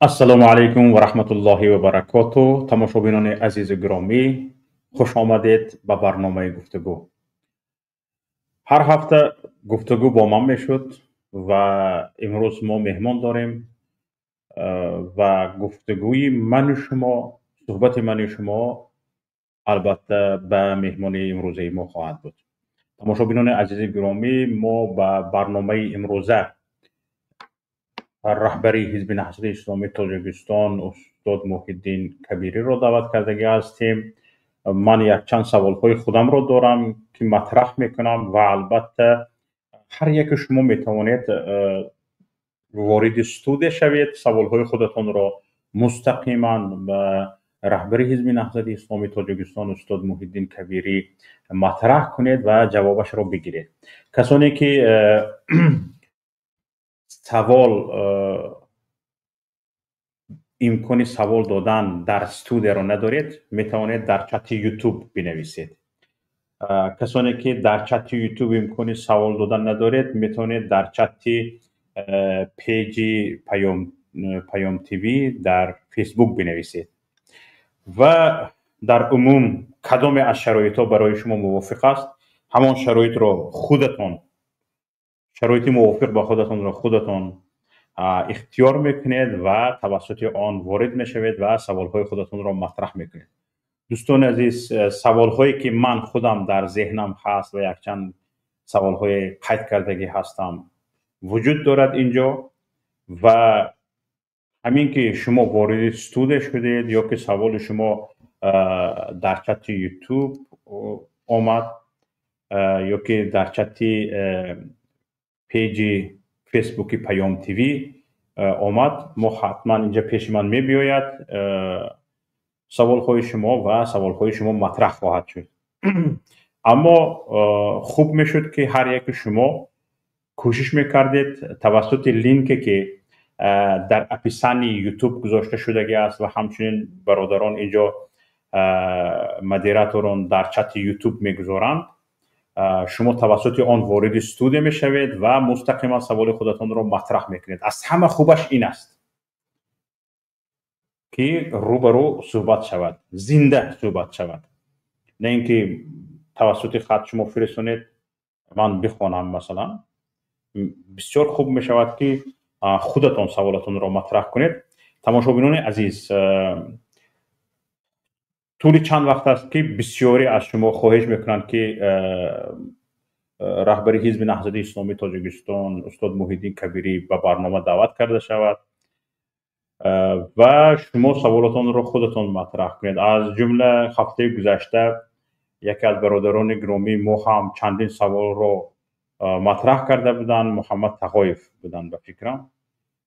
Ассалому алайкум ва раҳматуллоҳи ва баракоту. Тамошобинони азизу гиромӣ, хуш омадед ба барномаи гуфтугӯ. Ҳар ҳафта гуфтугӯ бо ман мешуд ва имрӯз мо меҳмон дорем ва гуфтугӯи ману шумо, суҳбати ману шумо албатта ба меҳмони имрӯзаи мо хоҳад буд. Тамошобинони азизи гиромӣ, мо ба барномаи имрӯза раҳбари Ҳизби Наҳзати Исломии Тоҷикистон устод Муҳиддин Кабириро даъват кардагӣ ҳастем. Ман якчанд саволҳои худамро дорам, ки матраҳ мекунам ва албатта ҳар яке шумо метавонед вориди студия шавед, саволҳои худатонро мустақиман ба раҳбари Ҳизби Наҳзати Исломии Тоҷикистон устод Муҳиддин Кабирӣ матраҳ кунед ва ҷавобашро бигиред. Касоне ки савол имкони савол додан дар студияро надоред, метавонед дар чати Ютуб бинависед. Касоне ки дар чати Ютуб имкони савол додан надоред, метавонед дар чати пейҷи Паём ТВ дар Фейсбук бинависед. Ва дар умум кадоме аз шароитҳо барои шумо мувофиқ аст, ҳамон шароитро худатон, шароити мувофиқ ба худатонро худатон ихтиёр мекунед ва тавассути он ворид мешавед ва саволҳои худатонро матраҳ мекунед. Дӯстони азиз, саволҳое ки ман худам дар зеҳнам ҳаст ва якчанд саволҳои қайд кардагӣ ҳастам вуҷуд дорад инҷо ва ҳамин ки шумо вориди студия шудед ё ки саволи шумо дар чати Ютуб омад ё ки дар чати пейҷи Фейсбуки Паём ТВ омад, мо ҳатман инҷа пеши ман мебиёяд саволҳои шумо ва саволҳои шумо матраҳ хоҳад шуд. Аммо хуб мешуд, ки ҳар яки шумо кӯшиш мекардед тавассути линке ки дар описании Ютуб гузошта шудагӣ аст ва ҳамчунин бародарон инҷо модераторон дар чати Ютуб мегузоранд, шумо тавассути он вориди студия мешавед ва мустақиман саволи худатонро матраҳ мекунед. Аз ҳама хубаш ин аст, ки рӯ ба рӯ суҳбат шавад, зинда суҳбат шавад, на ин ки тавассути хат шумо фиристонед, ман бихонам масалан. Бисёр хуб мешавад, ки худатон саволатонро матраҳ кунед. Тамошобинони азиз, тӯли чанд вақт аст, ки бисёре аз шумо хоҳиш мекунанд, ки раҳбари Ҳизби Наҳзати Исломии Тоҷикистон устод Муҳиддин Кабирӣ ба барнома даъват карда шавад ва шумо саволатонро худатон матраҳ кунед. Аз ҷумла ҳафтаи гузашта яке аз бародарони гиромии мо ҳам чандин саволро матраҳ карда буданд, Муҳаммад Тағоев буданд ба фикрам,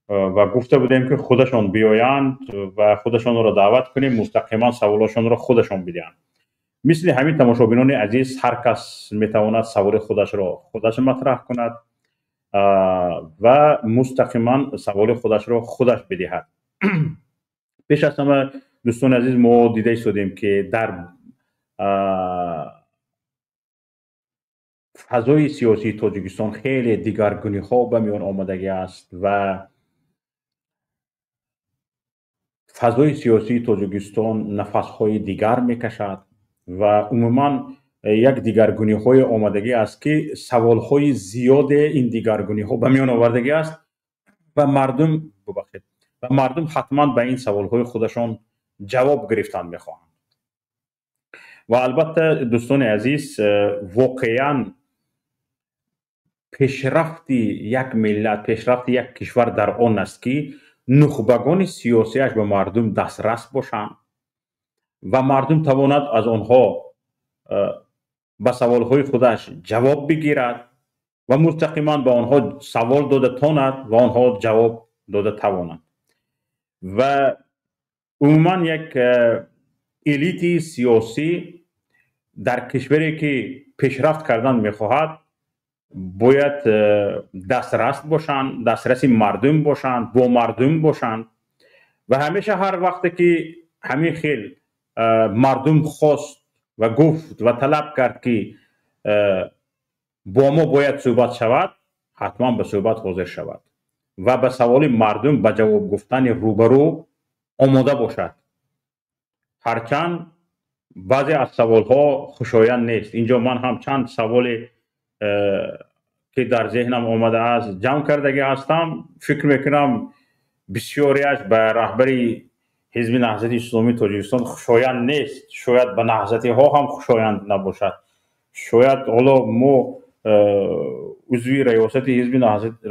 ва гуфта будем, ки худашон биёянд ва худашонро даъват кунем, мустақиман саволошонро худашон бидиҳанд. Мисли ҳамин, тамошобинони азиз, ҳар кас метавонад саволи худашро худаш матраҳ кунад ва мустақиман саволи худашро худаш бидиҳад. Пеш аз ҳама, дӯстони азиз, мо дида истодем, ки дар фазои сиёсии Тоҷикистон хеле дигаргуниҳо ба миён омадагӣ аст ва фазои сиёсии Тоҷикистон нафасҳои дигар мекашад ва умуман як дигаргуниҳое омадагӣ аст, ки саволҳои зиёде ин дигаргуниҳо ба миён овардагӣ аст ва мардум, бубахшед, ва мардум ҳатман ба ин саволҳои худашон ҷавоб гирифтан мехоҳанд. Ва албатта, дӯстони азиз, воқеан пешрафти як миллат, пешрафти як кишвар дар он аст, ки нухбагони сиёсиаш ба мардум дастрас бошанд ва мардум тавонад аз онҳо ба саволҳои худаш ҷавоб бигирад ва мустақиман ба онҳо савол дода тонад ва онҳо ҷавоб дода тавонанд. Ва умуман як элити сиёсӣ дар кишваре ки пешрафт кардан мехоҳад, бояд дастрас бошанд, дастраси мардум бошанд, бо мардум бошанд. Ва ҳамеша ҳар вақте ки ҳамин хел мардум хост ва гуфт ва талаб кард, ки бо мо бояд суҳбат шавад, ҳатман ба суҳбат ҳозир шавад. ва ба саволи мардум ба ҷавоб гуфтани рӯбарӯ омода бошад. Ҳарчанд баъзе аз саволҳо хушоянд нест. Инҷо ман ҳам чанд саволе ки дар зеҳнам омадааст ҷамъ кардагӣ ҳастам. Фикр мекунам бисёриаш ба раҳбари ҳизби Наҳзати Исломии Тоҷикистон хушоянд нест. Шояд ба наҳзатиҳо ҳам хушоянд набошад. Шояд ҳоло мо узви раёсати ҳизби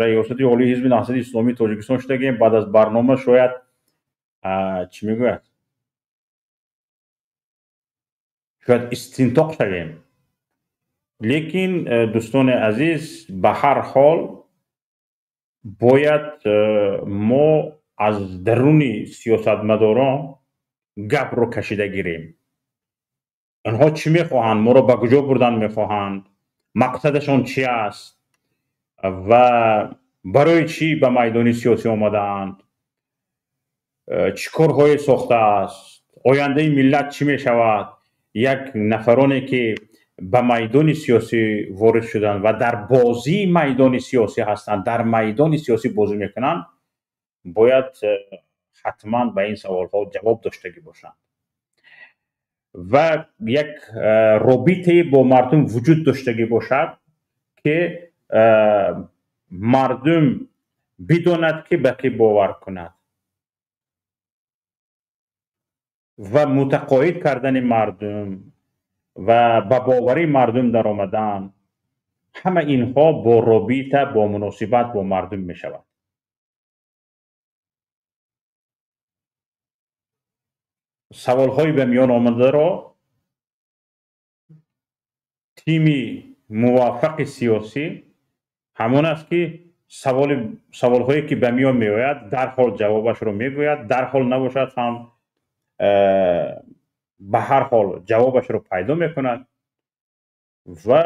раёсати олии ҳизби Наҳзати Исломии Тоҷикистон шудагем, баъд аз барнома шояд чӣ мегӯяд, шояд истинтоқ шавем. Лекин дӯстони азиз, ба ҳар ҳол бояд мо аз даруни сиёсатмадорон гапро кашида гирем. Онҳо чӣ мехоҳанд, моро ба куҷо бурдан мехоҳанд, мақсадашон чи аст ва барои чӣ ба майдони сиёсӣ омадаанд, чӣ корҳое сохтааст, ояндаи миллат чӣ мешавад. Як нафароне ки ба майдони сиёсӣ ворид шуданд ва дар бозии майдони сиёсӣ ҳастанд, дар майдони сиёсӣ бозӣ мекунанд, бояд ҳатман ба ин саволҳо ҷавоб доштагӣ бошанд ва як робитае бо мардум вуҷуд доштагӣ бошад, ки мардум бидонад, ки ба кӣ бовар кунад ва мутақоид кардани мардум ва ба бовари мардум даромадан, ҳама инҳо бо робита, бо муносибат бо мардум мешавад. Саволҳои ба миён омадаро тими муваффақи сиёсӣ ҳамон аст, ки саволҳое ки ба миён меояд, дарҳол ҷавобашро мегӯяд, дарҳол набошад ҳам ба ҳар ҳол ҷавобашро пайдо мекунад ва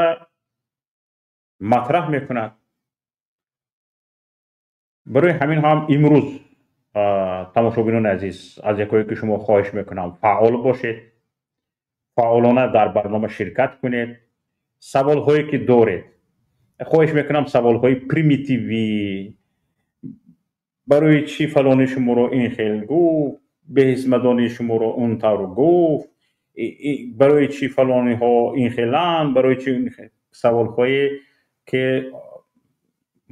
матраҳ мекунад. Барои ҳамин ҳам имрӯз тамошобинони азиз, аз якое ки шумо хоҳиш мекунам, фаъол бошед, фаъолона дар барнома ширкат кунед. Саволҳое ки доред, хоҳиш мекунам саволҳои примитивӣ, барои чӣ фалони шуморо ин хел гуфт, беҳисмадони шуморо он тавр гуфт, барои чӣ фалониҳо ин хеланд, барои чӣ, саволҳое ки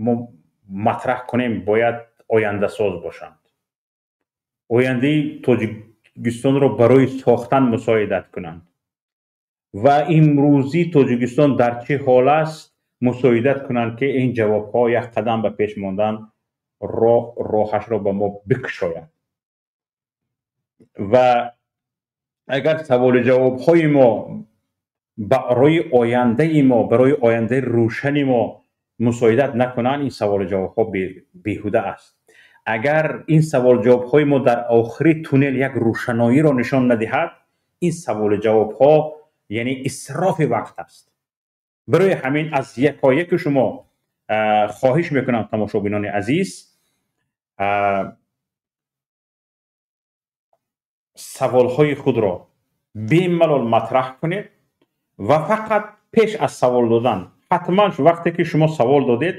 мо матраҳ кунем бояд ояндасоз бошанд, ояндаи Тоҷикистонро барои сохтан мусоидат кунанд ва имрӯзӣ Тоҷикистон дар чӣ ҳол аст мусоидат кунанд, ки ин ҷавобҳо як қадам ба пеш мондан роҳашро ба мо бикушояд. Ва агар саволу ҷавобҳои мо барои ояндаи мо, барои ояндаи рӯшани мо мусоидат накунанд, ин саволу ҷавобҳо беҳуда аст. Агар ин саволу ҷавобҳои мо дар охири туннел як рӯшаноиро нишон надиҳад, ин саволу ҷавобҳо яъне исрофи вақт аст. Барои ҳамин аз якояки шумо хоҳиш мекунам, тамошобинони азиз, саволҳои худро бемалол матраҳ кунед ва фақат пеш аз савол додан, ҳатман вақте ки шумо савол додед,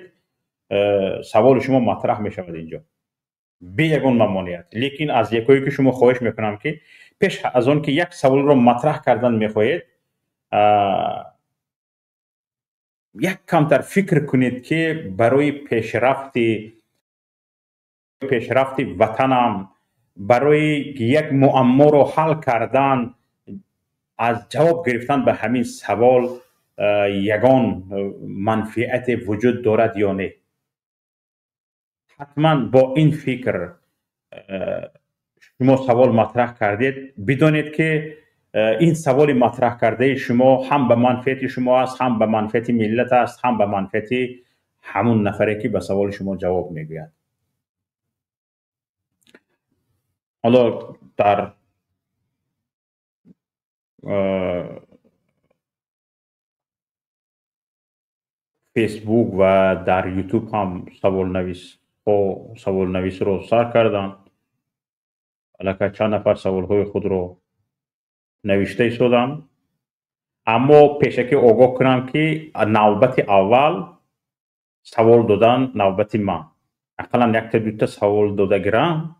саволи шумо матраҳ мешавад инҷо бе ягон мамоният. Лекин аз якое ки шумо хоҳиш мекунам, ки пеш аз он ки як саволро матраҳ кардан мехоҳед, як камтар фикр кунед, ки барои пешрафти ватанам, барои як муамморо ҳал кардан, аз ҷавоб гирифтан ба ҳамин савол ягон манфиате вуҷуд дорад ё не. Ҳатман бо ин фикр шумо савол матраҳ кардед, бидонед, ки ин саволи матраҳ кардаи шумо ҳам ба манфиати шумо аст, ҳам ба манфиати миллат аст, ҳам ба манфиати ҳамун нафаре, ки ба саволи шумо ҷавоб мегӯяд. Ҳоло дар Фейсбук ва дар Ютуб ҳам саволнависро сар карданд. Аллакай чанд нафар саволҳои худро навишта истоданд. Аммо пешакӣ огоҳ кунам, ки навбати аввал савол додан навбати ман. Ақаллан якта дута савол дода гирам,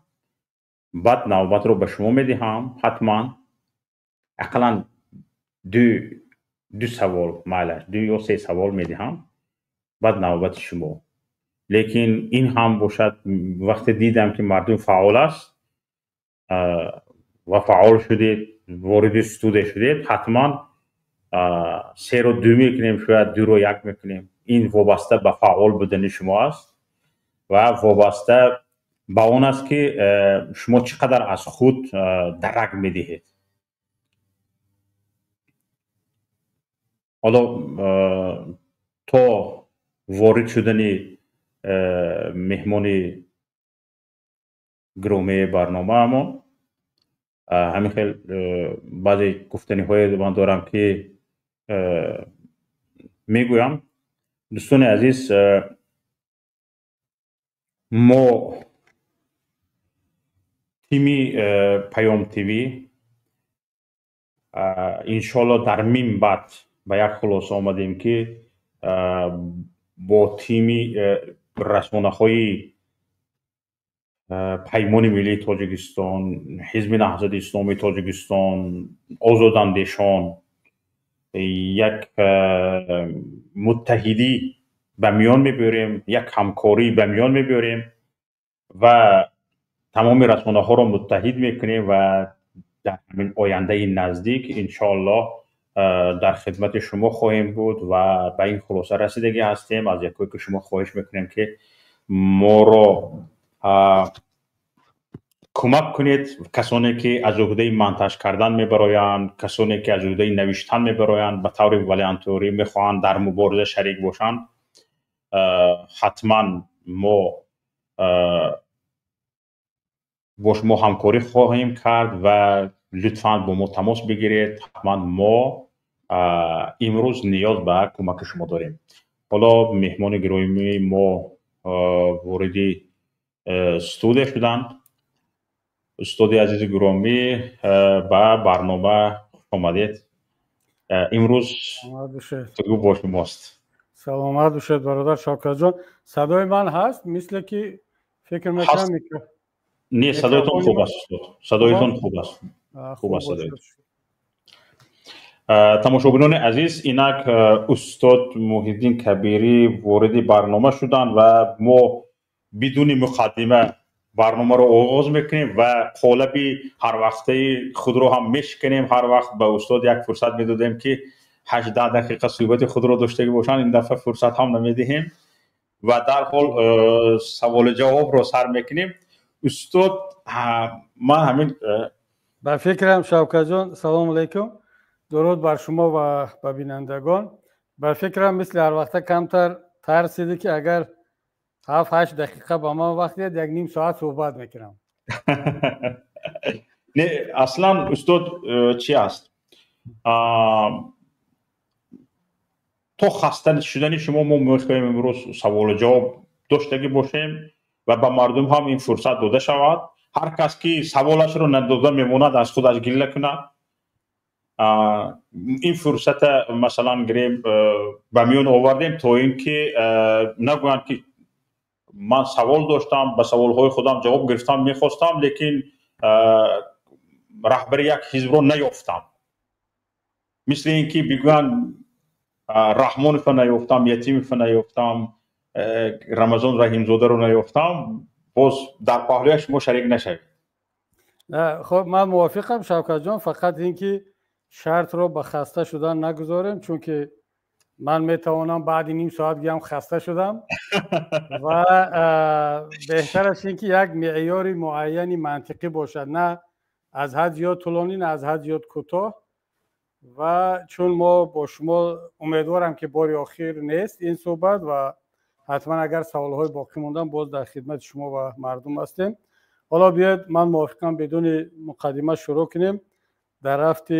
баъд навбатро ба шумо медиҳам. Ҳатман ақаллан ду савол, майлаш ду ё се савол медиҳам, баъд навбати шумо. Лекин ин ҳам бошад, вақте дидам, ки мардум фаъол аст ва фаъол шудед, вориди студия шудед, ҳатман серо ду мекунем, шояд дуро як мекунем. Ин вобаста ба фаъол будани шумо аст ва вобаста ба он аст, ки шумо чӣ қадар аз худ дарак медиҳед. Ҳоло то ворид шудани меҳмони гиромии барномаамон ҳамин хел баъзе гуфтаниҳое ман дорам, ки мегӯям. Дӯстони азиз, мо тими Паём ТВ иншоалло дар мин баъд ба як хулоса омадем, ки бо тими расонаҳои Паймони миллии Тоҷикистон, Ҳизби Наҳзати Исломии Тоҷикистон, Озодандешон як муттаҳидӣ ба миён мебиёрем, як ҳамкорӣ ба миён мебиёрем ва тамоми расонаҳоро муттаҳид мекунем ва дар ҳамин ояндаи наздик иншоаллоҳ дар хидмати шумо хоҳем буд ва ба ин хулоса расидагӣ ҳастем. Аз якое ки шумо хоҳиш мекунем, ки моро кӯмак кунед. Касоне ки аз уҳдаи монтаж кардан мебароянд, касоне ки аз уҳдаи навиштан мебароянд, ба таври волонтёрӣ мехоҳанд дар мубориза шарик бошанд, ҳатман мо бо шумо ҳамкорӣ хоҳем кард ва лутфан бо мо тамос бигиред. Ҳатман мо имрӯз ниёз ба кӯмаки шумо дорем. Ҳоло меҳмони гиромии мо вориди студия шуданд. Устоди азизи гиромӣ, ба барнома хушомадед. Имрӯз гуфтугӯ бо шумост. Саломат бошед, бародар Шавкатҷон. Садои ман ҳаст? Мисле ки фикр мекунам. Не, садоятон хуб аст, устод, садоятон хуб аст, хуб аст садоятон. Тамошобинони азиз, инак устод Муҳиддин Кабирӣ вориди барнома шуданд ва мо бидуни муқаддима барномаро оғоз мекунем ва қолаби ҳарвақтаи худро ҳам мешиканем. Ҳар вақт ба устод як фурсат медодем, ки 8-10 дақиқа суҳбати худро доштагӣ бошанд, ин дафъа фурсат ҳам намедиҳем ва дарҳол саволу ҷавобро сар мекунем. Устод, ман ҳамин Ба фикрам, Шавкатҷон, салому алайкум, дуруд бар шумо ва ба бинандагон. Ба фикрам, мисли ҳарвақта камтар тарсидӣ, ки агар 7-8 дақиқа ба ман вақт диҳед, як ним соат суҳбат мекунам. Не, аслан, устод, чи аст, то хаста шудани шумо мо мехоҳем имрӯз саволу ҷавоб доштагӣ бошем ва ба мардум ҳам ин фурсат дода шавад. Ҳар кас ки саволашро надода мемонад, аз худаш гилла кунад. Ин фурсата, масалан, гирем, ба миён овардем, то ин ки нагӯянд, ки ман савол доштам, ба саволҳои худам ҷавоб гирифтам мехостам, лекин раҳбари як ҳизбро наёфтам. Мисли ин ки бигӯянд: Раҳмонова наёфтам, Ятимова наёфтам, Рамазон Раҳимзодаро наёфтам. Боз дар паҳлӯяш шумо шарик нашавед. Хоб, ман мувофиқам, Шавкатҷон, фақат ин ки шартро ба хаста шудан нагузорем, чунки ман метавонам баъди ним соат гиям хаста шудам ва беҳтараш ин ки як меъёри муайяни мантиқӣ бошад, на аз ҳад зиёд тӯлонӣ, на аз ҳад зиёд кӯтоҳ. Ва чун мо бо шумо, умедворам, ки бори охир нест ин суҳбат ва ҳатман агар саволҳои боқӣ мондан, боз дар хидмати шумо ва мардум ҳастем. Ҳоло биёед, ман мувофиқам, бидуни муқаддима шурӯъ кунем. Дар рафти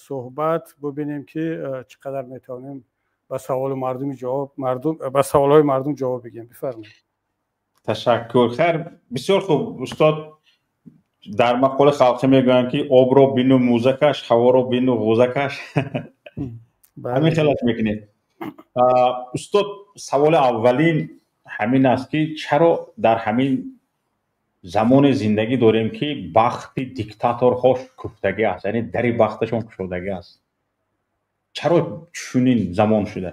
суҳбат бубинем, ки чӣ қадар метавонем ба саволи мардуми ҷавоб мардум ба саволҳои мардум ҷавоб бигем. Бифармоед. Ташаккур. Хайр, бисёр хуб, устод. Дар мақоли халқӣ мегӯянд, ки обро бину мӯзакаш, ҳаворо бину ғӯзакаш. Ҳамин хелаш мекунед. Устод, саволи аввалин Ҳамин аст, ки чаро дар ҳамин замоне зиндагӣ дорем, ки бахти диктаторҳо куфтагӣ аст, яъне дари бахташон кушодагӣ аст? Чаро чунин замон шуда?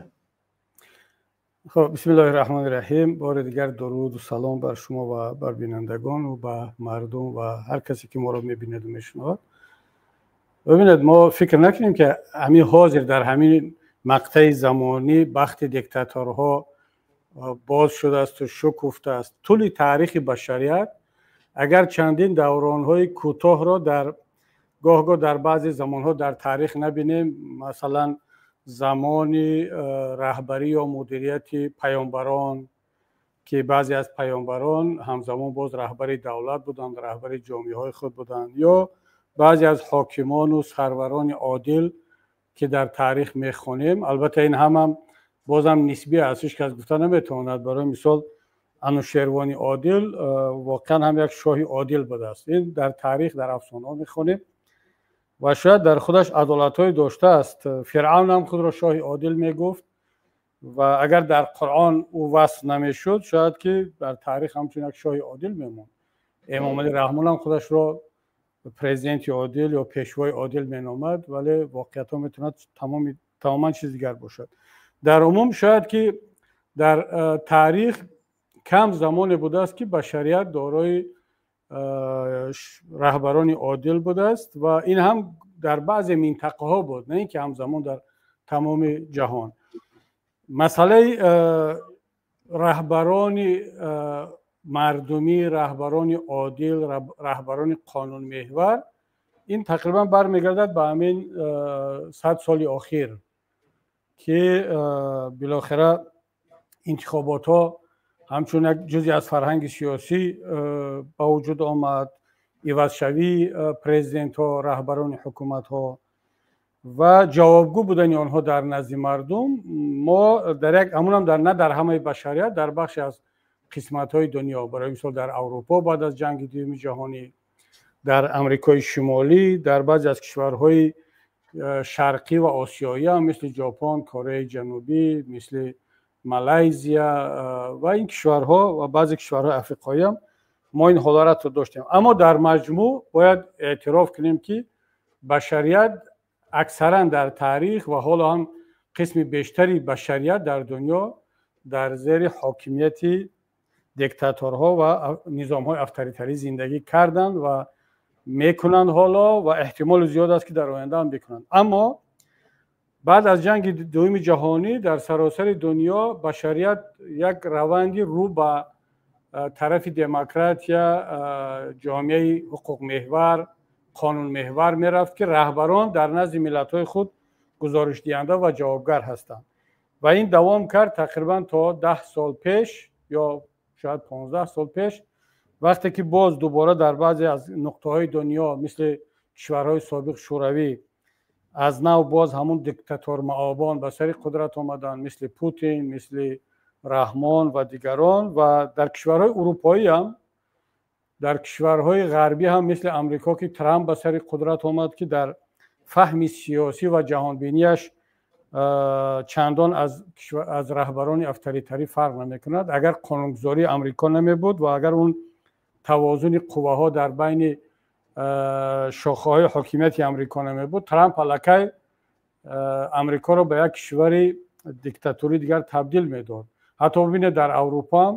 Хуб, бисмиллоҳи раҳмони раҳим. Бори дигар дуруду салом бар шумо ва бар бинандагон ва ба мардум ва ҳар касе, ки моро мебинаду мешунавад. Бибинед, мо фикр накунем, ки ҳамин ҳозир дар ҳамин мақтаи замонӣ бахти диктаторҳо боз шудаасту шукуфтааст. Тӯли таърихи башарият агар чандин давронҳои кӯтоҳро дар гоҳ-гоҳ дар баъзе замонҳо дар таърих набинем, масалан, замони раҳбарӣ ё мудирияти паёмбарон, ки баъзе аз паёмбарон ҳамзамон боз раҳбари давлат буданд, раҳбари ҷомеаҳои худ буданд, ё баъзе аз ҳокимону сарварони одил, ки дар таърих мехонем. Албатта, ин ҳамам бозам нисбӣ аст, ҳеҷ кас гуфта наметавонад. Барои мисол, Анушервони Одил воқеан ҳам як шоҳи одил будааст. Ин дар таърих, дар афсонаҳо мехонем ва шояд дар худаш адолатҳое доштааст. Фиръавн ҳам худро шоҳи одил мегуфт ва агар дар Қуръон ӯ васф намешуд, шояд ки дар таърих ҳамчун як шоҳи одил мемонд. Эмомалӣ Раҳмон ҳам худашро президенти одил ё пешвои одил меномад, вале воқеиятҳо метавонад тамоман чизи дигар бошад. Дар умум, шояд ки дар таърих кам замоне будааст, ки башарият дорои раҳбарони одил будааст, ва ин ҳам дар баъзе минтақаҳо буд, на ин ки ҳамзамон дар тамоми ҷаҳон. Масъалаи раҳбарони мардумӣ, раҳбарони одил, раҳбарони қонунмеҳвар, ин тақрибан бармегардад ба ҳамин 100 соли охир, ки билохира интихоботҳо ҳамчун як ҷузъе аз фарҳанги сиёсӣ ба вуҷуд омад, ивазшавии президентҳо, раҳбарони ҳукуматҳо ва ҷавобгӯ будани онҳо дар назди мардум. Мо дар як ҳамунам дар на дар ҳамаи башарият, дар бахше аз қисматҳои дунё, барои мисол, дар Аврупо баъд аз Ҷанги Дуюми Ҷаҳонӣ, дар Амрикои Шимолӣ, дар баъзе аз кишварҳои шарқӣ ва осиёӣ ҳам, мисли Ҷопон, Кореяи Ҷанубӣ, мисли Малайзия ва ин кишварҳо ва баъзе кишварҳои африқоӣ ҳам мо ин ҳолатро доштем. Аммо дар маҷмӯъ бояд эътироф кунем, ки башарият аксаран дар таърих ва ҳоло ҳам қисми бештари башарият дар дунё дар зери ҳокимияти диктаторҳо ва низомҳои авторитарӣ зиндагӣ карданд ва мекунанд ҳоло ва эҳтимоли зиёд аст, ки дар оянда ҳам бикунанд. Аммо баъд аз Ҷанги Дуюми Ҷаҳонӣ дар саросари дунё башарият як раванди рӯ ба тарафи демократия, ҷомеаи ҳуқуқмеҳвар, қонунмеҳвар мерафт, ки раҳбарон дар назди миллатҳои худ гузоришдиҳанда ва ҷавобгар ҳастанд. Ва ин давом кард тақрибан то 10 сол пеш ё шояд 15 сол пеш, вақте ки боз дубора дар баъзе аз нуқтаҳои дунё, мисли кишварҳои собиқ Шӯравӣ, аз нав боз ҳамун диктатормаобон ба сари қудрат омаданд, мисли Путин, мисли Раҳмон ва дигарон, ва дар кишварҳои урупоӣ ҳам, дар кишварҳои ғарбӣ ҳам, мисли Амрико, ки Трамп ба сари қудрат омад, ки дар фаҳми сиёсӣ ва ҷаҳонбинияш чандон аз раҳбарони авторитарӣ фарқ намекунад. Агар қонунгузории Амрико намебуд ва агар он тавозуни қувваҳо дар байни шохаҳои ҳокимияти Амрико намебуд, Трамп аллакай Амрикоро ба як кишвари диктатурӣ дигар табдил медод. Ҳатто бибинед, дар Аврупо ҳам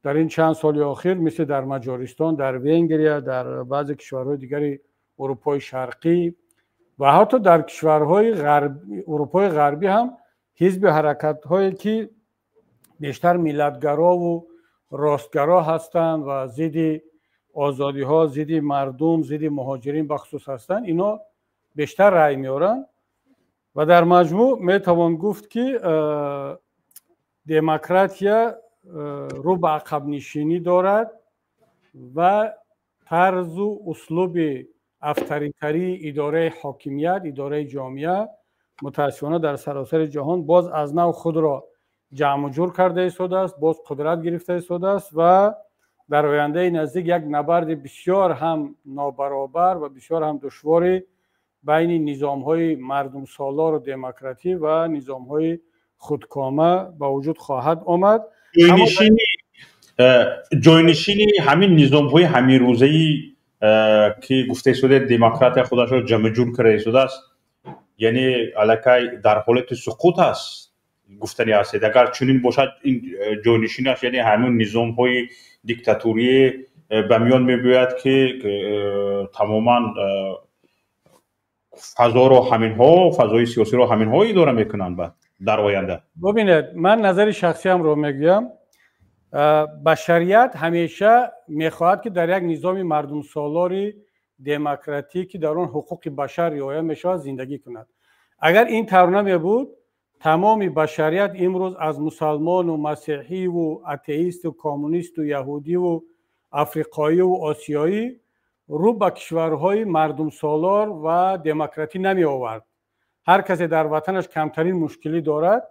дар ин чанд соли охир, мисли дар Маҷористон, дар Венгрия, дар баъзе кишварҳои дигари Урупои Шарқӣ ва ҳатто дар кишварҳои Урупои Ғарбӣ ҳам ҳизби ҳаракатҳое, ки бештар миллатгарову ростгаро ҳастанд ва зидди озодиҳо, зидди мардум, зидди муҳоҷирин бахусус ҳастанд, ино бештар рай меоранд. Ва дар маҷмӯъ метавон гуфт, ки демократия рӯ ба ақабнишинӣ дорад ва тарзу услуби авторитарии идораи ҳокимият, идораи ҷомеа мутаассифона дар саросари ҷаҳон боз аз нав худро ҷамъу ҷур карда истодааст, боз қудрат гирифта истодааст ва дар ояндаи наздик як набарди бисёр ҳам нобаробар ва бисёр ҳам душвори байни низомҳои мардумсолору демократӣ ва низомҳои худкома ба вуҷуд хоҳад омад. Ҷойнишини ҳамин низомҳои ҳаминрӯзаи, ки гуфта истодаед, демократия худашро ҷамъҷур карда истодааст, яъне аллакай дар ҳолати суқут аст, гуфтани ҳастед. Агар чунин бошад, ин ҷойнишинаш, яъне ҳамин низомҳои диктатурие ба миён мебиёяд, ки тамоман фазоро ҳаминҳо, фазои сиёсиро ҳаминҳо идора мекунанд баъд дар оянда. Бубинед, ман назари шахсиамро мегӯям. Башарият ҳамеша мехоҳад, ки дар як низоми мардумсолори демократӣ, ки дар он ҳуқуқи башар риоя мешавад, зиндагӣ кунад. Агар ин тавр намебуд, тамоми башарият имрӯз аз мусалмону масеҳиву атеисту коммунисту яҳудиву африқоиву осиёӣ рӯ ба кишварҳои мардумсолор ва демократӣ намеовард. Ҳар касе дар ватанаш камтарин мушкилӣ дорад,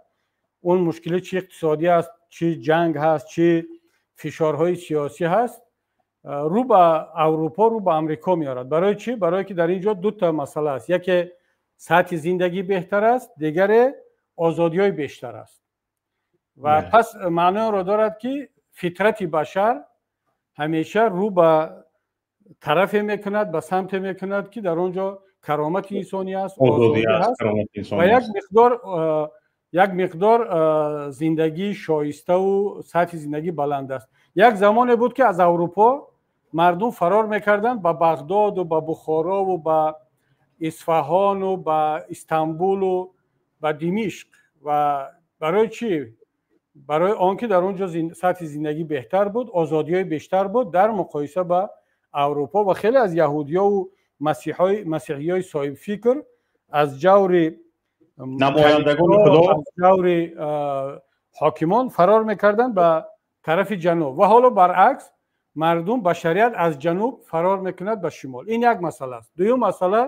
он мушкилӣ чи иқтисодӣ аст, чӣ ҷанг ҳаст, чӣ фишорҳои сиёсӣ ҳаст, рӯ ба Аврупо, рӯ ба Амрико меорад. Барои чӣ? Барое ки дар ин ҷо дута масъала аст: яке сатҳи зиндагӣ беҳтар аст, дигаре озодиҳои бештар аст. Ва пас маънои онро дорад, ки фитрати башар ҳамеша рӯ ба тарафе мекунад, ба самте мекунад, ки дар он ҷо каромати инсонӣ аст, озодӣ ҳаст ва як миқдор зиндагии шоиставу сатҳи зиндагӣ баланд аст. Як замоне буд, ки аз Аврупо мардум фарор мекарданд ба Бағдоду ба Бухорову ба Исфаҳону ба Истанбулу ба Димишқ. Ва барои чӣ? Барои он ки дар он ҷо сатҳи зиндагӣ беҳтар буд, озодиҳои бештар буд дар муқоиса ба Аврупо. Ва хеле аз яҳудиёву масеҳиёи соҳибфикр аз ҷаври намояндагони худо, аз ҷаври ҳокимон фарор мекарданд ба тарафи ҷануб. Ва ҳоло баръакс, мардум, башарият аз ҷануб фарор мекунад ба шимол. Ин як масъала аст. Дуюм масъала: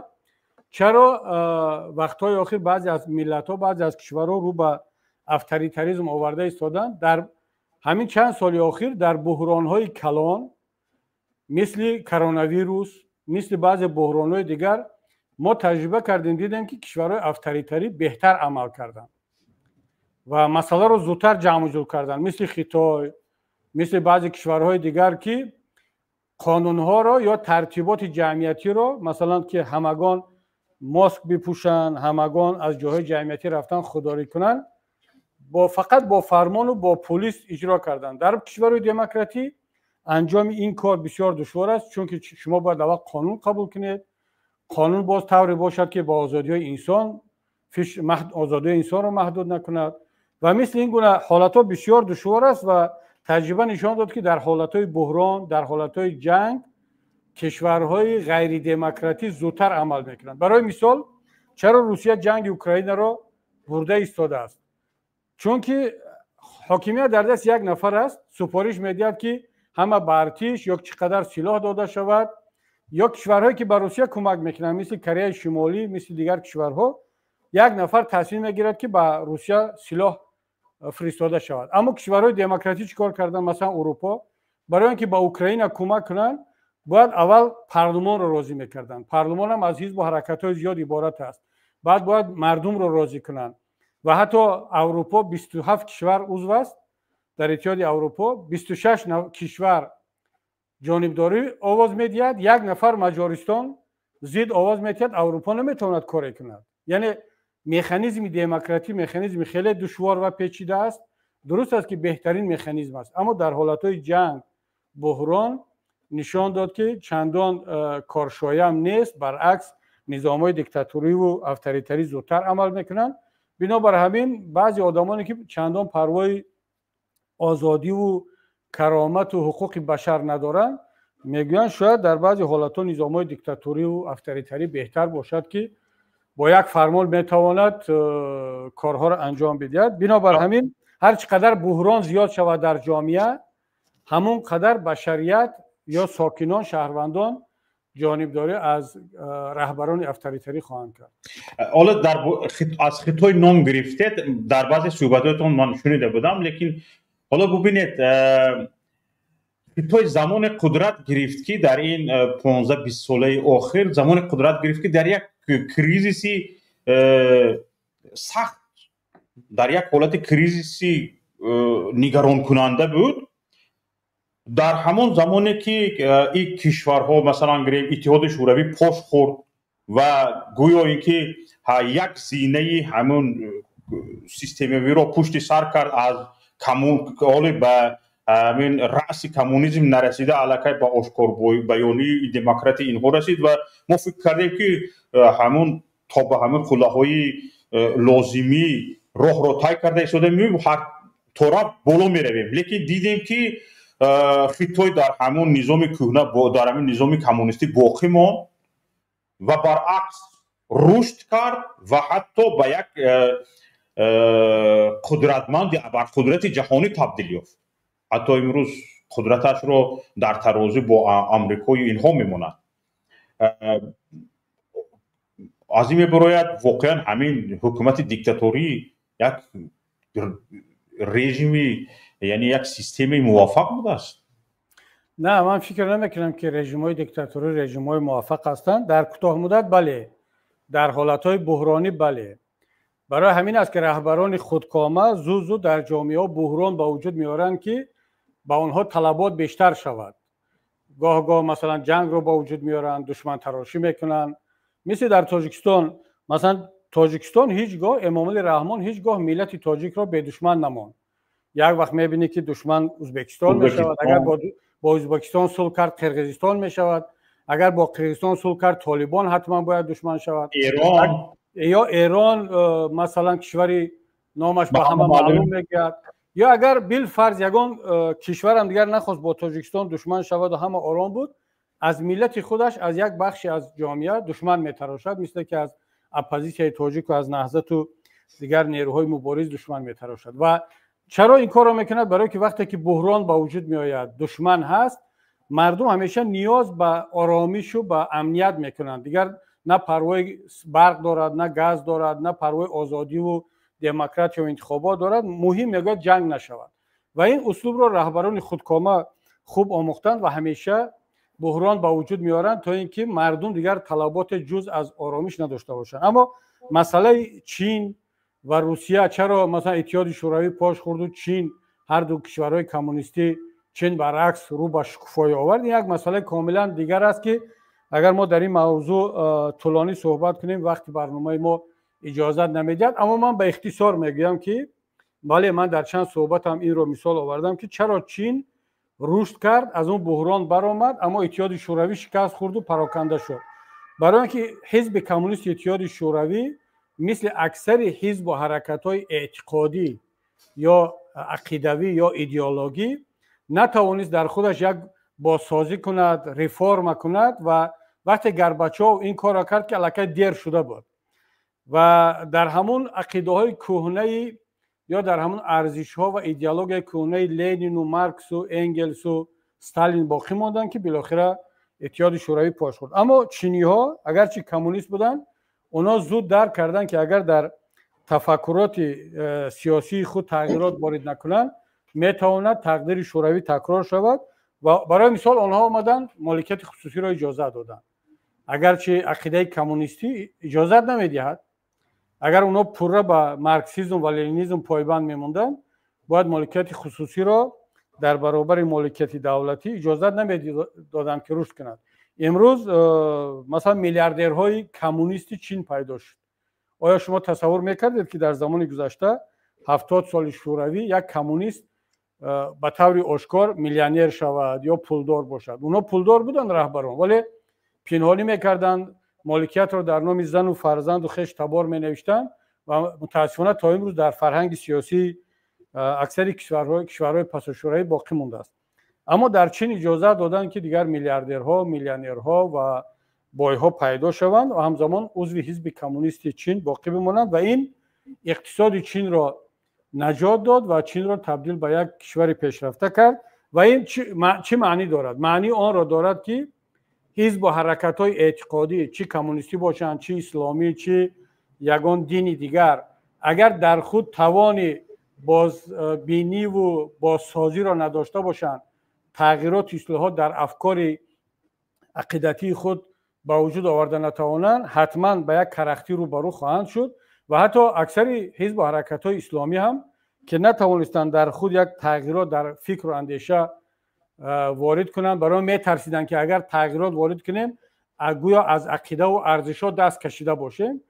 чаро вақтҳои охир баъзе аз миллатҳо, баъзе аз кишварҳо рӯ ба авторитаризм оварда истоданд? Дар ҳамин чанд соли охир дар буҳронҳои калон, мисли коронавирус, мисли баъзе буҳронҳои дигар, мо таҷриба кардем, дидем, ки кишварҳои авторитарӣ беҳтар амал карданд ва масъаларо зудтар ҷамъуҷур карданд, мисли Хитой, мисли баъзе кишварҳои дигар, ки қонунҳоро ё тартиботи ҷамъиятиро, масалан, ки ҳамагон маск бипӯшанд, ҳамагон аз ҷойҳои ҷамъиятӣ рафтан худдорӣ кунанд, бо фақат бо фармону бо полис иҷро карданд. Дар кишварҳои демократӣ анҷоми ин кор бисёр душвор аст, чунки шумо бояд аввал қонун қабул кунед. Қонун боз тавре бошад, ки ба озодиҳои инсон, озодиҳои инсонро маҳдуд накунад ва мисли ин гуна ҳолатҳо бисёр душвор аст. Ва таҷриба нишон дод, ки дар ҳолатҳои буҳрон, дар ҳолатҳои ҷанг кишварҳои ғайридемократӣ зудтар амал мекунанд. Барои мисол, чаро Русия ҷанги Украинаро бурда истодааст? Чунки ҳокимият дар дасти як нафар аст, супориш медиҳад, ки ҳама ба артиш ё чӣ қадар силоҳ дода шавад, ё кишварҳое, ки ба Русия кӯмак мекунанд, мисли Кореяи Шимолӣ, мисли дигар кишварҳо, як нафар тасмим мегирад, ки ба Русия силоҳ фиристода шавад. Аммо кишварҳои демократӣ чӣ кор карданд? Масалан, Урупо барои он ки ба Украина кӯмак кунанд, бояд аввал парлумонро розӣ мекарданд. Парлумонам аз ҳизбу ҳаракатҳои зиёд иборат аст. Баъд бояд мардумро розӣ кунанд. Ва ҳатто Аврупо 27 кишвар узв аст дар Иттиҳоди Аврупо, 26 кишвар ҷонибдорӣ овоз медиҳад, як нафар, Маҷористон, зид овоз медиҳад, Аврупо наметавонад коре кунад. Яъне механизми демократӣ механизми хеле душвор ва печида аст. Дуруст аст, ки беҳтарин механизм аст, аммо дар ҳолатҳои ҷанг, буҳрон нишон дод, ки чандон коршоям нест. Баръакс, низомҳои диктатуриву авторитарӣ зудтар амал мекунанд. Бинобар ҳамин баъзе одамоне, ки чандон парвои озодиву каромату ҳуқуқи башар надоранд, мегӯянд, шояд дар баъзе ҳолатҳо низомҳои диктатуриву авторитарӣ беҳтар бошад, ки бо як фармон метавонад корҳоро анҷом бидиҳад. Бинобар ҳамин ҳар чӣ қадар буҳрон зиёд шавад дар ҷомеа, ҳамон қадар башарият ё сокинон, шаҳрвандон ҷонибдорӣ аз раҳбарони авторитарӣ хоҳанд кард. Ҳоло аз Хитой ном гирифтед, дар баъзе суҳбатҳоятон ман шунида будам, лекин ҳоло бубинед, Хитой замоне қудрат гирифт, ки дар ин 15-20 солаи охир замоне қудрат гирифт, ки дар як кризиси сахт, дар як ҳолати кризиси нигаронкунанда буд. Дар ҳамон замоне ки ин кишварҳо, масалан гирем, Иттиҳоди Шӯравӣ пош хӯрд ва гӯё ин ки як зинаи ҳамон системавиро пушти сар кард, аз ҳоле ба ҳамин раъси коммунизм нарасида, аллакай ба ошкорбаёнии демократия инҳо расид ва мо фикр кардем, ки ҳамон то ба ҳамин қуллаҳои лозимӣ роҳро тай карда истодаем, тора боло меравем. Лекин дидем, ки Хитой дар ҳамон низоми кӯҳна, дар ҳамин низоми коммунистӣ боқӣ монд ва баръакс рушд кард ва ҳатто ба як қудратманди абарқудрати ҷаҳонӣ табдил ёфт. Ҳатто имрӯз қудраташро дар тарозӣ бо Амрикою инҳо мемонад. Аз ин мебарояд, воқеан ҳамин ҳукумати диктаторӣ як режими, яъне як системаи муваффақ будааст? На, ман фикр намекунам, ки режимҳои диктаторӣ режимҳои муваффақ ҳастанд. Дар кӯтоҳмуддат бале, дар ҳолатҳои буҳронӣ бале. Барои ҳамин аст, ки раҳбарони худкома зуд зуд дар ҷомеаҳо буҳрон ба вуҷуд меоранд, ки ба онҳо талабот бештар шавад. Гоҳ гоҳ масалан ҷангро ба вуҷуд меоранд, душмантарошӣ мекунанд, мисли дар Тоҷикистон. Масалан, Тоҷикистон ҳеҷ гоҳ, Эмомали Раҳмон ҳеҷ гоҳ миллати тоҷикро бедушман намонд. Як вақт мебинӣ, ки душман Ӯзбекистон мешавад, агар бо Ӯзбекистон сулҳ кард, Қирғизистон мешавад, агар бо Қирғизистон сулҳ кард, Толибон ҳатман бояд душман шавад, Эрон ё Эрон масалан, кишвари номаш ба ҳама маълум мегӯяд. Ё агар билфарз ягон кишварам дигар нахост бо Тоҷикистон душман шаваду ҳама ором буд, аз миллати худаш, аз як бахши аз ҷомеа душман метарошад, мисле ки аз оппозитсияи тоҷику аз Наҳзату дигар нерӯҳои мубориз душман метарошад. Ва чаро ин корро мекунад? Барое ки вақте ки буҳрон ба вуҷуд меояд, душман ҳаст, мардум ҳамеша ниёз ба оромишу ба амният мекунанд. Дигар на парвои барқ дорад, на газ дорад, на парвои озодиву демократию интихобот дорад. Муҳим, мегӯяд, ҷанг нашавад. Ва ин услубро раҳбарони худкома хуб омӯхтанд ва ҳамеша буҳрон ба вуҷуд меоранд, то ин ки мардум дигар талаботе ҷуз аз оромиш надошта бошанд. Аммо масъалаи Чин ва Русия, чаро масалан Иттиҳоди Шӯравӣ пош хӯрду Чин, ҳарду кишварҳои коммунистӣ, Чин баръакс рӯ ба шукуфоӣ овард, ин як масъалаи комилан дигар аст, ки агар мо дар ин мавзӯъ тӯлонӣ суҳбат кунем, вақти барномаи мо иҷозат намедиҳад. Аммо ман ба ихтисор мегӯям, ки бале, ман дар чанд суҳбатам инро мисол овардам, ки чаро Чин рушд кард, аз он буҳрон баромад, аммо Иттиҳоди Шӯравӣ шикаст хӯрду пароканда шуд. Барои он ки Ҳизби Коммунисти Иттиҳоди Шӯравӣ мисли аксари ҳизбу ҳаракатҳои эътиқодӣ ё ақидавӣ ё идеологӣ натавонист дар худаш як бозсозӣ кунад, реформа кунад. Ва вақте Горбачов ин корро кард, ки аллакай дер шуда буд ва дар ҳамон ақидаҳои кӯҳнаи ё дар ҳамон арзишҳо ва идеологияи кӯҳнаи Ленину Марксу Энгелсу Сталин боқӣ монданд, ки билохира Иттиҳоди Шӯравӣ пош хӯрд. Аммо чиниҳо агарчи коммунист буданд, онҳо зуд дарк карданд, ки агар дар тафаккуроти сиёсии худ тағйирот ворид накунанд, метавонад тақдири Шӯравӣ такрор шавад. Ва барои мисол онҳо омаданд, моликияти хусусиро иҷозат доданд, агарчи ақидаи коммунистӣ иҷозат намедиҳад. Агар онҳо пурра ба марксизм ва ленинизм пойбанд мемонданд, бояд моликияти хусусиро дар баробари моликияти давлатӣ иҷозат намедоданд, ки рушд кунад. Имрӯз масалан миллиардерҳои коммунисти Чин пайдо шуд. Оё шумо тасаввур мекардед, ки дар замони гузашта, 70 соли Шӯравӣ, як коммунист ба таври ошкор миллионер шавад ё пулдор бошад? Онҳо пулдор буданд, раҳбарон, вале пинҳонӣ мекарданд, моликиятро дар номи зану фарзанду хеш табор менавиштанд. Ва мутаассифона то имрӯз дар фарҳанги сиёсии аксари кишварҳои пасошӯравӣ боқӣ мондааст. Аммо дар Чин иҷозат доданд, ки дигар миллиардерҳо, миллионерҳо ва бойҳо пайдо шаванд ва ҳамзамон узви Ҳизби Коммунисти Чин боқӣ бимонанд. Ва ин иқтисоди Чинро наҷот дод ва Чинро табдил ба як кишвари пешрафта кард. Ва ин чӣ маънӣ дорад? Маънии онро дорад, ки ҳизбу ҳаракатҳои эътиқодӣ, чӣ коммунистӣ бошанд, чӣ исломӣ, чӣ ягон дини дигар, агар дар худ тавони бозбиниву бозсозиро надошта бошанд, тағйироту ислоҳот дар афкори ақидатии худ ба вуҷуд оварда натавонанд, ҳатман ба як карахтӣ рӯбарӯ хоҳанд шуд. Ва ҳатто аксари ҳизбу ҳаракатҳои исломӣ ҳам ки натавонистанд дар худ як тағйирот дар фикру андеша ворид кунанд. Барои метарсиданд, ки агар тағйирот ворид кунем, гӯё аз ақидаву арзишҳо даст кашида бошем.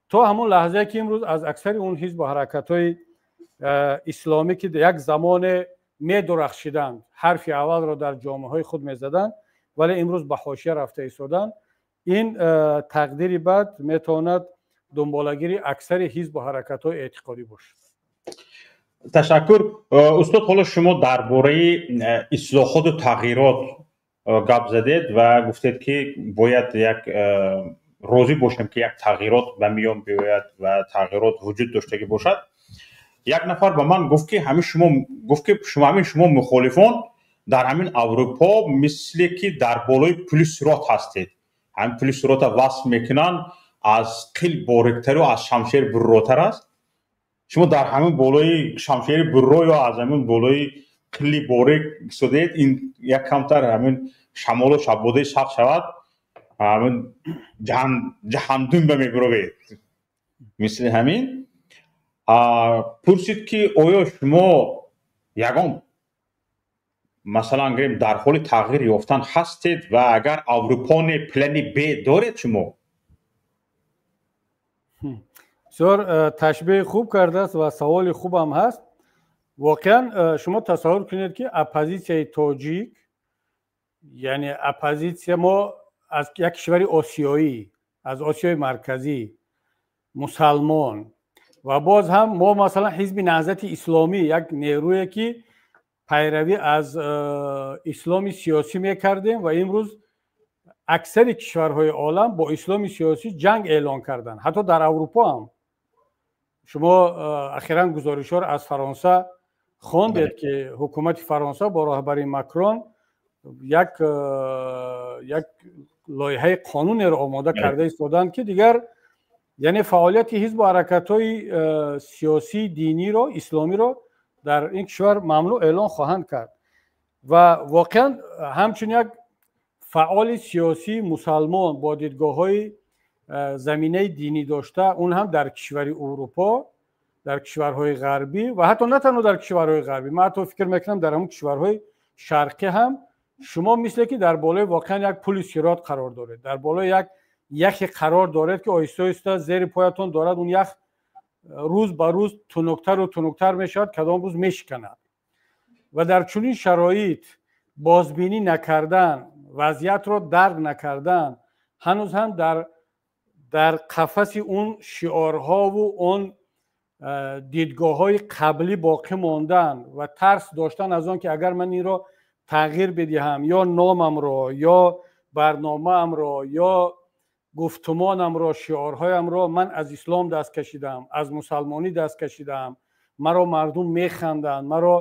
То ҳамон лаҳзае ки имрӯз аз аксари он ҳизбу ҳаракатҳои исломӣ, ки як замоне медурахшиданд, ҳарфи аввалро дар ҷомеаҳои худ мезаданд, вале имрӯз ба ҳошия рафта истоданд. Ин тақдири бад метавонад дунболагири аксари ҳизбу ҳаракатҳои эътиқодӣ бошад. Ташаккур, устод. Ҳоло шумо дар бораи ислоҳоту тағйирот гап задед ва гуфтед, ки бояд як розӣ бошем, ки як тағйирот ба миён биёяд ва тағйирот вуҷуд доштагӣ бошад. Як нафар ба ман гуфт, ки ҳамин шумо гуфт, ки шумо ҳамин шумо мухолифон дар ҳамин Аврупо мисле ки дар болои пули сирот ҳастед. Ҳамин пули сирота васф мекунанд, аз қил бориктару аз шамшер бурротар аст. Шумо дар ҳамин болои шамшери бурро ё аз ҳамин болои қилли борик истодед. Ин як камтар ҳамин шамолу шаббодаи сахт шавад, ҳамин ҷаҳандум ба мебуровед. Мисли ҳамин пурсид, ки оё шумо ягон, масалан гирем, дар ҳоли тағйир ёфтан ҳастед ва агар Аврупоне, плани Б доред шумо? Бисёр ташбеҳи хуб кардааст ва саволи хубам ҳаст. Воқеан, шумо тасаввур кунед, ки оппозитсияи тоҷик, яъне оппозитсия мо аз як кишвари осиёӣ, аз Осиёи Марказӣ, мусалмон, ва боз ҳам мо, масалан, Ҳизби Наҳзати Исломӣ, як нерӯе ки пайравӣ аз исломи сиёсӣ мекардем, ва имрӯз аксари кишварҳои олам бо исломи сиёсӣ ҷанг эълон карданд. Ҳатто дар Аврупо ҳам шумо ахиран гузоришҳоро аз Фаронса хондед, ки ҳукумати Фаронса бо роҳбари Макрон як лоиҳаи қонунеро омода карда истоданд, ки дигар, яъне, фаъолияти ҳизбу ҳаракатҳои сиёсии диниро, исломиро дар ин кишвар мамнӯъ эълон хоҳанд кард. Ва воқеан, ҳамчун як фаъоли сиёсии мусалмон бо дидгоҳҳои заминаи динӣ дошта, он ҳам дар кишвари Урупо, дар кишварҳои ғарбӣ, ва ҳатто на танҳо дар кишварҳои ғарбӣ, ман ҳатто фикр мекунам, дар ҳамон кишварҳои шарқӣ ҳам шумо мисле ки дар болои воқеан як пули сирот қарор доред, дар болои як яхе қарор доред, ки оҳиста оҳиста зери поятон дорад он ях рӯз ба рӯз тунуктару тунуктар мешавад, кадом рӯз мешиканад. Ва дар чунин шароит бозбинӣ накардан, вазъиятро дарк накардан, ҳанӯз ҳам дар қафаси он шиорҳову он дидгоҳҳои қаблӣ боқӣ мондан ва тарс доштан аз он ки агар ман инро тағйир бидиҳам, ё номамро, ё барномаамро, ё гуфтумонамро, шиорҳоямро, ман аз ислом даст кашидам, аз мусалмонӣ даст кашидам, маро мардум механданд, маро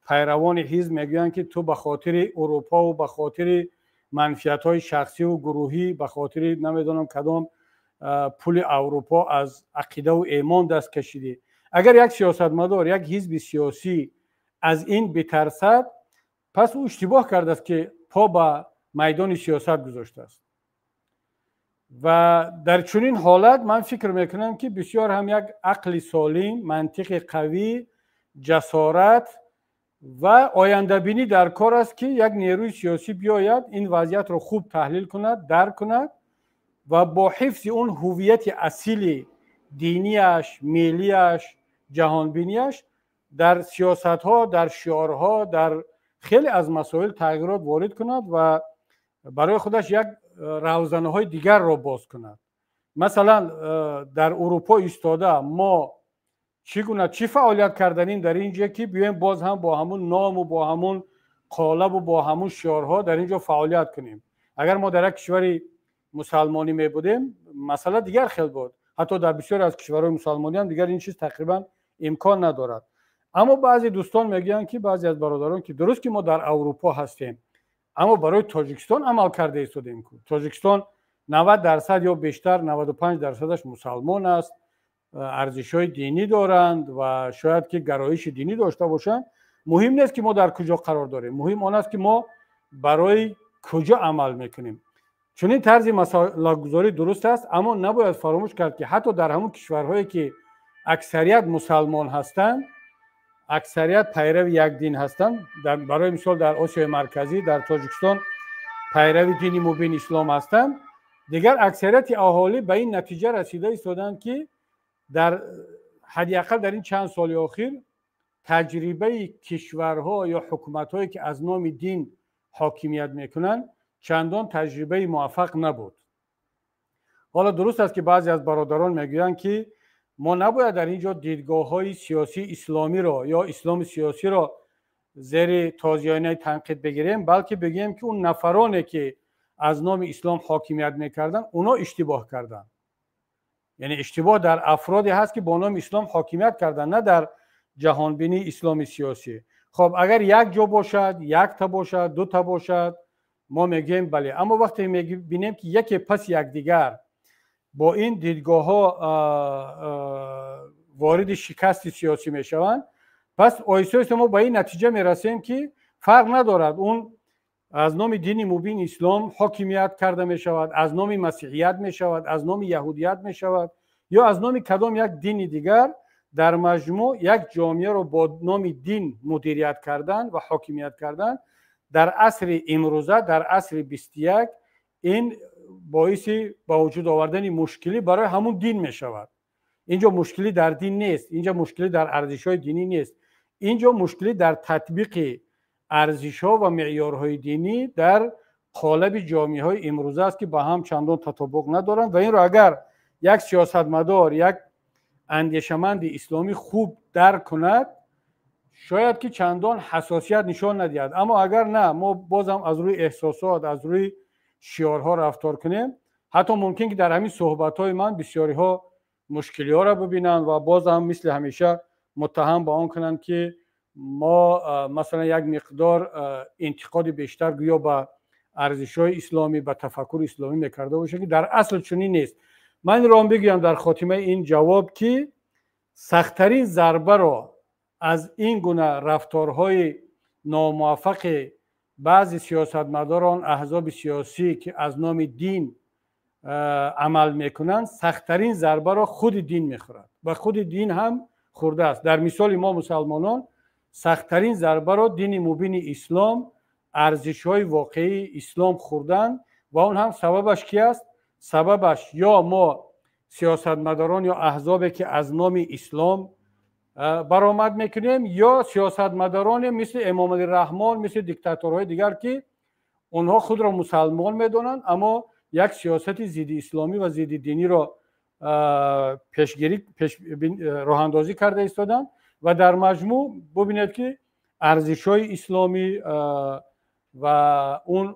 пайравони ҳизб мегӯянд, ки ту ба хотири Урупову ба хотири манфиатҳои шахсиву гурӯҳӣ, ба хотири намедонам кадом пули Аврупо аз ақидаву эъмон даст кашидӣ. Агар як сиёсатмадор, як ҳизби сиёсӣ аз ин битарсад, пас ӯ иштибоҳ кардааст, ки по ба майдони сиёсат гузоштааст. Ва дар чунин ҳолат ман фикр мекунам, ки бисёр ҳам як ақли солим, мантиқи қавӣ, ҷасорат ва ояндабинӣ дар кор аст, ки як нерӯи сиёсӣ биёяд, ин вазъиятро хуб таҳлил кунад, дарк кунад ва бо ҳифзи он ҳуввияти асили динияш, миллияш, ҷаҳонбинияш дар сиёсатҳо, дар шиорҳо, дар хеле аз масоил тағйирот ворид кунад ва барои худаш як равзанаҳои дигарро боз кунад. Масалан, дар Урупо истода мо чӣ гуна, чӣ фаъолият карданем дар ин ҷо, ки биёем боз ҳам бо ҳамун ному, бо ҳамун қолабу бо ҳамун шиорҳо дар ин ҷо фаъолият кунем? Агар мо дар як кишвари мусалмонӣ мебудем, масъала дигар хел буд. Ҳатто дар бисёре аз кишварҳои мусалмонӣ ҳам дигар ин чиз тақрибан имкон надорад. Аммо баъзе дӯстон мегӯянд, ки баъзе аз бародарон, ки дуруст ки мо дар Аврупо ҳастем, аммо барои Тоҷикистон амал карда истодем. Тоҷикистон 90% ё бештар, 95%-аш мусалмон аст, арзишҳои динӣ доранд ва шояд ки гароиши динӣ дошта бошанд. Муҳим нест, ки мо дар куҷо қарор дорем, муҳим он аст, ки мо барои куҷо амал мекунем. Чунин тарзи масъалагузорӣ дуруст аст, аммо набояд фаромӯш кард, ки ҳатто дар ҳамон кишварҳое ки аксарият мусалмон ҳастанд, Аксарият пайрави як дин ҳастанд. Барои мисол, дар Осиёи Марказӣ, дар Тоҷикистон пайрави дини мубин ислом ҳастанд. Дигар аксарияти аҳолӣ ба ин натиҷа расида истоданд, ки дар ҳадди ақал дар ин чанд соли охир таҷрибаи кишварҳо ё ҳукуматҳое, ки аз номи дин ҳокимият мекунанд, чандон таҷрибаи муваффақ набуд. Ҳоло дуруст аст, ки баъзе аз бародарон мегӯянд, ки мо набояд дар ин ҷо дидгоҳҳои сиёсии исломиро ё исломи сиёсиро зери тозиёнаи танқид бигирем, балки бигӯем, ки он нафароне, ки аз номи ислом ҳокимият мекарданд, онҳо иштибоҳ карданд. Яъне иштибоҳ дар афроде ҳаст, ки бо номи ислом ҳокимият карданд, на дар ҷаҳонбинии исломи сиёсӣ. Хоб, агар як ҷо бошад, якта бошад, дута бошад, мо мегӯем бале, аммо вақте мебинем, ки яке паси якдигар бо ин дидгоҳҳо вориди шикасти сиёсӣ мешаванд, пас оҳиста оҳиста мо ба ин натиҷа мерасем, ки фарқ надорад, он аз номи дини мубин ислом ҳокимият карда мешавад, аз номи масеҳият мешавад, аз номи яҳудият мешавад ё аз номи кадом як дини дигар. Дар маҷмӯъ як ҷомеаро бо номи дин мудирият кардан ва ҳокимият кардан дар асри имрӯза, дар асри 21, ин боиси ба вуҷуд овардани мушкилӣ барои ҳамун дин мешавад. Инҷо мушкилӣ дар дин нест, инҷо мушкилӣ дар арзишҳои динӣ нест, инҷо мушкилӣ дар татбиқи арзишҳо ва меъёрҳои динӣ дар қолаби ҷомеаҳои имрӯза аст, ки ба ҳам чандон татобиқ надоранд. Ва инро агар як сиёсатмадор, як андешаманди исломӣ хуб дарк кунад, шояд ки чандон ҳассосият нишон надиҳад. Аммо агар на, мо бозам аз рӯи эҳсосот, аз рӯи шиорҳо рафтор кунем, ҳатто мумкин ки дар ҳамин суҳбатҳои ман бисёриҳо мушкилиҳоро бибинанд ва бозам мисли ҳамеша муттаҳам ба он кунанд, ки мо масалан як миқдор интиқоди бештар гӯё ба арзишҳои исломӣ, ба тафаккури исломӣ мекарда бошем, ки дар асл чунин нест. Ман инро бигӯям дар хотимаи ин ҷавоб, ки сахттарин зарбаро аз ин гуна рафторҳои номуваффақи баъзе сиёсатмадорон, аҳзоби сиёсӣ, ки аз номи дин амал мекунанд, сахттарин зарбаро худи дин мехӯрад ва худи дин ҳам хӯрдааст. Дар мисоли мо мусалмонон сахттарин зарбаро дини мубини ислом, арзишҳои воқеии ислом хӯрданд. Ва он ҳам сабабаш ки аст? Сабабаш ё мо сиёсатмадорон ё аҳзобе, ки аз номи ислом баромад мекунем, ё сиёсатмадороне мисли Эмомалӣ Раҳмон, мисли диктаторҳои дигар, ки онҳо худро мусалмон медонанд, аммо як сиёсати зидди исломӣ ва зидди диниро пешгирӣ, роҳандозӣ карда истоданд. Ва дар маҷмӯъ бубинед, ки арзишҳои исломӣ ва он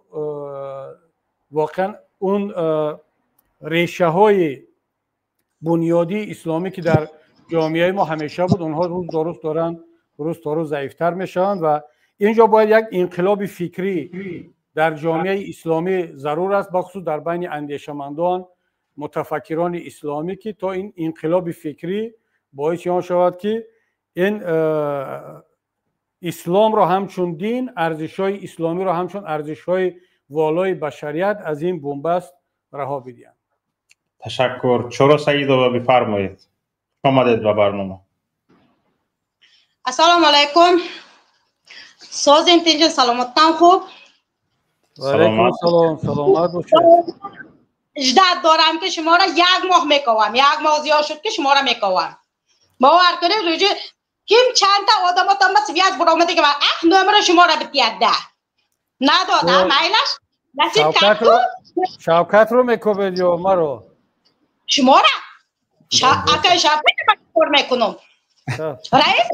воқеан он решаҳои бунёдии исломӣ, ки дар ҷомеаи мо ҳамеша буд, онҳо рӯз то рӯз доранд рӯз то рӯз заифтар мешаванд. Ва инҷо бояд як инқилоби фикрӣ дар ҷомеаи исломӣ зарур аст, бахусус дар байни андешамандон, мутафаккирони исломӣ, ки то ин инқилоби фикрӣ боиси он шавад, ки ин исломро ҳамчун дин, арзишҳои исломиро ҳамчун арзишҳои волои башарият аз ин бунбаст раҳо бидиҳанд. Ташаккур. Чоро Саидова, бифармоед, омадед ба барнома. Ассалому алайкум, созем, тинҷин, саломаттан, хуб? Алайкум салом, саломат бошед. Ждать дорам, ки шуморо як моҳ мековам, як моҳ зиёд шуд, ки шуморо мековам. Бовар кунед, рӯҷи ким чандта одамотон ба связь буромада, ки ах, номери шуморо битиядда надодам, майлаш, насиб кард. Шавкатро мекобед ё маро? Шуморо, акай Шавкат, кор мекунам, раис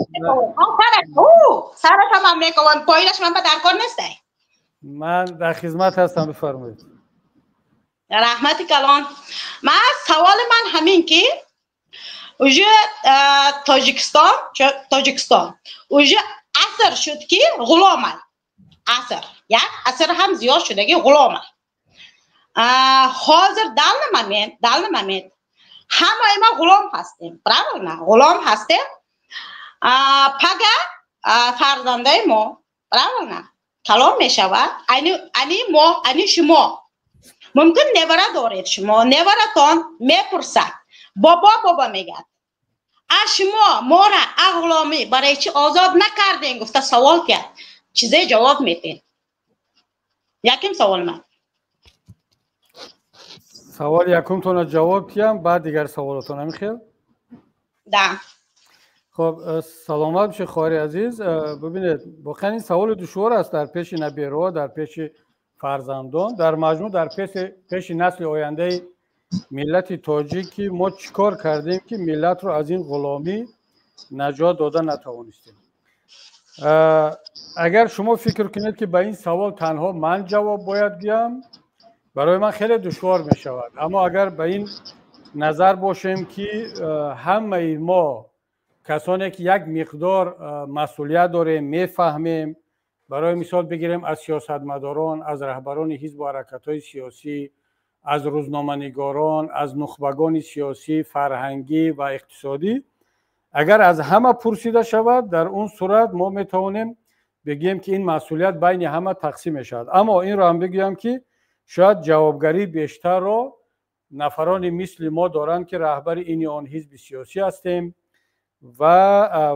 сараша ман мековам, поинаш ман ба дар кор нестай. Ман дар хизмат ҳастам, бифармоед. Раҳмати калон. Ман саволи ман ҳамин, ки уже Тоҷикистон уже аср шуд, ки ғуломай, аср, як аср ҳам зиёд шудаги ғуломай. Ҳозир данный момент ҳамаи мо ғулом ҳастем, правильно? Ғулом ҳастем. Пага фарзандаи мо, правильно, калон мешавад, ани мо, ани шумо мумкин невара доред, шумо неваратон мепурсад: «Бобо, бобо», мегӯяд. А шумо мора а ғуломӣ барои чӣ озод накардем гуфта савол кард, чизе ҷавоб метен? Яким савол ман. Саволи якумтона ҷавоб диҳам, баъд дигар саволотон, ҳамин хел? Да. Хоб, саломат бошед, хоҳари азиз. Бибинед, воқеан ин саволи душвор аст дар пеши набераҳо, дар пеши фарзандон, дар маҷмӯъ дар пеши насли ояндаи миллати тоҷик, ки мо чӣ кор кардем, ки миллатро аз ин ғуломӣ наҷот дода натавонистем. Агар шумо фикр кунед, ки ба ин савол танҳо ман ҷавоб бояд гӯям, барои ман хеле душвор мешавад. Аммо агар ба ин назар бошем, ки ҳамаи мо, касоне ки як миқдор масъулият дорем, мефаҳмем, барои мисол бигирем аз сиёсатмадорон, аз раҳбарони ҳизбу ҳаракатҳои сиёсӣ, аз рӯзноманигорон, аз нухбагони сиёсӣ, фарҳангӣ ва иқтисодӣ, агар аз ҳама пурсида шавад, дар он сурат мо метавонем бигӯем, ки ин масъулият байни ҳама тақсим мешавад. Аммо инро ҳам бигӯям, ки шояд ҷавобгарии бештарро нафарони мисли мо доранд, ки раҳбари ин ё он ҳизби сиёсӣ ҳастем ва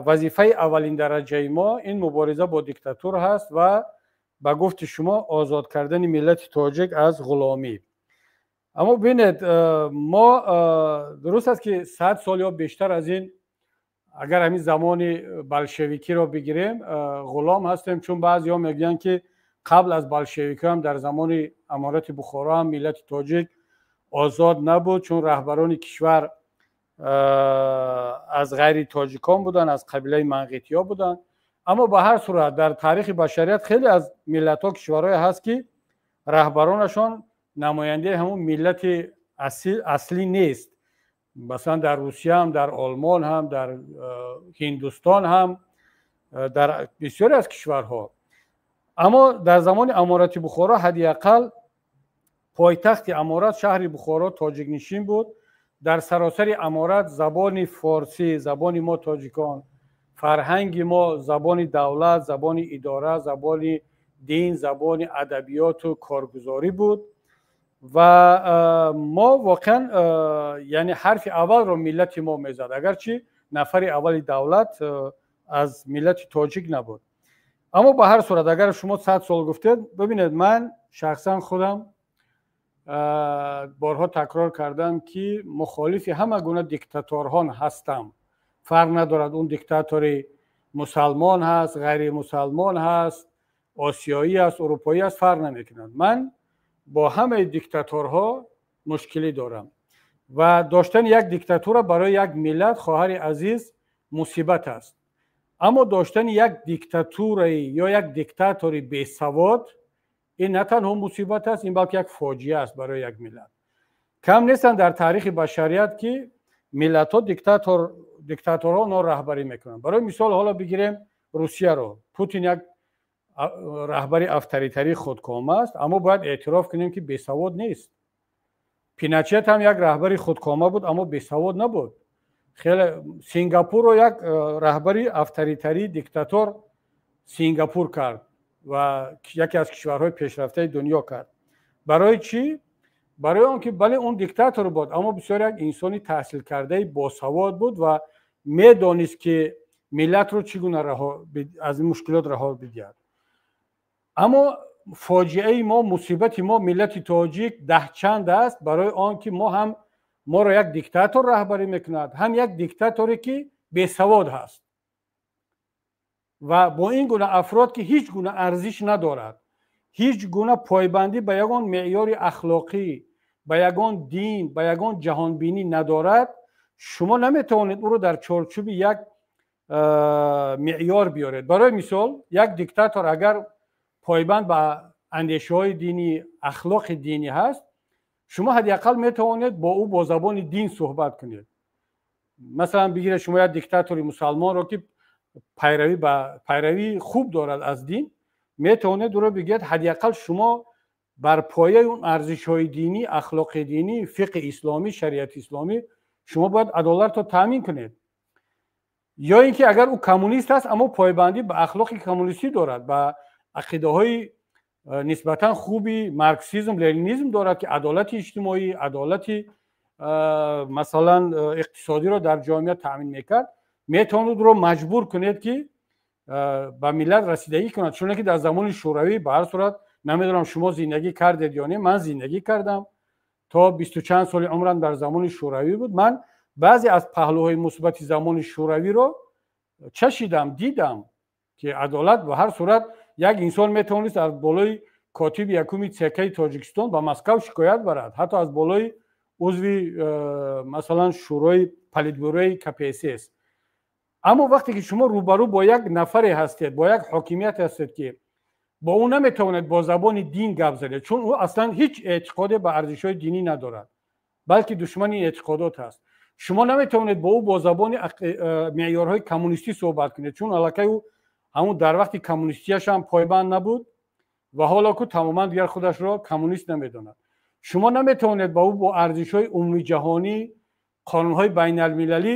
вазифаи аввалиндараҷаи мо ин мубориза бо диктатур ҳаст ва ба гуфти шумо озод кардани миллати тоҷик аз ғуломӣ. Аммо бинед, мо дуруст аст, ки 100 сол ё бештар аз ин, агар ҳамин замони болшевикиро бигирем, ғулом ҳастем, чун баъзеҳо мегӯянд, ки қабл аз болшевикӣ ҳам, дар замони аморати Бухоро ҳам миллати тоҷик озод набуд, чун раҳбарони кишвар аз ғайри тоҷикон буданд, аз қабилаи манғитиё буданд. Аммо ба ҳар сурат дар таърихи башарият хеле аз миллатҳо, кишварҳое ҳаст, ки раҳбаронашон намояндаи ҳамун миллати аслӣ нест. Масалан, дар Русия ҳам, дар Олмон ҳам, дар Ҳиндустон ҳам, дар бисёре аз кишварҳо. Аммо дар замони аморати Бухоро ҳадди ақал пойтахти аморат, шаҳри Бухоро, тоҷикнишин буд. Дар саросари аморат забони форсӣ, забони мо тоҷикон, фарҳанги мо, забони давлат, забони идора, забони дин, забони адабиёту коргузорӣ буд. Ва мо воқеан, яъне ҳарфи аввалро миллати мо мезад, агарчи нафари аввали давлат аз миллати тоҷик набуд. Аммо ба ҳар сурат, агар шумо 100 сол гуфтед, бибинед, ман шахсан худам борҳо такрор кардам, ки мухолифи ҳама гуна диктаторҳон ҳастам. Фарқ надорад, он диктатори мусалмон ҳаст, ғайримусалмон ҳаст, осиёӣ аст, урупоӣ аст, фарқ намекунад. Ман бо ҳамаи диктаторҳо мушкилӣ дорам ва доштани як диктатура барои як миллат, хоҳари азиз, мусибат аст. Аммо доштани як диктатураи ё як диктатори бесавод ин на танҳо мусибат аст, ин балки як фоҷиа аст барои як миллат. Кам нестанд дар таърихи башарият, ки миллатҳо диктаторҳо онҳо раҳбарӣ мекунанд. Барои мисол, ҳоло бигирем Русияро. Путин як раҳбари авторитарии худкома аст, аммо бояд эътироф кунем, ки бесавод нест. Пиночет ҳам як раҳбари худкома буд, аммо бесавод набуд. Хеле Сингапурро як раҳбари авторитарии диктатор Сингапур кард ва яке аз кишварҳои пешрафтаи дунё кард. Барои чӣ? Барои он ки, бале, он диктатор буд, аммо бисёр як инсони таҳсилкардаи босавод буд ва медонист, ки миллатро чӣ гуна аз ин мушкилот раҳо бидиҳад. Аммо фоҷиаи мо, мусибати мо, миллати тоҷик, даҳчанд аст, барои он ки мо ҳам моро як диктатор раҳбарӣ мекунад, ҳам як диктаторе, ки бесавод ҳаст ва бо ин гуна афрод, ки ҳеҷ гуна арзиш надорад, ҳеҷ гуна пойбандӣ ба ягон меъёри ахлоқӣ, ба ягон дин, ба ягон ҷаҳонбинӣ надорад, шумо наметавонед ӯро дар чорчӯби як меъёр биёред. Барои мисол, як диктатор агар пойбанд ба андешаҳои динӣ, ахлоқи динӣ ҳаст, шумо ҳадди ақал метавонед бо ӯ бо забони дин суҳбат кунед. Масалан, бигиред шумо як диктатори мусалмонро, ки пайравӣ ба пайравии хуб дорад аз дин, метавонед ӯро бигӯед, ҳадди ақал шумо бар пояи он арзишҳои динӣ, ахлоқи динӣ, фиқҳи исломӣ, шариати исломӣ шумо бояд адолатро таъмин кунед. Ё ин ки агар ӯ коммунист аст, аммо пойбандӣ ба ахлоқи коммунистӣ дорад, ба ақидаҳои нисбатан хуби марксизм ленинизм дорад, ки адолати иҷтимоӣ, адолати масалан иқтисодиро дар ҷомеа таъмин мекард, метавонед ӯро маҷбур кунед, ки ба миллат расидагӣ кунад. Чуне ки дар замони Шӯравӣ, ба ҳар сурат, намедонам, шумо зиндагӣ кардед ё не, ман зиндагӣ кардам, то бисту чанд соли умрам дар замони Шӯравӣ буд. Ман баъзе аз паҳлӯҳои мусбати замони Шӯравиро чашидам, дидам, ки адолат, ба ҳар сурат, як инсон метавонист аз болои котиби якуми ЦКи Тоҷикистон ба Москав шикоят барад, ҳатто аз болои узви масалан шӯрои Политбюрои КПСС. Аммо вақте ки шумо рӯбарӯ бо як нафаре ҳастед, бо як ҳокимият ҳастед, ки бо ӯ наметавонед бо забони дин гап занед, чун ӯ аслан ҳеҷ эътиқоде ба арзишҳои динӣ надорад, балки душмани эътиқодот аст, шумо наметавонед бо ӯ бо забони меъёрҳои коммунистӣ суҳбат кунед, чун аллакай ӯ ҳамун дар вақти коммунистияш ҳам пойбанд набуд ва ҳоло ку тамоман дигар худашро коммунист намедонад. Шумо наметавонед ба ӯ бо арзишҳои умумиҷаҳонӣ, қонунҳои байналмилалӣ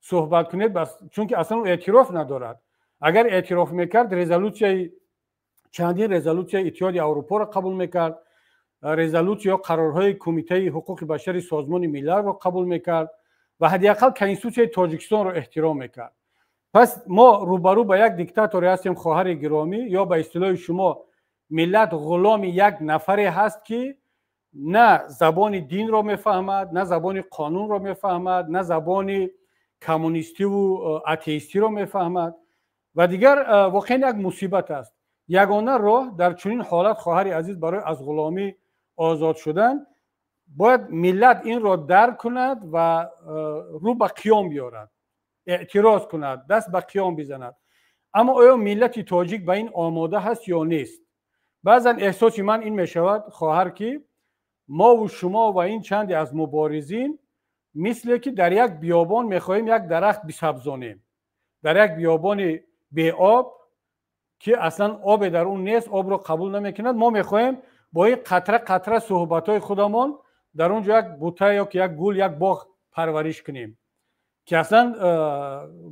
суҳбат кунед, чунки аслан ӯ эътироф надорад. Агар эътироф мекард, резолюсияи чандин резолюсияи Иттиҳоди Аврупоро қабул мекард, резолюсия ё қарорҳои Кумитаи ҳуқуқи башари Созмони Миллалро қабул мекард ва ҳадди ақал Конститутсияи Тоҷикистонро эҳтиром мекард. Пас мо рӯбарӯ ба як диктаторе ҳастем, хоҳари гиромӣ, ё ба истилоҳи шумо, миллат ғуломи як нафаре ҳаст, ки на забони динро мефаҳмад, на забони қонунро мефаҳмад, на забони коммунистиву атеистиро мефаҳмад ва дигар. Воқеан як мусибат аст. Ягона роҳ дар чунин ҳолат, хоҳари азиз, барои аз ғуломӣ озод шудан бояд миллат инро дарк кунад ва рӯ ба қиём биёрад, эътироз кунад, даст ба қиём бизанад. Аммо оё миллати тоҷик ба ин омода ҳаст ё нест? Баъзан эҳсоси ман ин мешавад, хоҳар, ки мову шумо ва ин чанде аз муборизин мисле ки дар як биёбон мехоҳем як дарахт бисабзонем, дар як биёбони беоб, ки аслан обе дар он нест, обро қабул намекунад. Мо мехоҳем бо ин қатра қатра суҳбатҳои худамон дар он ҷо як бута ё ки як гул, як боғ парвариш кунем, ки аслан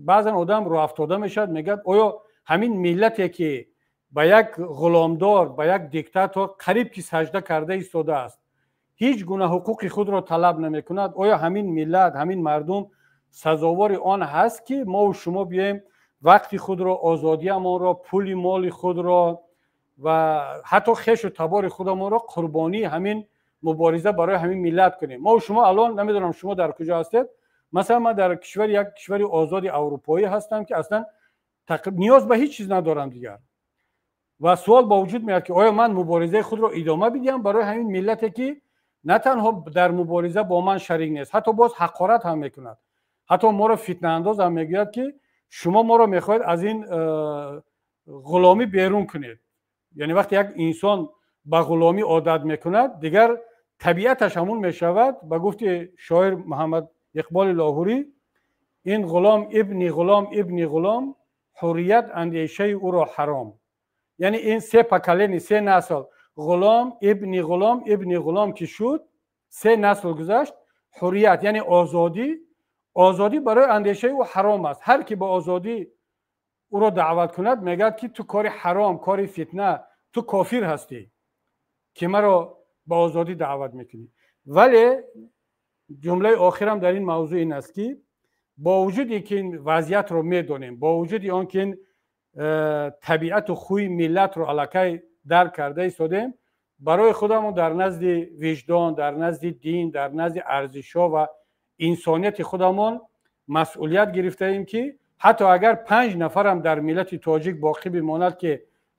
баъзан одам рӯафтода мешавад, мегӯяд: оё ҳамин миллате, ки ба як ғуломдор, ба як диктатор қариб ки сажда карда истодааст, ҳеҷ гуна ҳуқуқи худро талаб намекунад, оё ҳамин миллат, ҳамин мардум сазовори он ҳаст, ки мову шумо биёем, вақти худро, озодиамонро, пули моли худро ва ҳатто хешу табори худамонро қурбонии ҳамин мубориза барои ҳамин миллат кунем? Мову шумо алон, намедонам, шумо дар куҷо ҳастед, масалан ман дар кишвари, як кишвари озоди аврупоӣ ҳастам, ки аслан ниёз ба ҳеҷ чиз надорам дигар. Ва суол ба вуҷуд меояд, ки оё ман муборизаи худро идома бидиҳам барои ҳамин миллате, ки на танҳо дар мубориза бо ман шарик нест, ҳатто боз ҳақорат ҳам мекунад, ҳатто моро фитнаандоз ҳам мегӯяд, ки шумо моро мехоҳед аз ин ғуломӣ берун кунед? Яъне вақте як инсон ба ғуломӣ одат мекунад, дигар табиаташ ҳамун мешавад. Ба гуфти шоир Муҳаммад Иқболи Лоҳурӣ: «Ин ғулом ибни ғулом ибни ғулом, ҳуррият андешаи ӯро ҳаром». Яъне ин се поколение, се насл, ғулом ибни ғулом ибни ғулом ки шуд, се насл гузашт, ҳуррият, яъне озодӣ, озодӣ барои андешаи ӯ ҳаром аст. Ҳар ки ба озодӣ ӯро даъват кунад, мегӯяд, ки ту кори ҳаром, кори фитна, ту кофир ҳастӣ, ки маро ба озодӣ даъват мекунӣ. Вале ҷумлаи охирам дар ин мавзӯъ ин аст, ки бо вуҷуде ки ин вазъиятро медонем, бо вуҷуди он ки ин табиату хӯи миллатро аллакай дарк карда истодем, барои худамон дар назди виҷдон, дар назди дин, дар назди арзишҳо ва инсонияти худамон масъулият гирифтаем, ки ҳатто агар панҷ нафарам дар миллати тоҷик боқӣ бимонад, ки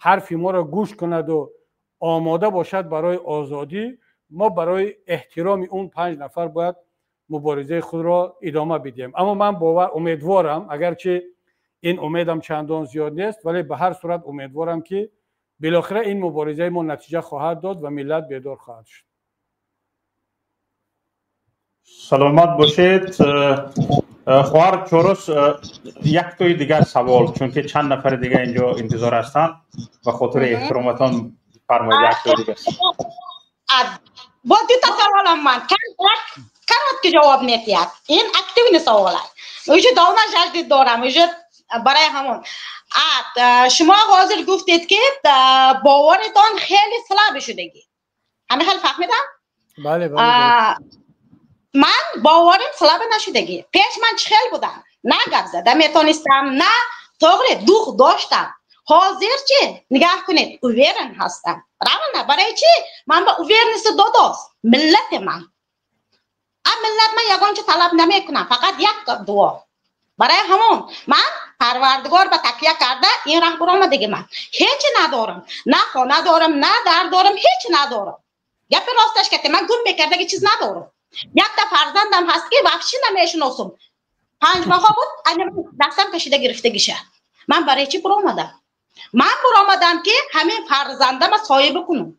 ҳарфи моро гӯш кунаду омода бошад барои озодӣ, мо барои эҳтироми он панҷ нафар бояд муборизаи худро идома бидиҳем. Аммо ман бовар, умедворам, агарчи ин умедам чандон зиёд нест, вале ба ҳар сурат умедворам, ки билохира ин муборизаи мо натиҷа хоҳад дод ва миллат бедор хоҳад шуд. Саломат бошед, хоҳар Чорос. Яктои дигар савол, чунки чанд нафари дигар инҷо интизор ҳастанд, ба хотири эҳтироматон фармоед, яктои дигар. Бо дута саволам ман короткий ҷавоб метиҳад. Ин активный савол аст, уже давно жаждид дорам, уже барои ҳамон. Шумо ҳозир гуфтед, ки боваритон хеле слаб шудагӣ, ҳамин хел фаҳмидам? Бале. Ман боварим слабо нашудагӣ. Пеш ман чӣ хел будам? На гап зада метонистам, на тоғри дух доштам. Ҳозир чӣ? Нигаҳ кунед, уверен ҳастам. Правильно? Барои чӣ? Ман ба уверенности додост. Миллати ман. А миллат ман ягонча талаб намекунам, фақат як дуо. Барои ҳамон ман Парвардигор ба такя карда ин раҳ буромадиги ман. Ҳеҷ надорам. На хона дорам, на дар дорам, ҳеҷ надорам. Гапи росташ кате ман гум мекардаги чиз надорам. Якта фарзандам ҳаст ки вообще намешиносам. 5 моҳа буд, ана дастам кашида гирифтагиша. Ман барои чӣ буромадам? Ман буромадам ки ҳамин фарзандама соҳиби кунам.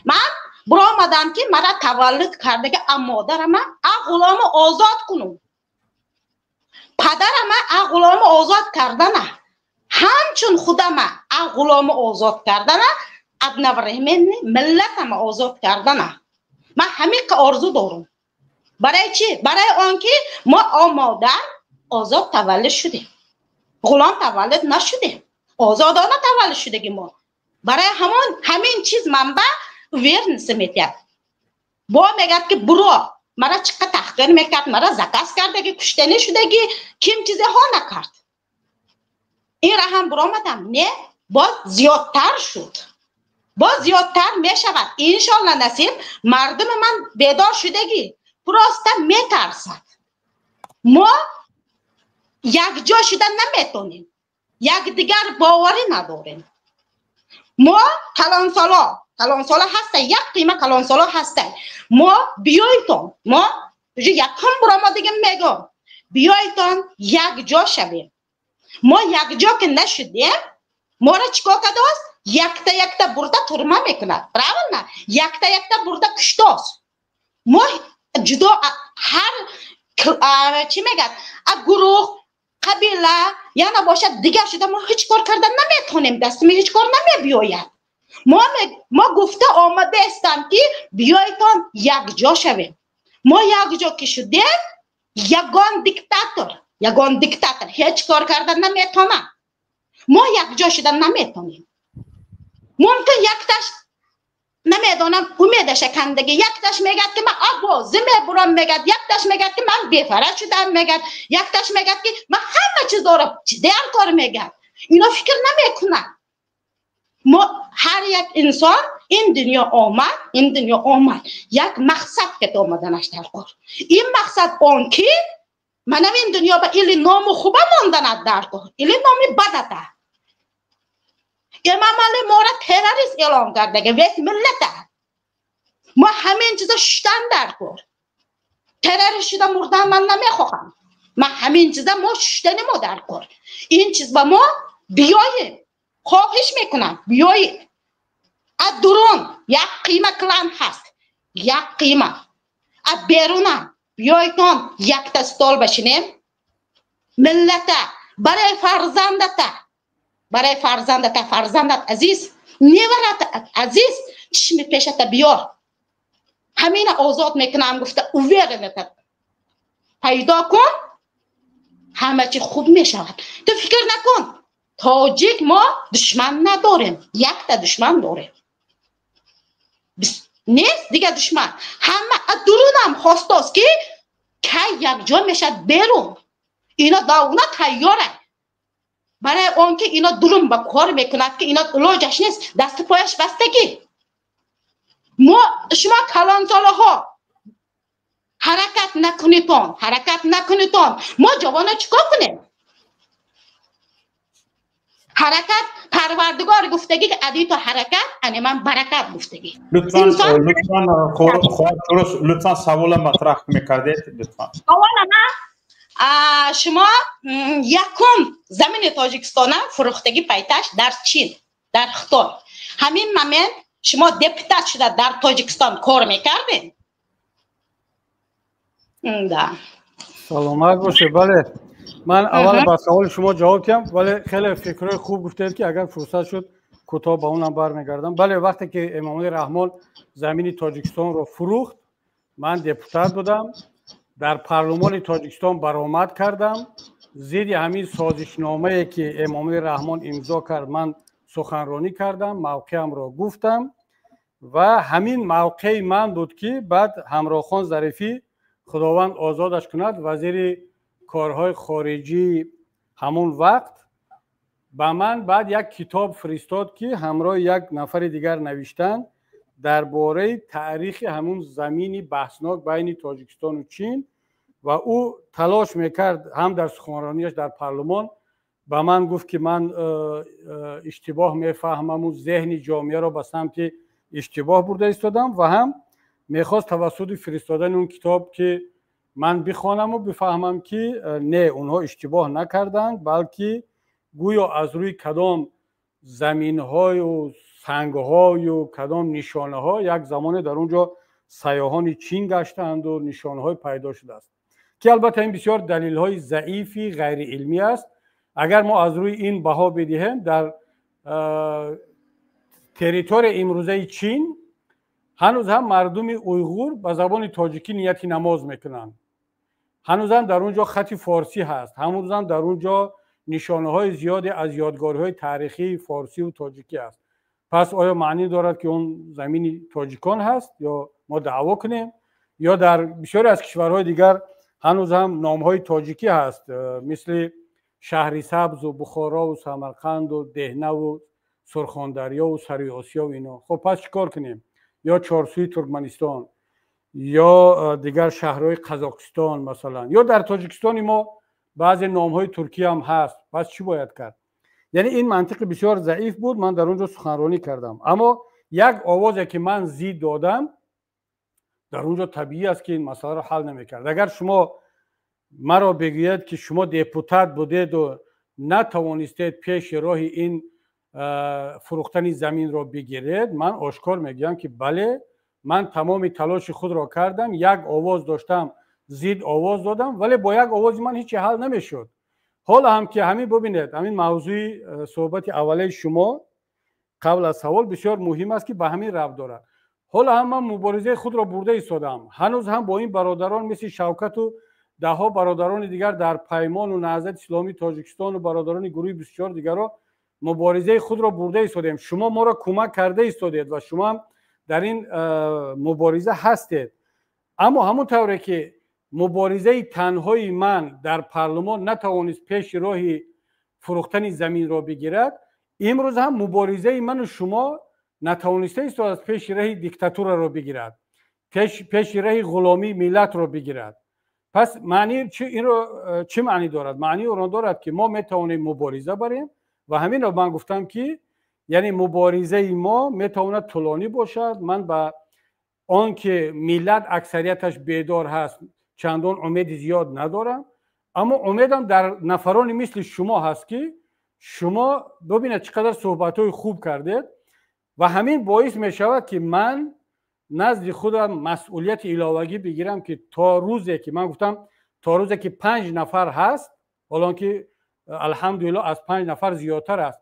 Ман буромадам ки мара таваллуд кардаги модарама а ғулому озод кунам. Падарама а ғулому озод кардана, ҳамчун худама а ғулому озод кардана, одновременно миллатама озод кардана. Ман ҳамин орзу дорам. Барои чӣ? Барои он ки мо модар озод таваллуд шудем. Ғулом таваллуд нашудем. Озодона таваллуд шудаги мо. Барои ҳамон ҳамин чиз манба уверенность метиҳад. Бо мегӯяд ки буро, мара чиқа таҳқир мекард, мара заказ кардаги, куштанӣ шудаги, ким чизеҳо накард. Ин раҳам буромадам. Не, боз зиёдтар шуд. Боз зиёдтар мешавад. Иншолла насиб, мардуми ман бедор шудаги. Просто метарсад. Мо якҷо шуда наметонем. Якдигар боварӣ надорем. Мо калонсоло, калонсоло ҳаста, як қима калонсоло ҳаста. Мо биёйтон, мо якум буромадигим мегӯм. Биёйтон якҷо шавем. Мо якҷо ки нашудем, моро чикор кардааст? Якта якта бурда турма мекунад. Правильно? Якта якта бурда куштост. Мо ҷудо ҳар чӣ мегӯяд? Гурӯҳ, қабила, яна бошад дигар шуда мо ҳеҷ кор карда наметонем, дастими ҳеҷ кор намебиёяд. Мо гуфта омадаистам ки биёйтон якҷо шавем. Мо якҷо ки шудем, ягон диктатор ҳеҷ кор карда наметонад. Мо якҷо шуда наметонем. Мумкин якташ намедонам умедаша кандаги, якташ мегӯяд ки ман обозӣ мебурам мегӯяд, якташ мегӯяд ки ман бефара шудам мегӯяд, якташ мегӯяд ки ман ҳама чиз дорам, чизеам кор мегӯяд. Ино фикр намекунад. Мо ҳар як инсон ин дунё омад, ин дунё омад, як мақсад ки омаданаш дар кор. Ин мақсад он ки манам ин дунё ба или ному хуба монданад дар кор, или номи бадата. Эмомалӣ моро террорист эълон кардаги, вес миллата. Мо ҳамин чизо шуштан дар кор. Террорист шуда мурдан ман намехоҳам. Ман ҳамин чиза мо шуштани мо дар кор. Ин чиз ба мо биёед. Хоҳиш мекунам, биёед. Аз дурун як қима клан ҳаст, як қима. Аз берунам биёедон якта стол башинем. Миллата барои фарзандата, барои фарзандата, фарзандат азиз, неварат азиз, чишми пешата биёр. Ҳамина озод мекунам гуфта уверенната пайдо кун, ҳама чи хуб мешавад. Ту фикр накун, тоҷик мо душман надорем, якта душман дорем. Нест дига душман. Ҳама аз дурунам хостост ки кай якҷо мешавад берун. Ино давна тайёранд. Барои он ки ино дурун ба кор мекунад ки ино илоҷаш нест, дасту пояш бастагӣ. Мо шумо калонсолаҳо ҳаракат накунитон, ҳаракат накунитон. Мо ҷавона чикор кунем? Ҳаракат Парвардигор гуфтагӣ ки адито ҳаракат, ани ман баракат гуфтагӣ. Лутфан, лутфан, хоҳар, лутфан савола матраҳ мекардед, лутфан. Савола ман шумо якум замини Тоҷикистона фурӯхтагӣ пайташ дар Чин, дар Хитой. Ҳамин момент шумо депутат шуда дар Тоҷикистон кор мекардед? Да. Саломат бошед. Бале, ман аввал ба саволи шумо ҷавоб диҳам, вале хеле фикрҳои хуб гуфтед ки агар фурсат шуд кӯтоҳ ба онам бармегардам. Бале, вақте ки Эмомалӣ Раҳмон замини Тоҷикистонро фурӯхт, ман депутат будам, дар парлумони Тоҷикистон баромад кардам. Зидди ҳамин созишномае ки Эмомалӣ Раҳмон имзо кард, ман суханронӣ кардам, мавқеамро гуфтам ва ҳамин мавқеи ман буд ки баъд Ҳамроҳхон Зарифӣ Худованд озодаш кунад, вазири корҳои хориҷии ҳамон вақт ба ман баъд як китоб фиристод, ки ҳамроҳи як нафари дигар навиштанд дар бораи таърихи ҳамун замини баҳснок байни Тоҷикистону Чин. Ва ӯ талош мекард, ҳам дар суханронияш дар парлумон ба ман гуфт, ки ман иштибоҳ мефаҳмаму зеҳни ҷомеаро ба самти иштибоҳ бурда истодам, ва ҳам мехост тавассути фиристодани он китоб, ки ман бихонаму бифаҳмам, ки не, онҳо иштибоҳ накарданд, балки гӯё аз рӯи кадом заминҳою сангҳою кадом нишонаҳо як замоне дар он ҷо сайёҳони Чин гаштаанду нишонаҳое пайдо шудааст, ки албатта ин бисёр далелҳои заифи ғайриилмӣ аст. Агар мо аз рӯи ин баҳо бидиҳем, дар территорияи имрӯзаи Чин ҳанӯз ҳам мардуми уйғур ба забони тоҷикӣ нияти намоз мекунанд, ҳанӯзам дар он ҷо хати форсӣ ҳаст, ҳанӯзам дар он ҷо нишонаҳои зиёде аз ёдгориҳои таърихии форсиву тоҷикӣ аст. Пас оё маънӣ дорад, ки он замини тоҷикон ҳаст ё мо даъво кунем? Ё дар бисёре аз кишварҳои дигар ҳанӯз ҳам номҳои тоҷикӣ ҳаст, мисли Шаҳри Сабзу Бухорову Самарқанду Деҳнаву Сурхондарёву Сари Осиёву ино. Хоб, пас чӣ кор кунем? Ё Чорсӯи Туркманистон, ё дигар шаҳрҳои Қазоқистон масалан, ё дар Тоҷикистони мо баъзе номҳои туркӣ ҳам ҳаст. Пас чӣ бояд кард? Яъне ин мантиқи бисёр заиф буд. Ман дар он ҷо суханронӣ кардам, аммо як овозе, ки ман зид додам дар он ҷо, табиӣ аст, ки ин масъаларо ҳал намекард. Агар шумо маро бигӯед, ки шумо депутат будеду натавонистед пеши роҳи ин фурӯхтани заминро бигиред, ман ошкор мегӯям, ки бале, ман тамоми талоши худро кардам, як овоз доштам, зид овоз додам, вале бо як овози ман ҳечи ҳал намешуд. Ҳоло ҳам ки ҳамин, бубинед, ҳамин мавзӯи суҳбати аввалаи шумо қабл аз савол бисёр муҳим аст, ки ба ҳамин рабт дорад. Ҳоло ҳам ман муборизаи худро бурда истодам, ҳанӯз ҳам бо ин бародарон мисли Шавкату даҳҳо бародарони дигар дар Паймону Наҳзати Исломии Тоҷикистону бародарони гурӯҳи 24 дигарро муборизаи худро бурда истодем. Шумо моро кӯмак карда истодед ва шумо ҳам дар ин мубориза ҳастед. Аммо ҳамон тавре ки муборизаи танҳои ман дар парлумон натавонист пеши роҳи фурӯхтани заминро бигирад, имрӯз ҳам муборизаи ману шумо натавониста истодааст пеши раҳи диктатураро бигирад, пеши раҳи ғуломии миллатро бигирад. Пас маъни инро чӣ маънӣ дорад? Маънии онро дорад, ки мо метавонем мубориза барем, ва ҳаминро ман гуфтам, ки яъне муборизаи мо метавонад тӯлонӣ бошад. Ман ба он ки миллат аксарияташ бедор ҳаст, чандон умеди зиёд надорам, аммо умедам дар нафарони мисли шумо ҳаст, ки шумо бибинед, чӣ қадар суҳбатҳои хуб кардед, ва ҳамин боис мешавад, ки ман назди худам масъулияти иловагӣ бигирам, ки то рӯзе ки ман гуфтам, то рӯзе ки панҷ нафар ҳаст, ҳолон ки алҳамдулилло аз панҷ нафар зиёдтар аст,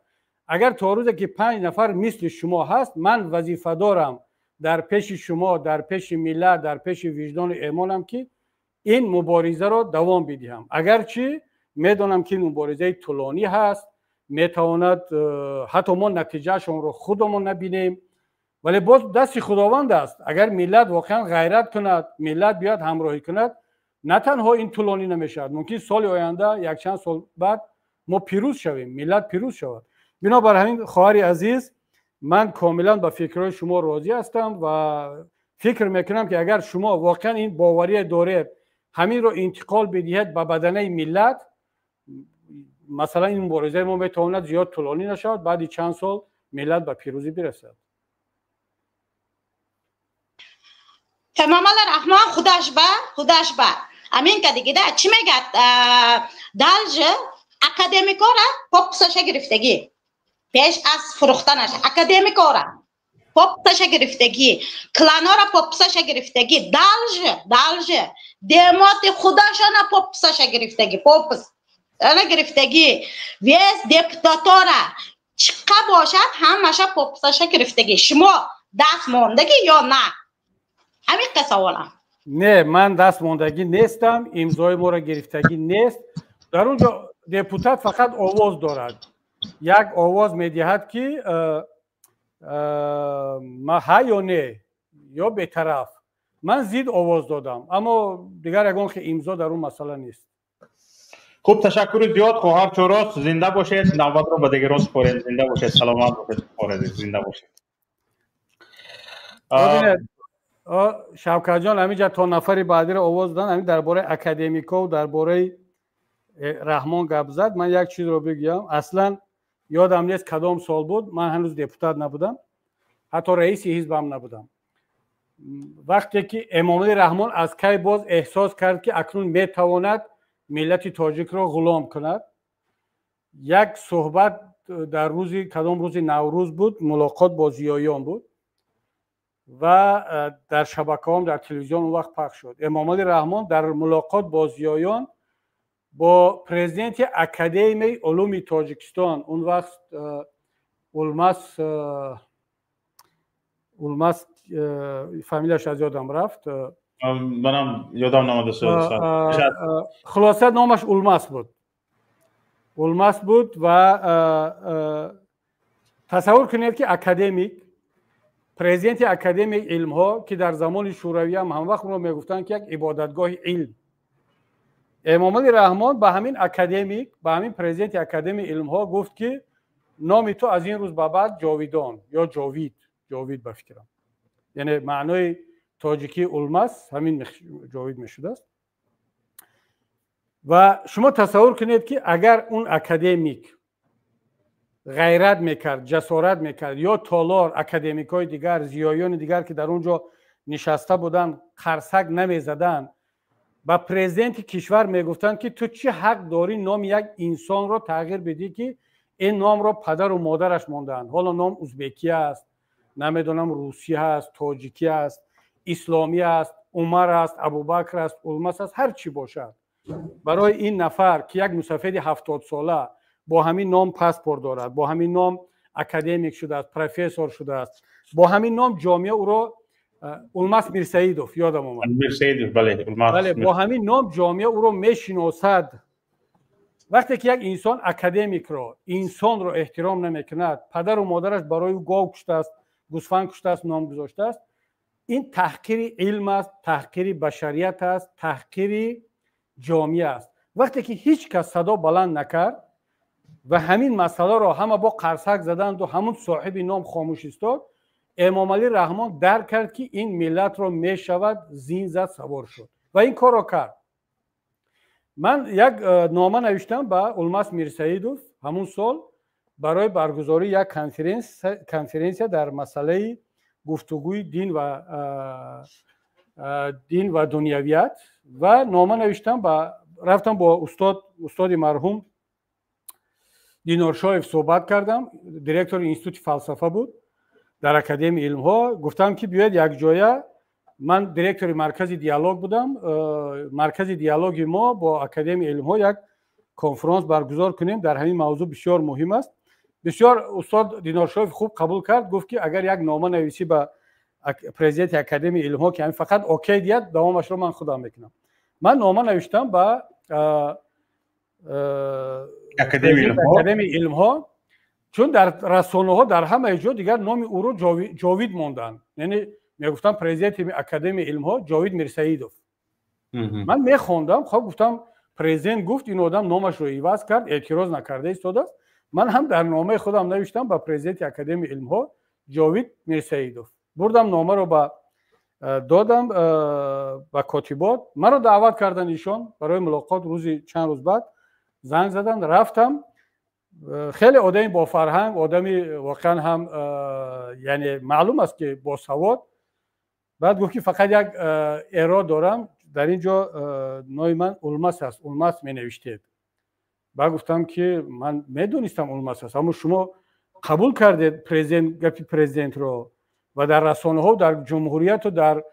агар то рӯзе ки панҷ нафар мисли шумо ҳаст, ман вазифа дорам дар пеши шумо, дар пеши миллат, дар пеши виҷдону эмонам, ки ин муборизаро давом бидиҳам, агарчи медонам, ки ин муборизаи тӯлонӣ ҳаст, метавонад ҳатто мо натиҷаашонро худамон набинем, вале боз дасти Худованд аст. Агар миллат воқеан ғайрат кунад, миллат биёяд, ҳамроҳӣ кунад, на танҳо ин тӯлонӣ намешавад, мумкин соли оянда, якчанд сол баъд мо пирӯз шавем, миллат пирӯз шавад. Бинобар ҳамин, хоҳари азиз, ман комилан ба фикрҳои шумо розӣ ҳастам ва фикр мекунам, ки агар шумо воқеан ин боварие доред, ҳаминро интиқол бидиҳед ба баданаи миллат, масалан, ин муборизаи мо метавонад зиёд тӯлонӣ нашавад, баъди чанд сол миллат ба пирӯзӣ бирасад. Эмомалӣ Раҳмон худаш ба амин кадигида чӣ мегӯяд? Даже академикора подписаша гирифтагӣ, пеш аз фурӯхтанаш академикора подписаша гирифтагӣ, кланора подписаша гирифтагӣ, даже демоти худашона подписаша гирифтагӣ, подпис ана гирифтагӣ, весь депутатора чиқа бошад, ҳамаша подписаша гирифтагӣ. Шумо даст мондагӣ ё на? Ҳамин саволам. Не, ман даст мондагӣ нестам, имзои моро гирифтагӣ нест. Дар он ҷо депутат фақат овоз дорад, як овоз медиҳад, ки ҳа ё не ё бетараф. Ман зид овоз додам, аммо дигар ягон хел имзо дар он масъала нест. Хуб, ташаккури зиёд, хоҳар Чорос, зинда бошед. Навбатро ба дигарон супоред. Зинда бошед, саломат бошед, зинда бошед. Шавкатҷон, ҳаминҷа то нафари баъдиро овоз доданд, ҳамин дар бораи академиков, дар бораи Раҳмон гап зад. Ман як чизро бигӯям. Аслан ёдам нест, кадом сол буд, ман ҳанӯз депутат набудам, ҳатто раиси ҳизбам набудам. Вақте ки Эмомалӣ Раҳмон аз кай боз эҳсос кард, ки акнун метавонад миллати тоҷикро ғулом кунад, як суҳбат дар рӯзи, кадом рӯзи Наврӯз буд, мулоқот бо зиёён буд ва дар шабакаҳом, дар телевизион он вақт пахш шуд. Эмомалӣ Раҳмон дар мулоқот бо зиёён бо президенти Академияи улуми Тоҷикистон он вақт Улмас, фамилияш аз ёдам рафт. Манам ёдам намада. Хулоса, номаш Улмас буд, Улмас буд. Ва тасаввур кунед, ки академик, президенти Академияи илмҳо, ки дар замони Шӯравиам ҳамвақт онро мегуфтанд, ки як ибодатгоҳи илм, Эмомалӣ Раҳмон ба ҳамин академик, ба ҳамин президенти Академияи илмҳо гуфт, ки номи ту аз ин рӯз ба баъд Ҷовидон ё Ҷовид, Ҷовид ба фикрам, яъне маънои тоҷикии Улмас ҳамин Ҷовид мешудааст. Ва шумо тасаввур кунед, ки агар он академик ғайрат мекард, ҷасорат мекард, ё толор, академикҳои дигар, зиёёни дигар, ки дар он ҷо нишаста буданд, қарсак намезаданд, ба президенти кишвар мегуфтанд, ки ту чӣ ҳақ дорӣ номи як инсонро тағйир бидӣ, ки ин номро падару модараш мондаанд? Ҳоло ном узбекӣ аст, намедонам, русӣ аст, тоҷикӣ аст, исломӣ аст, Умар аст, Абубакр аст, Улмас аст, ҳар чӣ бошад, барои ин нафар, ки як мусафеди 70-сола бо ҳамин ном паспорт дорад, бо ҳамин ном академик шудааст, профессор шудааст, бо ҳамин ном ҷомеа ӯро, Улмас Мирсаидов, ёдам омад. Бале. Бо ҳамин ном ҷомеа ӯро мешиносад. Вақте ки як инсон академикро, инсонро эҳтиром намекунад, падару модараш барои ӯ гов куштааст, гӯсфанд куштааст, ном гузоштааст, ин таҳқири илм аст, таҳқири башарият аст, таҳқири ҷомеа аст. Вақте ки ҳеҷ кас садо баланд накард ва ҳамин масъаларо ҳама бо қарсак заданду ҳамун соҳиби ном хомӯш истод, Эмомалӣ Раҳмон дарк кард, ки ин миллатро мешавад зин зад, савор шуд, ва ин корро кард. Ман як нома навиштам ба Улмас Мирсаидов ҳамун сол барои баргузории як конференсия дар масъалаи гуфтугӯи дин ва дунявият. Ва нома навиштам, ба рафтам, бо устоди марҳум Диноршоев суҳбат кардам, директори Институти фалсафа буд дар Академияи илмҳо. Гуфтам, ки биёед якҷоя, ман директори Маркази диалог будам, Маркази диалоги мо бо Академияи илмҳо, як конфронс баргузор кунем дар ҳамин мавзӯъ, бисёр муҳим аст. Бисёр устод Диноршоев хуб қабул кард, гуфт, ки агар як нома нависӣ ба президенти Академияи илмҳо, ки ҳамин фақат окей диҳад, давомашро ман худам мекунам. Ман нома навиштам ба Академияи илмҳо, чун дар расонаҳо, дар ҳамаи ҷо дигар номи ӯро Ҷовид монданд, яъне мегуфтам президенти Академияи илмҳо Ҷовид Мирсаидов. Ман мехондам, хоб, гуфтам, президент гуфт, ин одам номашро иваз кард, эътироз накарда истодааст. Ман ҳам дар номаи худам навиштам ба президенти Академияи илмҳо Ҷовид Мирсаидов. Бурдам номаро, ба додам ба котибот. Маро даъват карданд ишон барои мулоқот. Рӯзи чанд рӯз баъд занг заданд, рафтам. Хеле одами бофарҳанг, одами воқеан ҳам, яъне маълум аст, ки босавод. Баъд гуфт, ки фақат як эрод дорам, дар ин ҷо номи ман Улмас аст, Улмас менавиштед. Баъд гуфтам, ки ман медонистам, Улмас аст, аммо шумо қабул кардед президент, гапи президентро, ва дар расонаҳо, дар ҷумҳурияту дар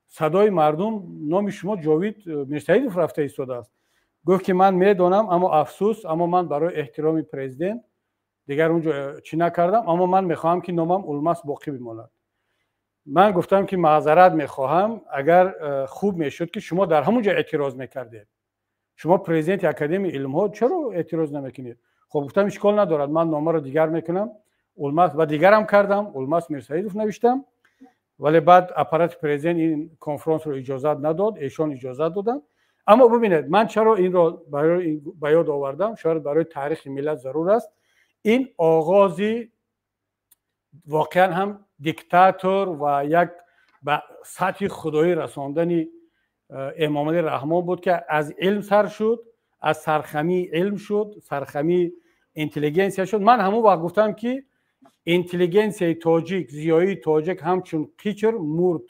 садои мардум номи шумо Ҷовид Мирсаидов рафта истодааст. Гуфт, ки ман медонам, аммо афсӯс, аммо ман барои эҳтироми президент дигар он ҷо чӣ накардам, аммо ман мехоҳам, ки номам Улмас боқӣ бимонад. Ман гуфтам, ки маъзарат мехоҳам, агар хуб мешуд, ки шумо дар ҳамон ҷо эътироз мекардед. Шумо президенти Академияи илмҳо, чаро эътироз намекунед? Хоб, гуфтам, ишкол надорад, ман номаро дигар мекунам, Улмас, ва дигарам кардам, Улмас Мирсаидов навиштам. Вале баъд аппарати президент ин конфронсро иҷозат надод, эшон иҷозат доданд. Аммо бубинед, ман чаро инро ба ёд овардам, шояд барои таърихи миллат зарур аст. Ин оғози воқеан ҳам диктатор ва як ба сатҳи худоӣ расондани Эмомалӣ Раҳмон буд, ки аз илм сар шуд, аз сархамии илм шуд, сархамии интеллигенсия шуд. Ман ҳамон вақт гуфтам, ки интеллигенсияи тоҷик, зиёии тоҷик ҳамчун қичр мурд.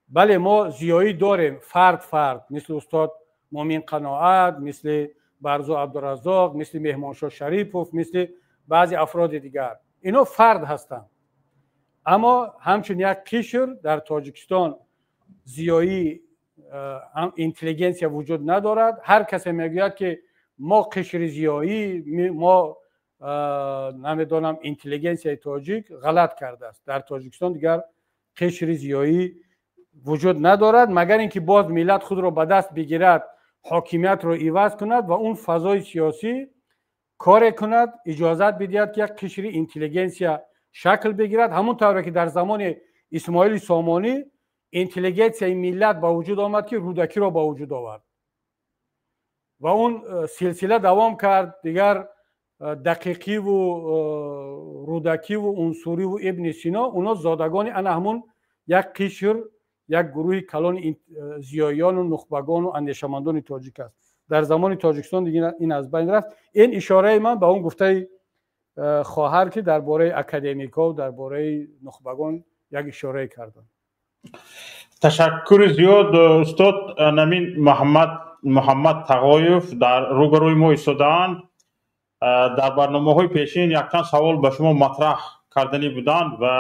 Бале, мо зиёӣ дорем, фард фард, мисли устод Мумин Қаноат, мисли Барзу Абдураззоқ, мисли Меҳмоншоҳ Шарипов, мисли баъзе афроди дигар. Ино фард ҳастанд. Аммо ҳамчун як қишр дар Тоҷикистон зиёӣ интеллигенсия вуҷуд надорад. Ҳар касе мегӯяд, ки мо қишри зиёӣ, мо намедонам интеллигенсияи тоҷик, ғалат кардааст. Дар Тоҷикистон дигар қишри зиёӣ вуҷуд надорад, магар ин ки боз миллат худро ба даст бигирад, ҳокимиятро иваз кунад ва он фазои сиёсӣ коре кунад, иҷозат бидиҳад, ки як қишри интеллигенсия шакл бигирад. Ҳамон тавре ки дар замони Исмоили Сомонӣ интеллигенсияи миллат ба вуҷуд омад, ки Рӯдакиро ба вуҷуд овард ва он силсила давом кард. Дигар Дақиқиву Рӯдакиву Унсуриву Ибни Сино, оно зодагони ана ҳамун як қишр, як гурӯҳи калони зиёиёну нухбагону андешамандони тоҷик аст. Дар замони Тоҷикистон дигар ин аз байн рафт. Ин ишораи ман ба он гуфтаи хоҳар, ки дар бораи академикҳо, дар бораи нухбагон як ишорае кардам. Ташаккури зиёд, устод. Намин Муҳаммад Тағоев дар рӯбарӯи мо истодаанд. Дар барномаҳои пешин якчанд савол ба шумо матраҳ карданӣ буданд ва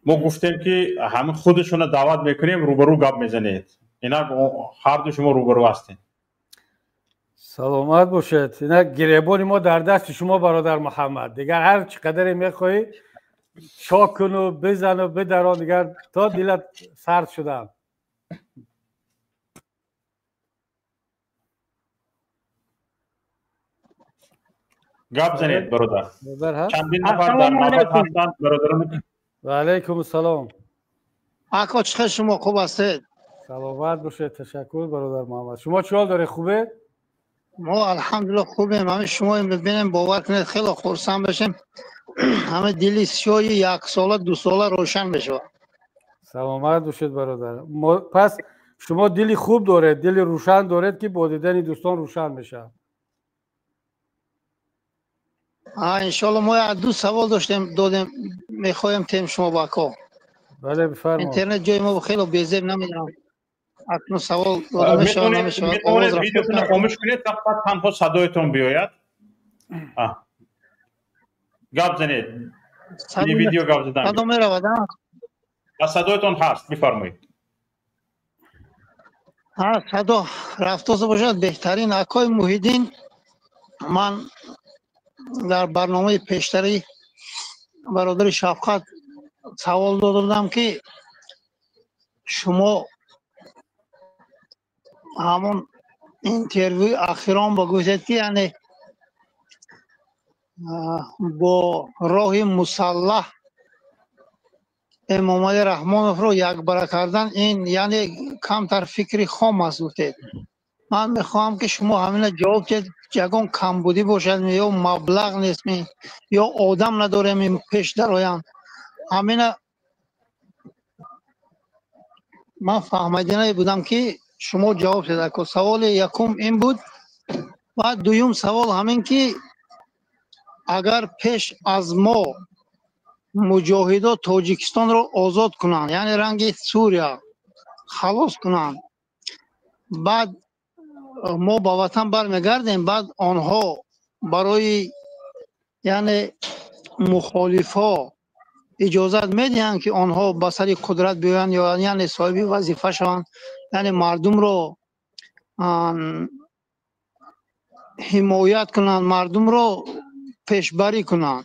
мо гуфтем, ки ҳамин худашонро даъват мекунем, рӯбарӯ гап мезанед. Инак ҳарду шумо рӯбарӯ ҳастед. Саломат бошед. Инак гиребони мо дар дасти шумо, бародар Муҳаммад. Дигар ҳар чӣ қадаре мехоҳӣ чок куну бизану бидарон, дигар то дилат сард шудан. Гап занед, бародар. Чандин нафар дар навбат ҳастанд, бародарон. Ва алайкум ассалом. Ако, чӣ хел шумо, хуб ҳастед? Саломат бошед, ташаккур, бародар Муҳаммад. Шумо чӣ ҳол доред, хубе? Мо алҳамдулилла хубем. Ҳамин шумо мебинем, бовар кунед, хеле хурсанд бешем. Ҳама дили сиёҳи яксола дусола равшан мешавад. Саломат бошед, бародар. Пас шумо дили хуб доред, дили рӯшан доред, ки бо дидани дӯстон рӯшан мешавад. Иншоалло, мо ду савол доштем, додем, мехоҳем тем шумо ба ако. Бале, бифармо. Интернет ҷои мо хеле безеб, намедонам, акнун савол дода мешавад, намешавад. Метавонед видеотонро хомӯш кунед, фақат танҳо садоятон биёяд. Гап занед. Видео гап задан. Садо меравад, а? Садоятон ҳаст, бифармоед. Ҳа, садо рафтоза бошад, беҳтарин. Акои Муҳиддин, ман дар барномаи пештари бародари Шафқат савол дода будам, ки шумо ҳамон интервюи ахирон ба гуфтед, ки яъне бо роҳи мусаллаҳ Эмомалӣ Раҳмоновро якбара кардан ин яъне камтар фикри хом аст, гуфтед. Ман мехоҳам, ки шумо ҳамина ҷавоб диҳед: ягон камбудӣ бошад ё маблағ нестми ё одам надорем пеш дароянд? Ҳамина ман фаҳмидинае будам, ки шумо ҷавоб диҳед, ако. Саволи якум ин буд. Баъд дуюм савол ҳамин, ки агар пеш аз мо муҷоҳидо Тоҷикистонро озод кунанд, яъне ранги Сурия халос кунанд, баъд мо ба ватан бармегардем, баъд онҳо барои яъне мухолифҳо иҷозат медиҳанд, ки онҳо ба сари қудрат биёянд ё яъне соҳиби вазифа шаванд, яъне мардумро ҳимоят кунанд, мардумро пешбарӣ кунанд?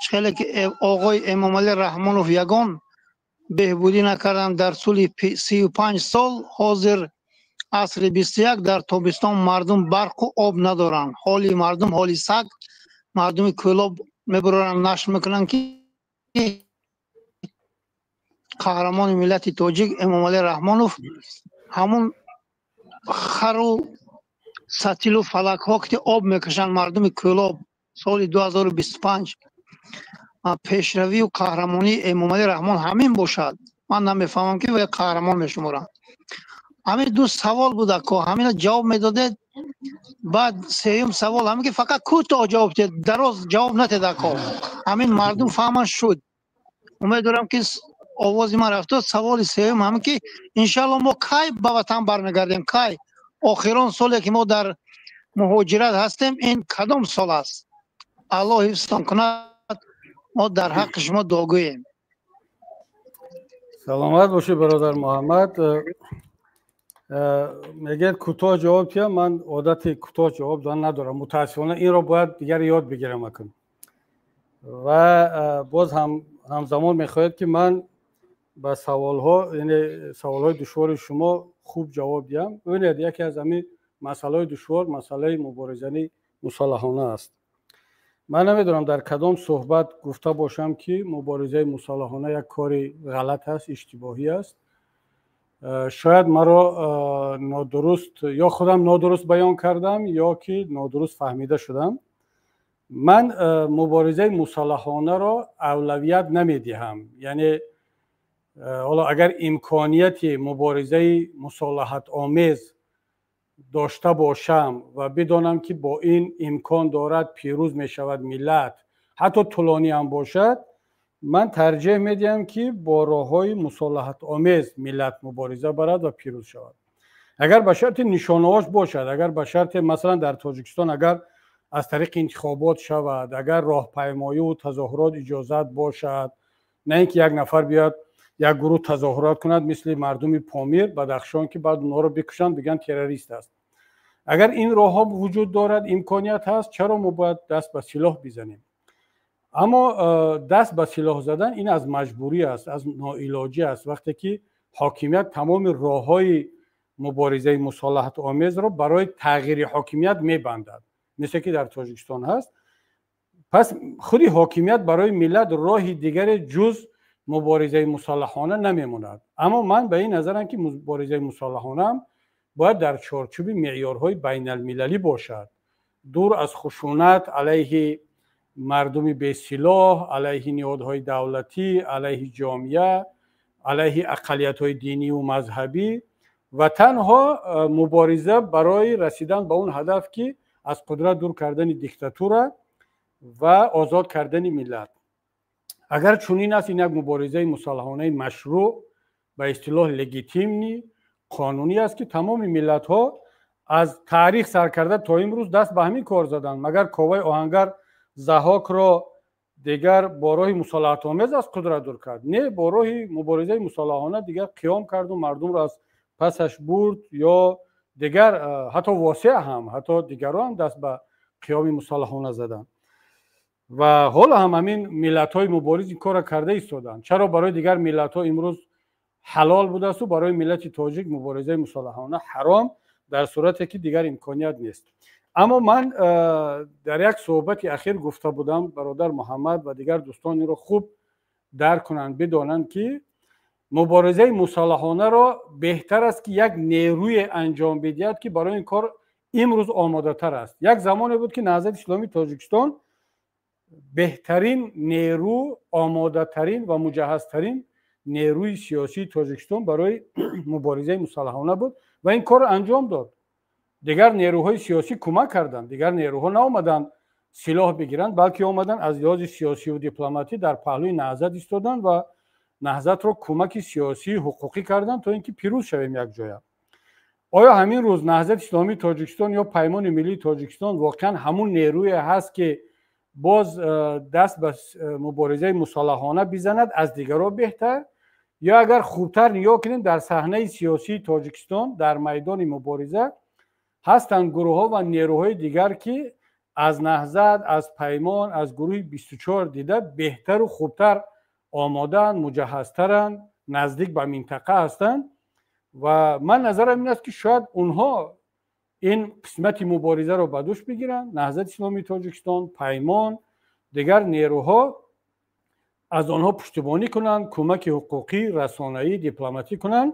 Хеле ки оғои Эмомалӣ Раҳмонов ягон беҳбудӣ накарданд дар тӯли 35 сол. Ҳозир асри 21, дар тобистон мардум барқу об надоранд, ҳоли мардум ҳоли саг. Мардуми Кӯлоб мебароранд, нашр мекунанд, ки Қаҳрамони миллати тоҷик Эмомалӣ Раҳмонов ҳамун хару сатилу фалакҳо ки об мекашанд мардуми Кӯлоб соли 2025 пешравию қаҳрамонии Эмомалӣ Раҳмон ҳамин бошад, ман намефаҳмам, ки вай қаҳрамон мешуморам. Ҳамин ду савол буд, ако, ҳамина ҷавоб медодед. Баъд сеюм савол ҳамин, ки фақат кӯтоҳ ҷавоб диҳед, дароз ҷавоб натед, ако, ҳамин мардум фаҳманд шуд. Умед дорам, ки овози ман рафтод. Саволи сеюм ҳамин, ки иншаалло мо кай ба ватан бармегардем? Кай? Охирон соле, ки мо дар муҳоҷират ҳастем, ин кадом сол аст? Аллоҳ ҳифзтон кунад, мо дар ҳаққи шумо дуогӯем. Саломат бошӣ, бародар Муҳаммад. Мегӯяд, кӯтоҳ ҷавоб диҳам. Ман одати кӯтоҳ ҷавоб додан надорам, мутаассифона. Инро бояд дигар ёд бигирам акун. Ва боз ҳам ҳамзамон мехоҳед, ки ман ба саволҳо, яъне саволҳои душвори шумо, хуб ҷавоб диҳам. Бибинед, яке аз ҳамин масъалаҳои душвор масъалаи муборизаи мусаллаҳона аст. Ман намедонам, дар кадом суҳбат гуфта бошам, ки муборизаи мусаллаҳона як кори ғалат аст, иштибоҳӣ аст. Шояд маро нодуруст ё худам нодуруст баён кардам, ё ки нодуруст фаҳмида шудам. Ман муборизаи мусаллаҳонаро авлавият намедиҳам, яъне ҳоло агар имконияти муборизаи мусолиҳатомез дошта бошам ва бидонам, ки бо ин имкон дорад пирӯз мешавад миллат, ҳатто тӯлонӣ ҳам бошад, ман тарҷеҳ медиҳам, ки бо роҳҳои мусолиҳатомез миллат мубориза барад ва пирӯз шавад, агар ба шарти нишонаҳош бошад, агар ба шарте, масалан, дар Тоҷикистон агар аз тариқи интихобот шавад, агар роҳпаймоиву тазоҳурот иҷозат бошад, на ин ки як нафар биёяд, як гурӯҳ тазоҳурот кунад, мисли мардуми Помир, Бадахшон, ки баъд онҳоро бикушанд, бигӯянд террорист аст. Агар ин роҳҳо вуҷуд дорад, имконият ҳаст, чаро мо бояд даст ба силоҳ бизанем? Аммо даст ба силоҳ задан ин аз маҷбурӣ аст, аз ноилоҷӣ аст, вақте ки ҳокимият тамоми роҳҳои муборизаи мусолиҳатомезро барои тағйири ҳокимият мебандад, мисле ки дар Тоҷикистон ҳаст. Пас худи ҳокимият барои миллат роҳи дигаре ҷуз муборизаи мусаллаҳона намемонад. Аммо ман ба ин назарам, ки муборизаи мусаллаҳонаам бояд дар чорчӯби меъёрҳои байналмилалӣ бошад, дур аз хушунат алайҳи мардуми бесилоҳ, алайҳи ниҳодҳои давлатӣ, алайҳи ҷомеа, алайҳи ақаллиятҳои диниву мазҳабӣ ва танҳо мубориза барои расидан ба он ҳадаф, ки аз қудрат дур кардани диктатура ва озод кардани миллат. Агар чунин аст, ин як муборизаи мусаллаҳонаи машрӯъ, ба истилоҳ легитимный, қонунӣ аст, ки тамоми миллатҳо аз таърих сар карда то имрӯз даст ба ҳамин кор заданд. Магар Коваи Оҳангар Заҳокро дигар бо роҳи мусолиҳатомез аз қудрат дур кард? Не, бо роҳи муборизаи мусолиҳона дигар қиём карду мардумро аз пасаш бурд. Ё дигар, ҳатто Восеъ ҳам, ҳатто дигарон ҳам даст ба қиёми мусаллаҳона заданд ва ҳоло ҳам ҳамин миллатҳои мубориз ин корро карда истоданд. Чаро барои дигар миллатҳо имрӯз ҳалол будасту барои миллати тоҷик муборизаи мусаллаҳона ҳаром, дар сурате ки дигар имконият нест? Аммо ман дар як суҳбати ахир гуфта будам, бародар Муҳаммад ва дигар дӯстон инро хуб дарк кунанд, бидонанд, ки муборизаи мусаллаҳонаро беҳтар аст, ки як нерӯе анҷом бидиҳад, ки барои ин кор имрӯз омодатар аст. Як замоне буд, ки Наҳзати Исломии Тоҷикистон беҳтарин нерӯ, омодатарин ва муҷаҳҳазтарин нерӯи сиёсии Тоҷикистон барои муборизаи мусаллаҳона буд ва ин корро анҷом дод. Дигар нерӯҳои сиёсӣ кӯмак карданд. Дигар нерӯҳо наомаданд силоҳ бигиранд, балки омаданд, аз лиҳози сиёсиву дипломатӣ дар паҳлӯи Наҳзат истоданд ва Наҳзатро кӯмаки сиёсию ҳуқуқӣ карданд, то ин ки пирӯз шавем якҷоя. Оё ҳамин рӯз Наҳзати Исломии Тоҷикистон ё Паймони Миллии Тоҷикистон воқеан ҳамун нерӯе ҳаст, ки боз даст ба муборизаи мусаллаҳона бизанад, аз дигарро беҳтар? Ё агар хубтар нигоҳ кунем, дар саҳнаи сиёсии Тоҷикистон, дар майдони мубориза ҳастанд гурӯҳҳо ва нерӯҳои дигар, ки аз Наҳзат, аз Паймон, аз гурӯҳи 24 дида беҳтару хубтар омодаанд, муҷаҳҳазтаранд, наздик ба минтақа ҳастанд? Ва ман назарам ин аст, ки шояд онҳо ин қисмати муборизаро ба дӯш бигиранд: Наҳзати Исломии Тоҷикистон, Паймон, дигар нерӯҳо. Аз онҳо пуштибонӣ кунанд, кӯмаки ҳуқуқӣ, расонаӣ, дипломатӣ кунанд,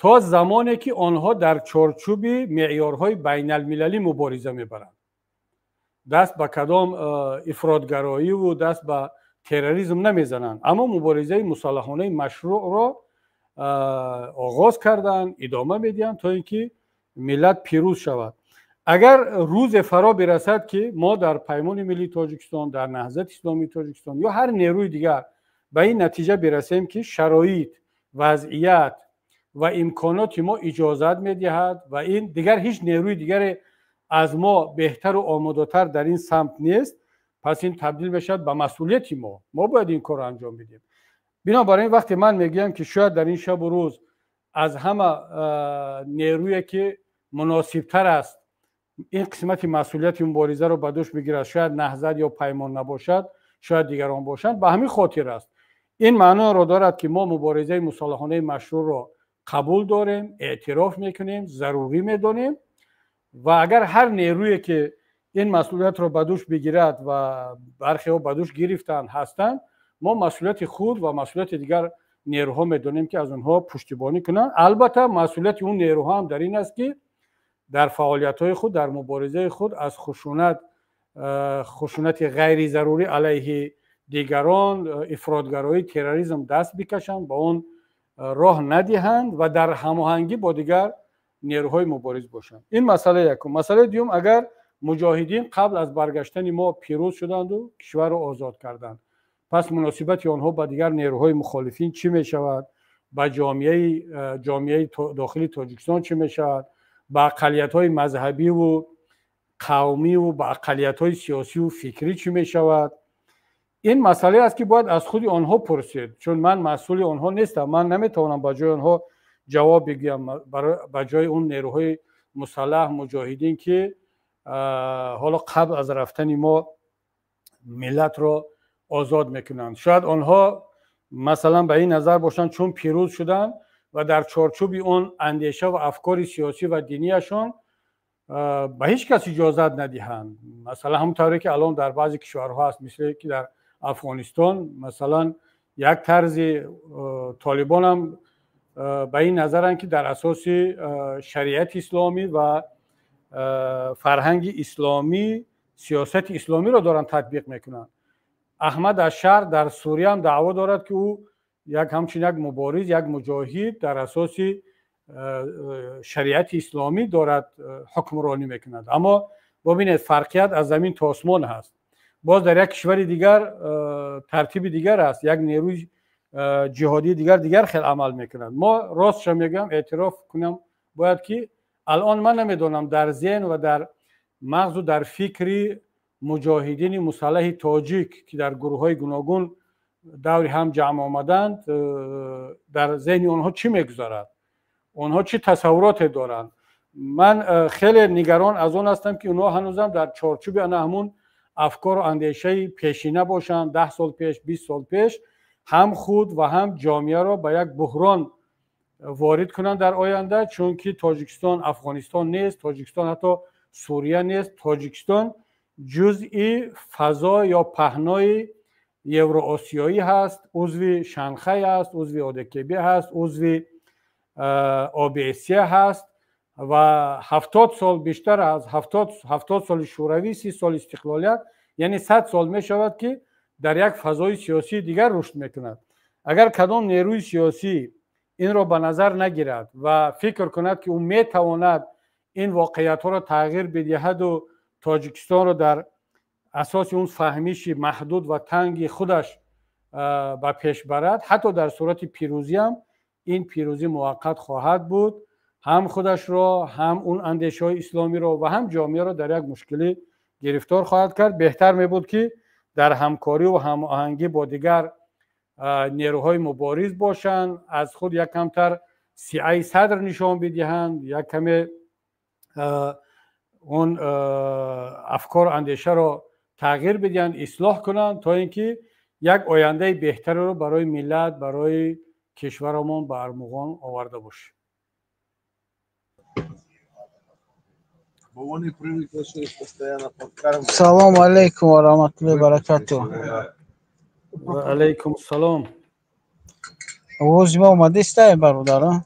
то замоне ки онҳо дар чорчӯби меъёрҳои байналмилалӣ мубориза мебаранд, даст ба кадом ифротгароиву даст ба терроризм намезананд, аммо муборизаи мусаллаҳонаи машрӯъро оғоз карданд, идома медиҳанд, то ин ки миллат пирӯз шавад. Агар рӯзе фаро бирасад, ки мо дар Паймони Миллии Тоҷикистон, дар Наҳзати Исломии Тоҷикистон ё ҳар нерӯи дигар ба ин натиҷа бирасем, ки шароит, вазъият ва имконоти мо иҷозат медиҳад ва ин дигар ҳеҷ нерӯи дигаре аз мо беҳтару омодатар дар ин самт нест, пас ин табдил мешавад ба масъулияти мо. Мо бояд ин корро анҷом бидиҳем. Бинобар ин, вақте ман мегӯям, ки шояд дар ин шабу рӯз аз ҳама нерӯе ки муносибтар аст ин қисмати масъулияти муборизаро ба дӯш бигирад, шояд Наҳзат ё Паймон набошад, шояд дигарон бошанд, ба ҳамин хотир аст. Ин маъноро дорад, ки мо муборизаи мусаллаҳонаи машрӯъро қабул дорем, эътироф мекунем, зарурӣ медонем ва агар ҳар нерӯе ки ин масъулиятро ба дӯш бигирад, ва бархеҳо ба дӯш гирифтанд, ҳастанд, мо масъулияти худ ва масъулияти дигар нерӯҳо медонем, ки аз онҳо пуштибонӣ кунанд. Албатта, масъулияти он нерӯҳо ҳам дар ин аст, ки дар фаъолиятҳои худ, дар муборизаи худ аз хушунати ғайризарурӣ алайҳи дигарон, ифротгароӣ, терроризм даст бикашанд, ба он роҳ надиҳанд ва дар ҳамоҳангӣ бо дигар нерӯҳои мубориз бошанд. Ин масъалаи якум. Масъалаи дуюм: агар муҷоҳидин қабл аз баргаштани мо пирӯз шуданду кишварро озод карданд, пас муносибати онҳо ба дигар нерӯҳои мухолифин чӣ мешавад, ба ҷомеаи дохили Тоҷикистон чӣ мешавад, ба ақаллиятҳои мазҳабиву қавмиву ба ақаллиятҳои сиёсиву фикрӣ чӣ мешавад? Ин масъалае аст, ки бояд аз худи онҳо пурсид, чун ман масъули онҳо нестам. Ман наметавонам ба ҷои онҳо ҷавоб бигӯям, ба ҷои он нерӯҳои мусаллаҳ, муҷоҳидин, ки ҳоло қабл аз рафтани мо миллатро озод мекунанд. Шояд онҳо, масалан, ба ин назар бошанд, чун пирӯз шуданд ва дар чорчӯби он андеша ва афкори сиёсӣ ва динияшон ба ҳеҷ кас иҷозат надиҳанд. Масалан, ҳамон тавре ки алон дар баъзе кишварҳо ҳаст, мисле ки дар Афғонистон, масалан, як тарзи толибонам ба ин назаранд, ки дар асоси шариати исломӣ ва фарҳанги исломӣ сиёсати исломиро доранд татбиқ мекунанд. Аҳмад Ашшар дар Сурия ҳам даъво дорад, ки ӯ як ҳамчун як мубориз, як муҷоҳид дар асоси шариати исломӣ дорад ҳукмронӣ мекунад. Аммо бибинед, фарқият аз замин то осмон ҳаст. Боз дар як кишвари дигар тартиби дигар аст, як нерӯи ҷиҳодии дигар хел амал мекунад. Мо, ростша мегӯям, эътироф кунам бояд, ки алон ман намедонам дар зеҳн ва дар мағзу дар фикри муҷоҳидини мусаллаҳи тоҷик, ки дар гурӯҳҳои гуногун даври ҳам ҷамъ омаданд, дар зеҳни онҳо чӣ мегузарад, онҳо чӣ тасаввуроте доранд. Ман хеле нигарон аз он ҳастам, ки онҳо ҳанӯзам дар чорчӯби ана ҳамун афкору андешаи пешина бошанд, 10 сол пеш, 20 сол пеш, ҳам худ ва ҳам ҷомеаро ба як буҳрон ворид кунанд дар оянда, чунки Тоҷикистон Афғонистон нест, Тоҷикистон ҳатто Сурия нест. Тоҷикистон ҷузъи фазо ё паҳнои евроосиёӣ ҳаст, узви Шанхай ҳаст, узви ОДКБ ҳаст, узви ОБСЕ ҳаст ва 70 сол, бештар аз 70 соли шӯравӣ, 30 соли истиқлолият, яъне 100 сол мешавад, ки дар як фазои сиёсии дигар рушд мекунад. Агар кадом нерӯи сиёсӣ инро ба назар нагирад ва фикр кунад, ки ӯ метавонад ин воқеиятҳоро тағйир бидиҳаду Тоҷикистонро дар асоси он фаҳмиши маҳдуд ва танги худаш ба пеш барад, ҳатто дар сурати пирӯзиам ин пирӯзӣ муваққат хоҳад буд. Ҳам худашро, ҳам он андешаҳои исломиро ва ҳам ҷомеаро дар як мушкилӣ гирифтор хоҳад кард. Беҳтар мебуд, ки дар ҳамкорӣ ва ҳамоҳангӣ бо дигар нерӯҳои мубориз бошанд, аз худ як камтар сиаи садр нишон бидиҳанд, як каме он афкору андешаро тағйир бидиҳанд, ислоҳ кунанд, то ин ки як ояндаи беҳтареро барои миллат, барои кишварамон ба армуғон оварда бошем. Салому алайкум ва раҳматуллоҳи баракату. Ва алайкум ассалом. Овози ма омадистай, бародар?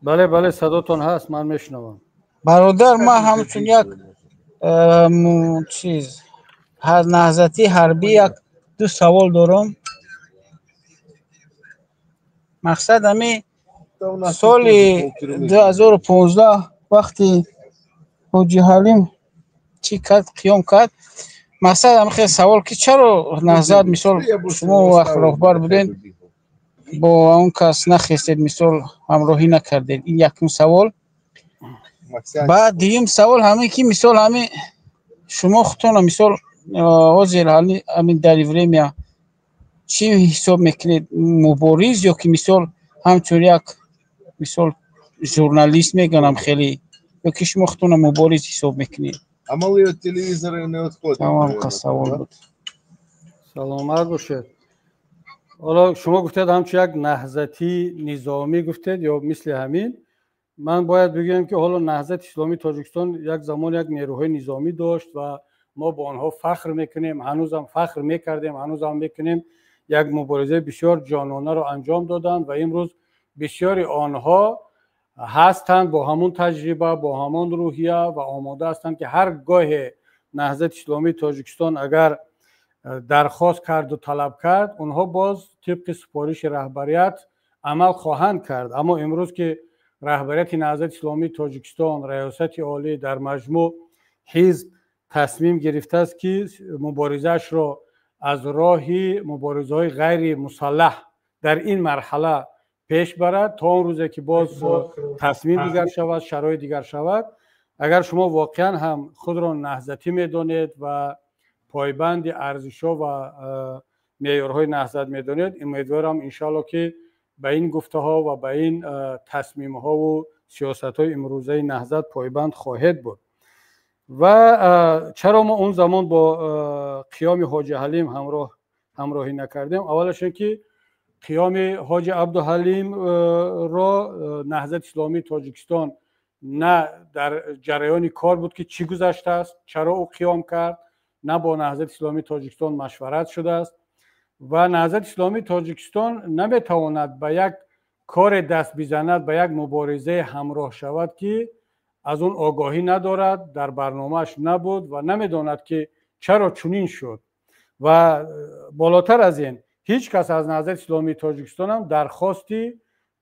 Бале, бале, садотон ҳаст, ман мешунавам. Бародар, ман ҳамчун як чиз наҳзати ҳарбӣ як ду савол дорам. Мақсад, ҳами соли 2015 вақти Ҳоҷи Ҳалим чӣ кард, қиём кард, мақсад ҳами хел савол, ки чаро Наҳзат, мисол, шумо вақт роҳбар будед, бо он кас нахестед, мисол, ҳамроҳӣ накардед? Ин якум савол. Баъд дуюм савол ҳамин ки, мисол, ҳами шумо худтона, мисол, ҳозир ҳамин дар время чӣ ҳисоб мекунед? Мубориз ё ки, мисол, ҳамчун як, мисол, журналист меганам хеле, ё ки шумо худтона мубориз ҳисоб мекунед? А малые от телевизора не отходят. Тамом, савол буд. Саломат бошед. Ҳоло шумо гуфтед, ҳамчун як наҳзати низомӣ гуфтед ё мисли ҳамин. Ман бояд бигӯям, ки ҳоло Наҳзати Исломии Тоҷикистон як замон як нерӯҳои низомӣ дошт ва мо бо онҳо фахр мекунем, ҳанӯзам фахр мекардем, ҳанӯзам мекунем. Як муборизаи бисёр ҷононаро анҷом доданд ва имрӯз бисёри онҳо ҳастанд бо ҳамон таҷриба, бо ҳамон рӯҳия ва омода ҳастанд, ки ҳар гоҳе Наҳзати Исломии Тоҷикистон агар дархост карду талаб кард, онҳо боз тибқи супориши раҳбарият амал хоҳанд кард. Аммо имрӯз ки раҳбарияти Наҳзати Исломии Тоҷикистон, Раёсати Олӣ, дар маҷмӯъ ҳизб тасмим гирифтааст, ки муборизаашро аз роҳи муборизаҳои ғайри мусаллаҳ дар ин марҳала пеш барад то он рӯзе ки боз тасмим дигар шавад, шароит дигар шавад. Агар шумо воқеан ҳам худро наҳзатӣ медонед ва пойбанди арзишҳо ва меъёрҳои наҳзат медонед, умедворам, иншоалло, ки ба ин гуфтаҳо ва ба ин тасмимҳову сиёсатҳои имрӯзаи Наҳзат пойбанд хоҳед буд. Ва чаро мо он замон бо қиёми Ҳоҷи Ҳалим ҳамроҳӣ накардем? Аввалаш ин ки қиёми Ҳоҷи Абдуҳалимро Наҳзати Исломии Тоҷикистон на дар ҷараёни кор буд, ки чӣ гузаштааст, чаро ӯ қиём кард, на бо Наҳзати Исломии Тоҷикистон машварат шудааст ва Наҳзати Исломии Тоҷикистон наметавонад ба як коре даст бизанад, ба як муборизае ҳамроҳ шавад, ки аз он огоҳӣ надорад, дар барномааш набуд ва намедонад, ки чаро чунин шуд. Ва болотар аз ин, ҳеҷ кас аз Наҳзати Исломии Тоҷикистонам дархости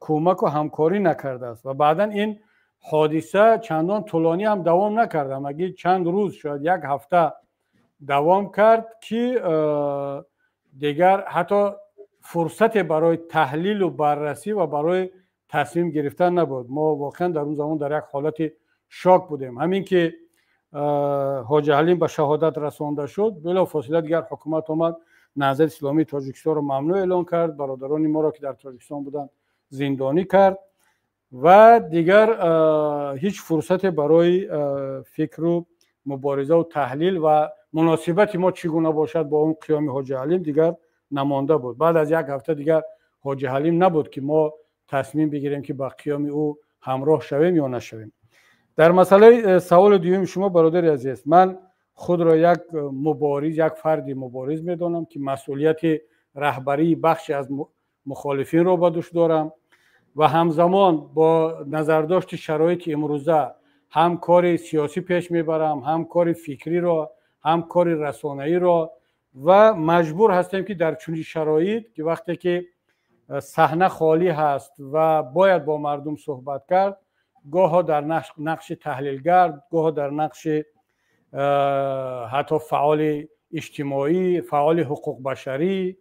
кӯмаку ҳамкорӣ накардааст. Ва баъдан ин ҳодиса чандон тӯлонӣ ҳам давом накард, ҳамагӣ чанд рӯз, шояд як ҳафта давом кард, ки дигар ҳатто фурсате барои таҳлилу баррасӣ ва барои тасмим гирифтан набуд. Мо воқеан дар он замон дар як ҳолати шок будем. Ҳамин ки Ҳоҷи Ҳалим ба шаҳодат расонда шуд, билофосила дигар ҳукумат омад, Наҳзати Исломии Тоҷикистонро мамнӯъ эълон кард, бародарони моро, ки дар Тоҷикистон буданд, зиндонӣ кард ва дигар ҳеҷ фурсате барои фикру муборизаву таҳлил ва муносибати мо чӣ гуна бошад бо он қиёми Ҳоҷи Ҳалим дигар намонда буд. Баъд аз як ҳафта дигар Ҳоҷи Ҳалим набуд, ки мо тасмим бигирем, ки ба қиёми ӯ ҳамроҳ шавем ё нашавем. Дар масъалаи саволи дуюми шумо, бародари азиз, ман худро як мубориз, як фарди мубориз медонам, ки масъулияти раҳбарии бахши аз мухолифинро ба дӯш дорам ва ҳамзамон бо назардошти шароити имрӯза ҳам кори сиёсӣ пеш мебарам, ҳам кори фикриро, ҳам кори расонаиро ва маҷбур ҳастем, ки дар чунин шароит, ки вақте ки саҳна холӣ ҳаст ва бояд бо мардум суҳбат кард, гоҳо дар нақши таҳлилгар, гоҳо дар нақши ҳатто фаъоли иҷтимоӣ, фаъоли ҳуқуқбашарӣ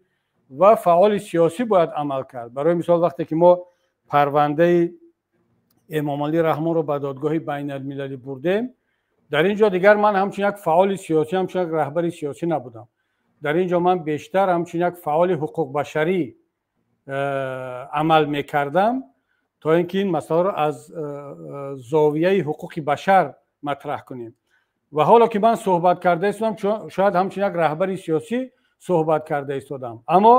ва фаъоли сиёсӣ бояд амал кард. Барои мисол, вақте ки мо парвандаи Эмомалӣ Раҳмонро ба додгоҳи байналмилалӣ бурдем, дар ин ҷо дигар ман ҳамчун як фаъоли сиёсӣ, ҳамчун як раҳбари сиёсӣ набудам. Дар ин ҷо ман бештар ҳамчун як фаъоли ҳуқуқбашарӣ амал мекардам, то ин ки ин масъаларо аз зовияи ҳуқуқи башар матраҳ кунем. Ва ҳоло ки ман суҳбат карда истодам, шояд ҳамчун як раҳбари сиёсӣ суҳбат карда истодам, аммо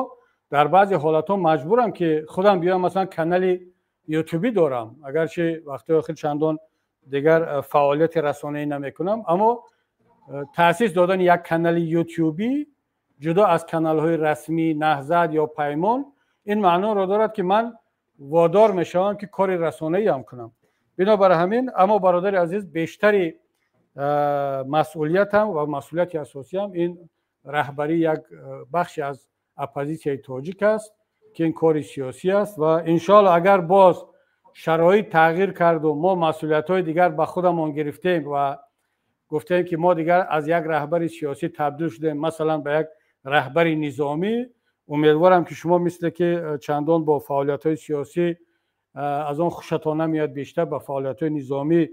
дар баъзе ҳолатҳо маҷбурам, ки худам биёям. Масалан, канали ютубӣ дорам, агарчи вақтҳои охир чандон дигар фаъолияти расонаӣ намекунам, аммо таъсис додани як канали ютубӣ ҷудо аз каналҳои расмии Наҳзат ё Паймон, ин маъноро дорад, ки ман водор мешавам, ки кори расонаӣ ҳам кунам. Бинобар ҳамин, аммо, бародари азиз, бештари масъулиятам ва масъулияти асосиям ин раҳбарии як бахши аз оппозитсияи тоҷик аст, ки ин кори сиёсӣ аст. Ва иншоалло, агар боз шароит тағйир карду мо масъулиятҳои дигар ба худамон гирифтем ва гуфтем, ки мо дигар аз як раҳбари сиёсӣ табдил шудем, масалан, ба як раҳбари низомӣ, умедворам, ки шумо, мисле ки чандон бо фаъолиятҳои сиёсӣ аз он хушатон намеяд, бештар ба фаъолиятҳои низомӣ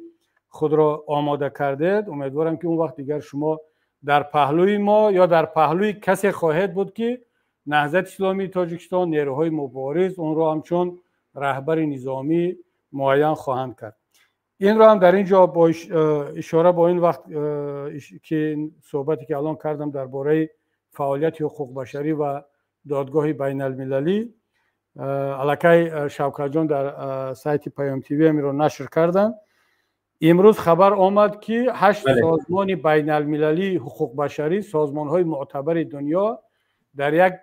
худро омода кардед, умедворам, ки он вақт дигар шумо дар паҳлӯи мо ё дар паҳлӯи касе хоҳед буд, ки Наҳзати Исломии Тоҷикистон, нерӯҳои мубориз онро ҳамчун раҳбари низомӣ муайян хоҳанд кард. Инро ҳам дар ин ҷо бо ишора бо ин вақт, ки суҳбате ки алон кардам дар бораи фаъолияти ҳуқуқбашарӣ ва додгоҳи байналмилалӣ, аллакай Шавкатҷон дар сайти Паём ТВ ҳаминро нашр карданд. Имрӯз хабар омад, ки ҳашт созмони байналмилалии ҳуқуқбашарӣ, созмонҳои мӯътабари дунё, дар як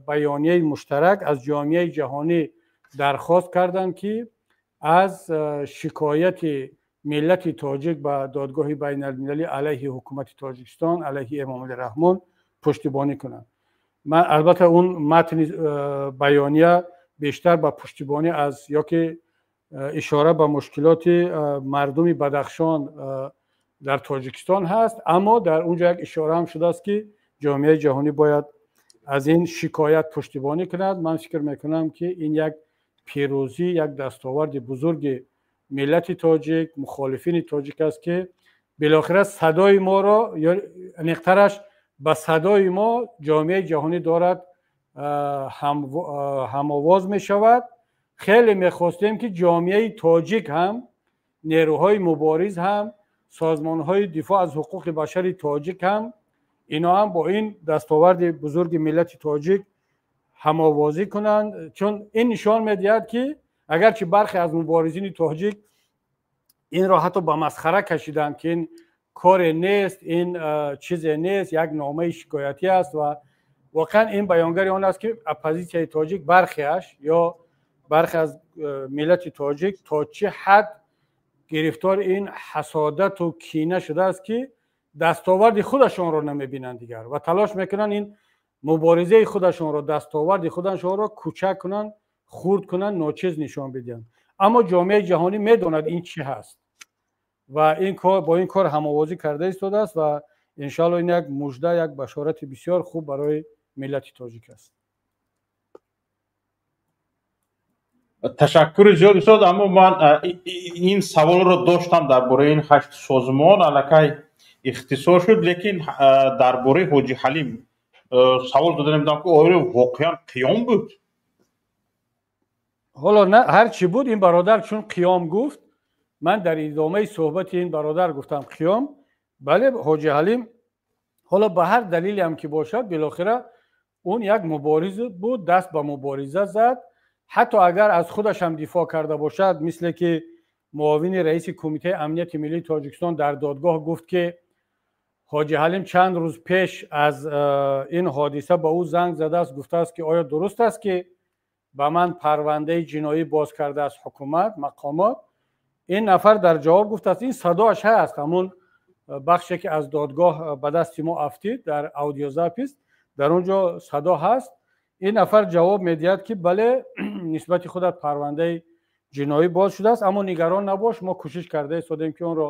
баёнияи муштарак аз ҷомеаи ҷаҳонӣ дархост карданд, ки аз шикояти миллати тоҷик ба додгоҳи байналмилалӣ алайҳи ҳукумати Тоҷикистон, алайҳи Эмомалӣ Раҳмон пуштибонӣ кунанд. Ман албатта, он матни баёния бештар ба пуштибонӣ аз ё ки ишора ба мушкилоти мардуми Бадахшон дар Тоҷикистон ҳаст, аммо дар он ҷо як ишора ҳам шудааст, ки ҷомеаи ҷаҳонӣ бояд аз ин шикоят пуштибонӣ кунад. Ман фикр мекунам, ки ин як пирӯзӣ, як дастоварди бузурги миллати тоҷик, мухолифини тоҷик аст, ки билохира садои моро ё аниқтараш ба садои мо ҷомеаи ҷаҳонӣ дорад ҳамовоз мешавад. Хеле мехостем, ки ҷомеаи тоҷик ҳам, нерӯҳои мубориз ҳам, созмонҳои дифоъ аз ҳуқуқи башари тоҷик ҳам, ино ҳам бо ин дастоварди бузурги миллати тоҷик ҳамовозӣ кунанд, чун ин нишон медиҳад, ки агарчи бархе аз муборизини тоҷик инро ҳатто ба масхара кашиданд, ки ин коре нест, ин чизе нест, як номаи шикоятӣ аст, ва воқеан ин баёнгари он аст, ки оппозитсияи тоҷик, бархеаш ё бархе аз миллати тоҷик то чӣ ҳад гирифтори ин ҳасодату кина шудааст, ки дастоварди худашонро намебинанд дигар ва талош мекунанд ин муборизаи худашонро, дастоварди худашонро кӯчак кунанд, хурд кунанд, ночиз нишон бидиҳанд. Аммо ҷомеаи ҷаҳонӣ медонад, ин чӣ ҳаст, ва ин кор, бо ин кор ҳамовозӣ карда истодааст. Ва иншоалло, ин як мужда, як башорати бисёр хуб барои миллати тоҷик аст. Ташаккури зиёд, устод. Аммо ман ин саволро доштам дар бораи ин ҳашт созмон, аллакай ихтисор шуд, лекин дар бораи Ҳоҷи Ҳалим савол дода намедонам, ки оё воқеан қиём буд? Ҳоло ҳар чӣ буд, ин бародар чун қиём гуфт, ман дар идомаи суҳбати ин бародар гуфтам қиём. Бале, Ҳоҷи Ҳалим, ҳоло ба ҳар далеле ҳам ки бошад, билохира он як мубориз буд, даст ба мубориза зад. Ҳатто агар аз худаш ҳам дифоъ карда бошад, мисле ки муовини раиси Кумитаи амнияти миллии Тоҷикистон дар додгоҳ гуфт, ки Ҳоҷи Ҳалим чанд рӯз пеш аз ин ҳодиса ба ӯ занг задааст, гуфтааст, ки оё дуруст аст, ки ба ман парвандаи ҷиноӣ боз кардааст ҳукумат, мақомот? Ин нафар дар ҷавоб гуфтааст, ин садоаш ҳаст, ҳамун бахше ки аз додгоҳ ба дасти мо афтид дар аудиозапись, дар он ҷо садо ҳаст. Ин нафар ҷавоб медиҳад, ки бале, нисбати худат парвандаи ҷиноӣ боз шудааст, аммо нигарон набош, мо кӯшиш карда истодем, ки онро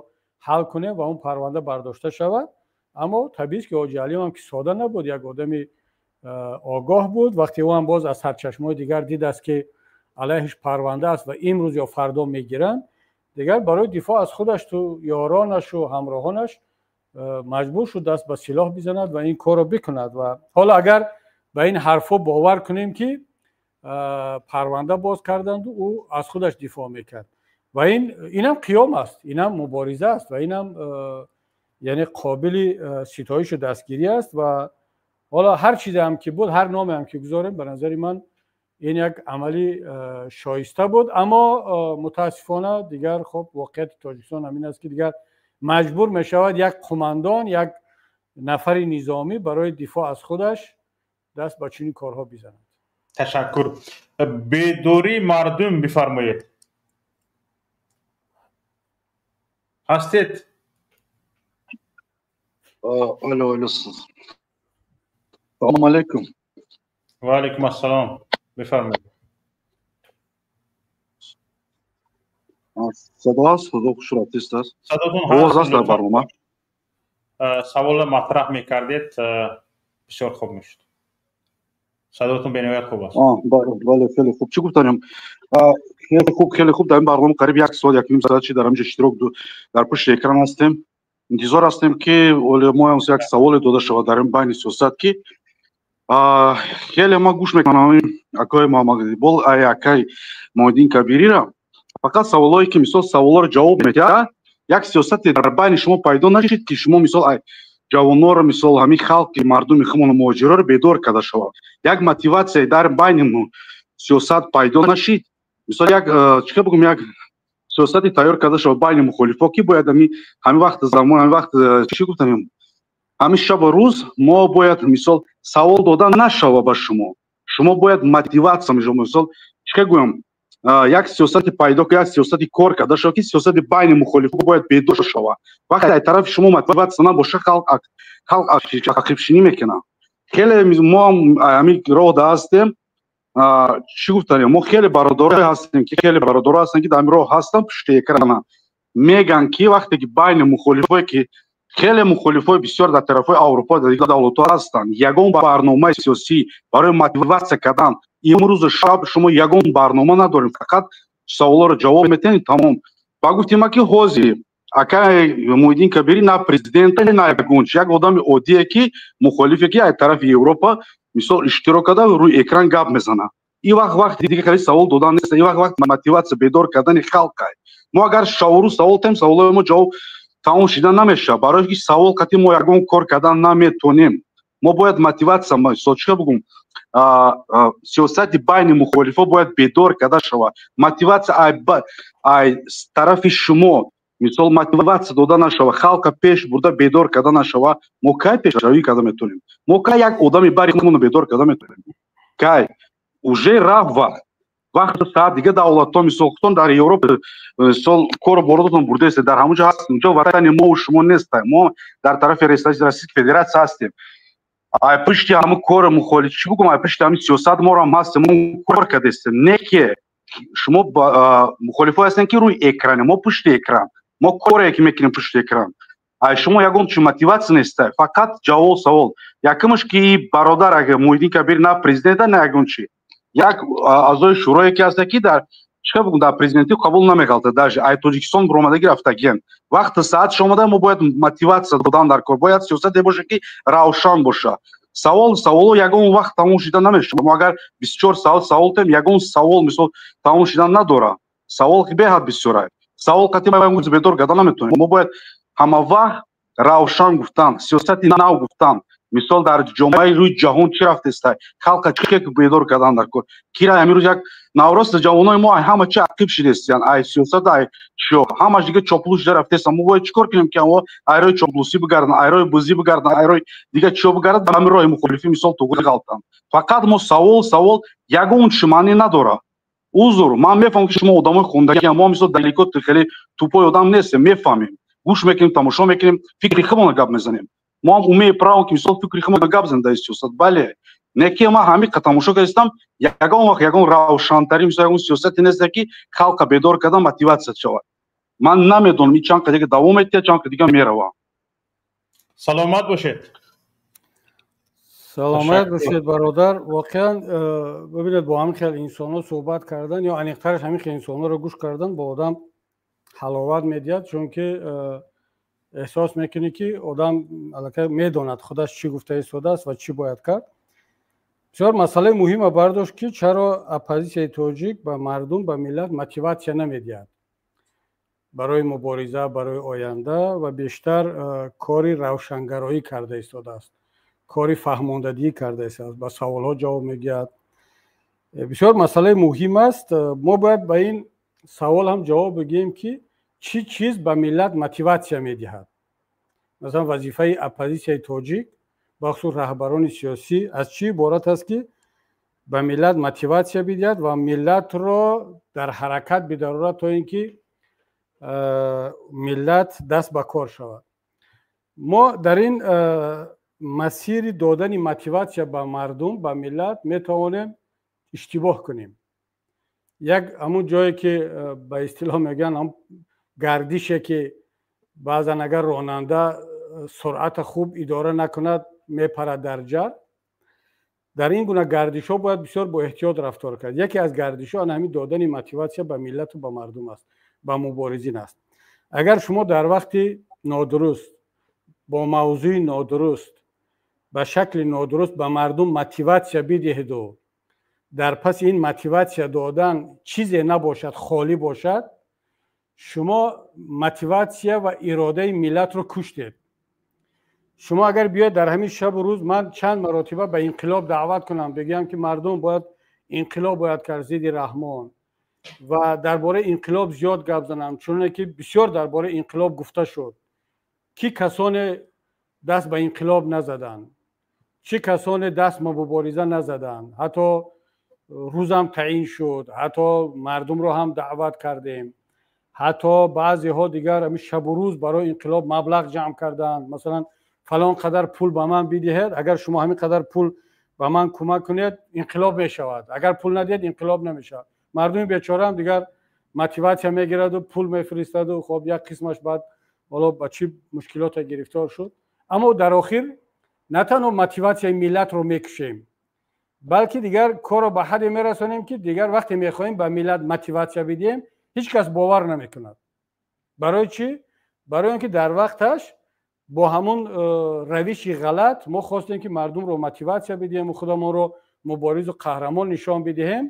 ҳал кунем ва он парванда бардошта шавад. Аммо табиист, ки Ҳоҷи Ҳалим ҳам ки сода набуд, як одами огоҳ буд. Вақте ӯ ҳам боз аз сарчашмаҳои дигар дидааст, ки алайҳиш парванда аст ва имрӯз ё фардо мегиранд, дигар барои дифоъ аз худаш ту ёронашу ҳамроҳонаш маҷбур шуд даст ба силоҳ бизанад ва ин корро бикунад. Ва ҳоло агар ба ин ҳарфҳо бовар кунем, ки парванда боз карданду ӯ аз худаш дифоъ мекард, ва инам қиём аст, инам мубориза аст ва инам яъне қобили ситоишу дастгирӣ аст. Ва ҳоло ҳар чизе ҳам ки буд, ҳар номе ҳам ки гузорем, ба назари ман ин як амали шоиста буд. Аммо мутаассифона дигар хоб, воқеияти Тоҷикистон ҳамин аст, ки дигар маҷбур мешавад як қумандон, як нафари низомӣ барои дифоъ аз худаш. даст ба чунин корҳо бизанад. Ташаккур. Бедории мардум бифармоед. Ҳастед? Алло, алло. Салом алейкум. Ва алейкум ассалом. Бифармоед. Садо ҳаст? Садо хушрафтист аст? Овоз ҳаст дар барнома? Саволро матраҳ мекардед, бисёр хуб мешуд. Садотон бениҳоят хуб аст. Бале, хеле хуб. Чӣ гуфтанем? Хеле хуб, хеле хуб. Дар ин барнома қариб як соат, як ним соат чи дар ҳаминҷо иштирок дар пушти экран ҳастем. Интизор ҳастем, ки мо ҳам як саволе дода шавад дар ин байни сиёсат, ки хеле ма гӯш мекунам акои Муҳаммадиқбол, ай акай Муҳиддин Кабирира. Фақат саволҳое ки мисол саволҳоро ҷавоб медиҳад, як сиёсате дар байни шумо пайдо нашид, ки шумо мисол ҷавонҳоро, мисол ҳамин халқи мардуми худмону муҳоҷирҳоро бедор карда шавад. Як мотиватсия дар байни сиёсат пайдо нашид. Мисол як чӣ бигӯм, як сиёсати тайёр карда шавад байни мухолифҳо, ки бояд ҳамин вақт замон, ҳамин вақт чӣ гуфтанем, ҳамин шабу рӯз мо бояд мисол савол дода нашава ба шумо. Шумо бояд мотиватсия, мисол чӣ гӯям, як сиёсати пайдо, як сиёсати кор карда шавад, ки сиёсати байни мухолифҳо бояд бедор шавад. Вақте аз тарафи шумо мотиватсия набошад, халқ ақибшинӣ мекунад. Хеле мо ҳам ҳамин роҳда ҳастем. Чӣ гуфтанем, мо хеле бародарое ҳастем, ки хеле бародаро ҳастем, ки дар ҳамин роҳ ҳастанд, пушти экрана мегӯянд, ки вақте ки байни мухолифҳое, ки хеле мухолифҳои бисёр дар тарафҳои Аврупо, дар дигар давлатҳо ҳастанд, ягон барномаи сиёсӣ барои мотиватсия кардан имрӯзу шаб шумо ягон барнома надорем, фақат саволҳоро ҷавоб метиҳем, тамом. Ба гуфти ма, ки ҳозир акай Муҳиддин Кабирӣ на президент, на ягон чи, як одами оддие, ки мухолифе, ки аз тарафи Европа мисол иштирок карда, рӯи экран гап мезанад. Ин вақт вақти дига хеле савол додан нест, ин вақт вақт мотиватсия бедор кардани халқай. Мо агар шаврӯз савол тем, саволҳои мо ҷавоб тамом шида намешавад, барои ки савол қатъи мо ягон кор кардан наметонем. Мо бояд мотиватсия, мисол чӣ бигӯм, сиёсати байни мухолифҳо бояд бедор карда шавад. Мотиватсия ай тарафи шумо, мисол мотиватсия дода нашавад, халқа пеш бурда бедор карда нашавад, мо кай пешравӣ карда метавонем? Мо кай як одами бари худмонро бедор карда метавонем? Кай? Уже рафт вақт. Вақту саат дига давлатҳо, мисол худтон дар Европа мисол кору боротон бурдаестед, дар ҳамон ҷо ҳастем, унҷо ватани мо шумо нестем, мо дар тарафи Российской Федерация ҳастем. Ай пушти ҳамун кори мухолиф, чӣ бигӯм, ай пушти ҳамин сиёсат моро ҳам ҳастем, мо кор кардастем. Не ки шумо мухолифҳое ҳастем, ки рӯи экране, мо пушти экран, мо коре ки мекунем пушти экран. Ай шумо ягон чи мотиватсия неста, фақат ҷавоб савол. Якумаш ки бародар агар Муҳиддин Кабир на президента, на ягон чи, як аъзои шӯрое ки ҳаста, ки дар чӣ бигӯм, дар президентӣ қабул намеғалтад, даже ай Тоҷикистон баромадагӣ рафтагиен. Вақти саатш омада, мо бояд мотиватсия додан дар кор, бояд сиёсате боша, ки равшан боша. Савол саволо ягон вақт тамом шида намешавад. Мо агар 24 соат савол тем, ягон савол мисол тамом шидан надорад. Савол беҳад бисёр аст. Савол қатъи мо бедор карда наметавонем. Мо бояд ҳама вақт равшан гуфтан, сиёсати нав гуфтан. Мисол дар ҷомеаи рӯи ҷаҳон чӣ рафтеста, халқа чӣ бедор кардан дар кор. Кира ҳамин рӯз як наврост ҷавонои мо ай ҳама чи ақиб шидестиян, ай сиёсат, ай чиё, ҳамаш дига чоплус шида рафтеста. Мо бояд чӣ кор кунем, ки мо ай роҳи чоплусӣ бигарданд, ай роҳи бузӣ бигарданд, ай роҳи дига чиё бигарданд, ба ҳамин роҳи мухолифӣ мисол туғри ғалтанд. Фақат мо савол савол ягон чи маънӣ надорад. Узр, ман мефаҳмам, ки шумо одамои хондагиам, мо мисол далеко хеле тупои одам нестем, мефаҳмем, гӯш мекунем, тамошо мекунем, фикри худмонро гап мезанем. Мо ҳам умеи право, ки мисол фикри худмонро гап занем дар сиёсат. Бале, не ки ман ҳамин қа тамошо кардистам, ягон вақт ягон равшантарин мисол ягон сиёсате нест, ки халқа бедор кардан мотиватсия шавад. Ман намедонам ин чанд қа дига давом медиҳад, чанд қа дига меравад. Саломат бошед. Саломат бошед, бародар. Воқеан бибинед, бо ҳамин хел инсонҳо суҳбат кардан ё аниқтараш ҳамин хел инсонҳоро гӯш кардан ба одам ҳаловат медиҳад, чунки эҳсос мекунӣ, ки одам аллакай медонад худаш чӣ гуфта истодааст ва чӣ бояд кард. Бисёр масъалаи муҳима бардошт, ки чаро оппозитсияи тоҷик ба мардум, ба миллат мотиватсия намедиҳад барои мубориза, барои оянда ва бештар кори равшангароӣ карда истодааст, кори фаҳмондадиҳӣ карда истодааст, ба саволҳо ҷавоб мегӯяд. Бисёр масъалаи муҳим аст. Мо бояд ба ин савол ҳам ҷавоб бигӯем, ки чӣ чиз ба миллат мотиватсия медиҳад. Масалан, вазифаи оппозитсияи тоҷик бахусус раҳбарони сиёсӣ, аз чӣ иборат аст ки ба миллат мотиватсия бидиҳад ва миллатро дар ҳаракат бидарорад, то ин ки миллат даст ба кор шавад. Мо дар ин масири додани мотиватсия ба мардум, ба миллат метавонем иштибоҳ кунем. Як ҳамун ҷое ки ба истилоҳ мегӯянд, гардише ки баъзан агар ронанда суръата хуб идора накунад, мепарад дар ҷар. Дар ин гуна гардишҳо бояд бисёр бо эҳтиёт рафтор кард. Яке аз гардишҳо ана ҳамин додани мотиватсия ба миллату ба мардум аст, ба муборизин аст. Агар шумо дар вақти нодуруст, бо мавзӯи нодуруст, ба шакли нодуруст ба мардум мотиватсия бидиҳеду дар паси ин мотиватсия додан чизе набошад, холӣ бошад, шумо мотиватсия ва иродаи миллатро куштед. Шумо агар биёед дар ҳамин шабу рӯз ман чанд маротиба ба инқилоб даъват кунам, бигӯям ки мардум бояд инқилоб бояд кард зидди Раҳмон ва дар бораи инқилоб зиёд гап занам, чуне ки бисёр дар бораи инқилоб гуфта шуд, кӣ касоне даст ба инқилоб назаданд, чӣ касоне даст ба мубориза назаданд, ҳатто рӯзам таъин шуд, ҳатто мардумро ҳам даъват кардем, ҳатто баъзеҳо дигар ҳамин шабу рӯз барои инқилоб маблағ ҷамъ карданд. Масалан, фалон қадар пул ба ман бидиҳед, агар шумо ҳамин қадар пул ба ман кӯмак кунед, инқилоб мешавад, агар пул надиҳед, инқилоб намешавад. Мардуми бечораам дигар мотиватсия мегираду пул мефиристанду хоб як қисмаш баъд ҳоло ба чӣ мушкилоте гирифтор шуд. Аммо дар охир на танҳо мотиватсияи миллатро мекушем, балки дигар корро ба ҳадде мерасонем, ки дигар вақте мехоҳем ба миллат мотиватсия бидиҳем, ҳеҷ кас бовар намекунад. Барои чӣ? Барои он ки дар вақташ бо ҳамун равиши ғалат мо хостем, ки мардумро мотиватсия бидиҳем, худамонро муборизу қаҳрамон нишон бидиҳем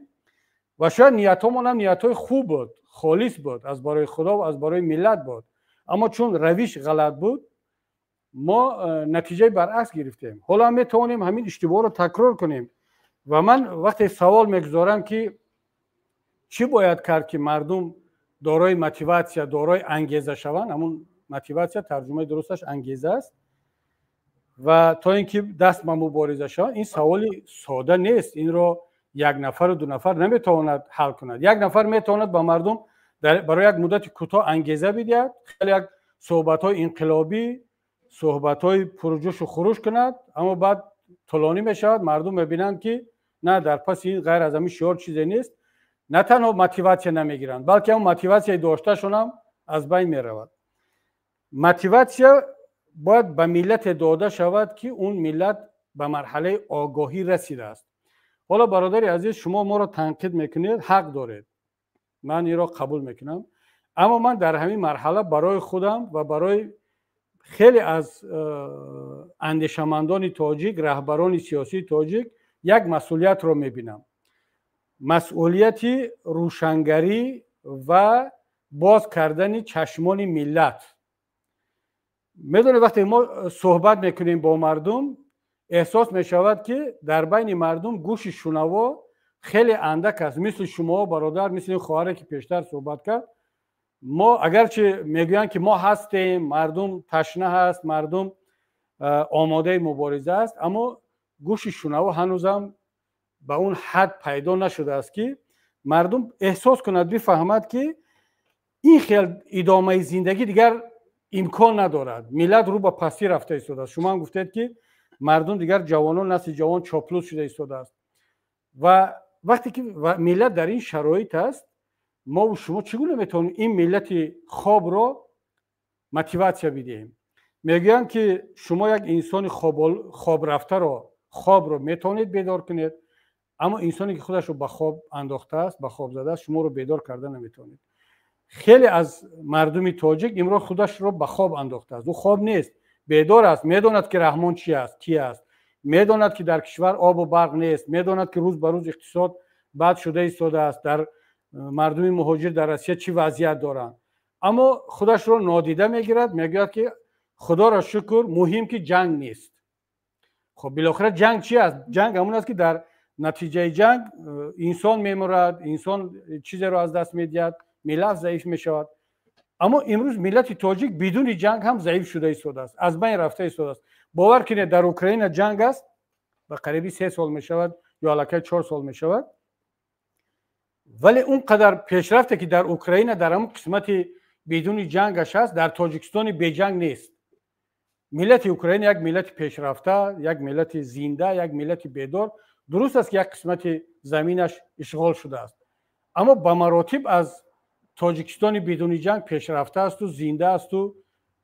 ва шояд ниятҳомонам ниятҳои хуб буд, холис буд, аз барои Худо ва аз барои миллат буд, аммо чун равиш ғалат буд, мо натиҷаи баръакс гирифтем. Ҳоло ҳам метавонем ҳамин иштибоҳро такрор кунем. Ва ман вақте савол мегузорам, ки чӣ бояд кард, ки мардум дорои мотиватсия, дорои ангеза шаванд, ҳамун мотиватсия тарҷумаи дурусташ ангеза аст, ва то ин ки даст ба мубориза шаванд, ин саволи сода нест. Инро як нафару ду нафар наметавонад ҳал кунад. Як нафар метавонад ба мардум барои як муддати кӯтоҳ ангеза бидиҳад, хеле як суҳбатҳои инқилобӣ, суҳбатҳои пурҷӯшу хуруш кунад, аммо баъд тӯлонӣ мешавад, мардум мебинанд, ки на, дар паси ин ғайр аз ҳамин шиор чизе нест. На танҳо мотиватсия намегиранд, балки ҳам мотиватсияи дошташонам аз байн меравад. Мотиватсия бояд ба миллате дода шавад, ки он миллат ба марҳалаи огоҳӣ расидааст. Ҳоло, бародари азиз, шумо моро танқид мекунед, ҳақ доред, ман инро қабул мекунам, аммо ман дар ҳамин марҳала барои худам ва барои хеле аз андешамандони тоҷик, раҳбарони сиёсии тоҷик як масъулиятро мебинам: масъулияти рӯшангарӣ ва боз кардани чашмони миллат. Медонед, вақте мо суҳбат мекунем бо мардум, эҳсос мешавад, ки дар байни мардум гӯши шунаво хеле андак аст, мисли шумо, бародар, мисли ин хоҳаре, ки пештар суҳбат кард. Мо агарчи мегӯянд, ки мо ҳастем, мардум ташна ҳаст, мардум омодаи мубориза аст, аммо гӯши шунаво ҳанӯзам ба он ҳад пайдо нашудааст, ки мардум эҳсос кунад, бифаҳмад, ки ин хел идомаи зиндагӣ дигар имкон надорад. Миллат рӯ ба пастӣ рафта истодааст. Шумо ҳам гуфтед, ки мардум дигар, ҷавонон, насли ҷавон чоплус шуда истодааст. Ва вақте ки миллат дар ин шароит аст, мову шумо чӣ гуна метавонем ин миллати хобро мотиватсия бидиҳем? Мегӯянд, ки шумо як инсони хобрафтаро, хобро метавонед бедор кунед, аммо инсоне, ки худашро ба хоб андохтааст, ба хоб задааст, шуморо бедор карда наметавонед. Хеле аз мардуми тоҷик имрӯз худашро ба хоб андохтааст. Ӯ хоб нест, бедор аст, медонад, ки Раҳмон чи аст, ки аст, медонад, ки дар кишвар обу барқ нест, медонад, ки рӯз ба рӯз иқтисод бад шуда истодааст, дар мардуми муҳоҷир дар Россия чӣ вазъият доранд, аммо худашро нодида мегирад, мегӯяд, ки худоро шукр, муҳим ки ҷанг нест. Хоб, билохира ҷанг чи аст? Ҷанг ҳамон аст, ки дар натиҷаи ҷанг инсон мемурад, инсон чизеро аз даст медиҳад, миллат заиф мешавад. Аммо имрӯз миллати тоҷик бидуни ҷанг ҳам заиф шуда истодааст, аз байн рафта истодааст. Бовар кунед, дар Украина ҷанг аст, ба қариби 3 сол мешавад ё аллакай 4 сол мешавад, вале он қадар пешрафте, ки дар Украина дар ҳамон қисмати бидуни ҷангаш ҳаст, дар Тоҷикистони беҷанг нест. Миллати Украина як миллати пешрафта, як миллати зинда, як миллати бедор. Дуруст аст, ки як қисмати заминаш ишғол шудааст, аммо ба маротиб аз Тоҷикистони бидуни ҷанг пешрафта асту зинда асту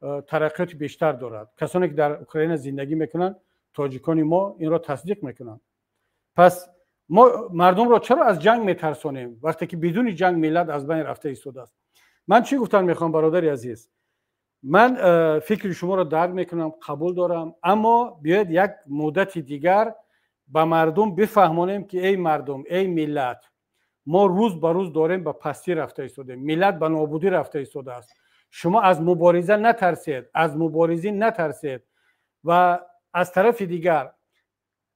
тараққиёти бештар дорад. Касоне, ки дар Украина зиндагӣ мекунанд, тоҷикони мо инро тасдиқ мекунанд. Пас мо мардумро чаро аз ҷанг метарсонем, вақте ки бидуни ҷанг миллат аз байн рафта истодааст? Ман чӣ гуфтан мехоҳам, бародари азиз? Ман фикри шуморо дарк мекунам, қабул дорам, аммо биёед як муддати дигар ба мардум бифаҳмонем, ки эй мардум, эй миллат, мо рӯз ба рӯз дорем ба пастӣ рафта истодем, миллат ба нобудӣ рафта истодааст. Шумо аз мубориза натарсед, аз муборизӣ натарсед. Ва аз тарафи дигар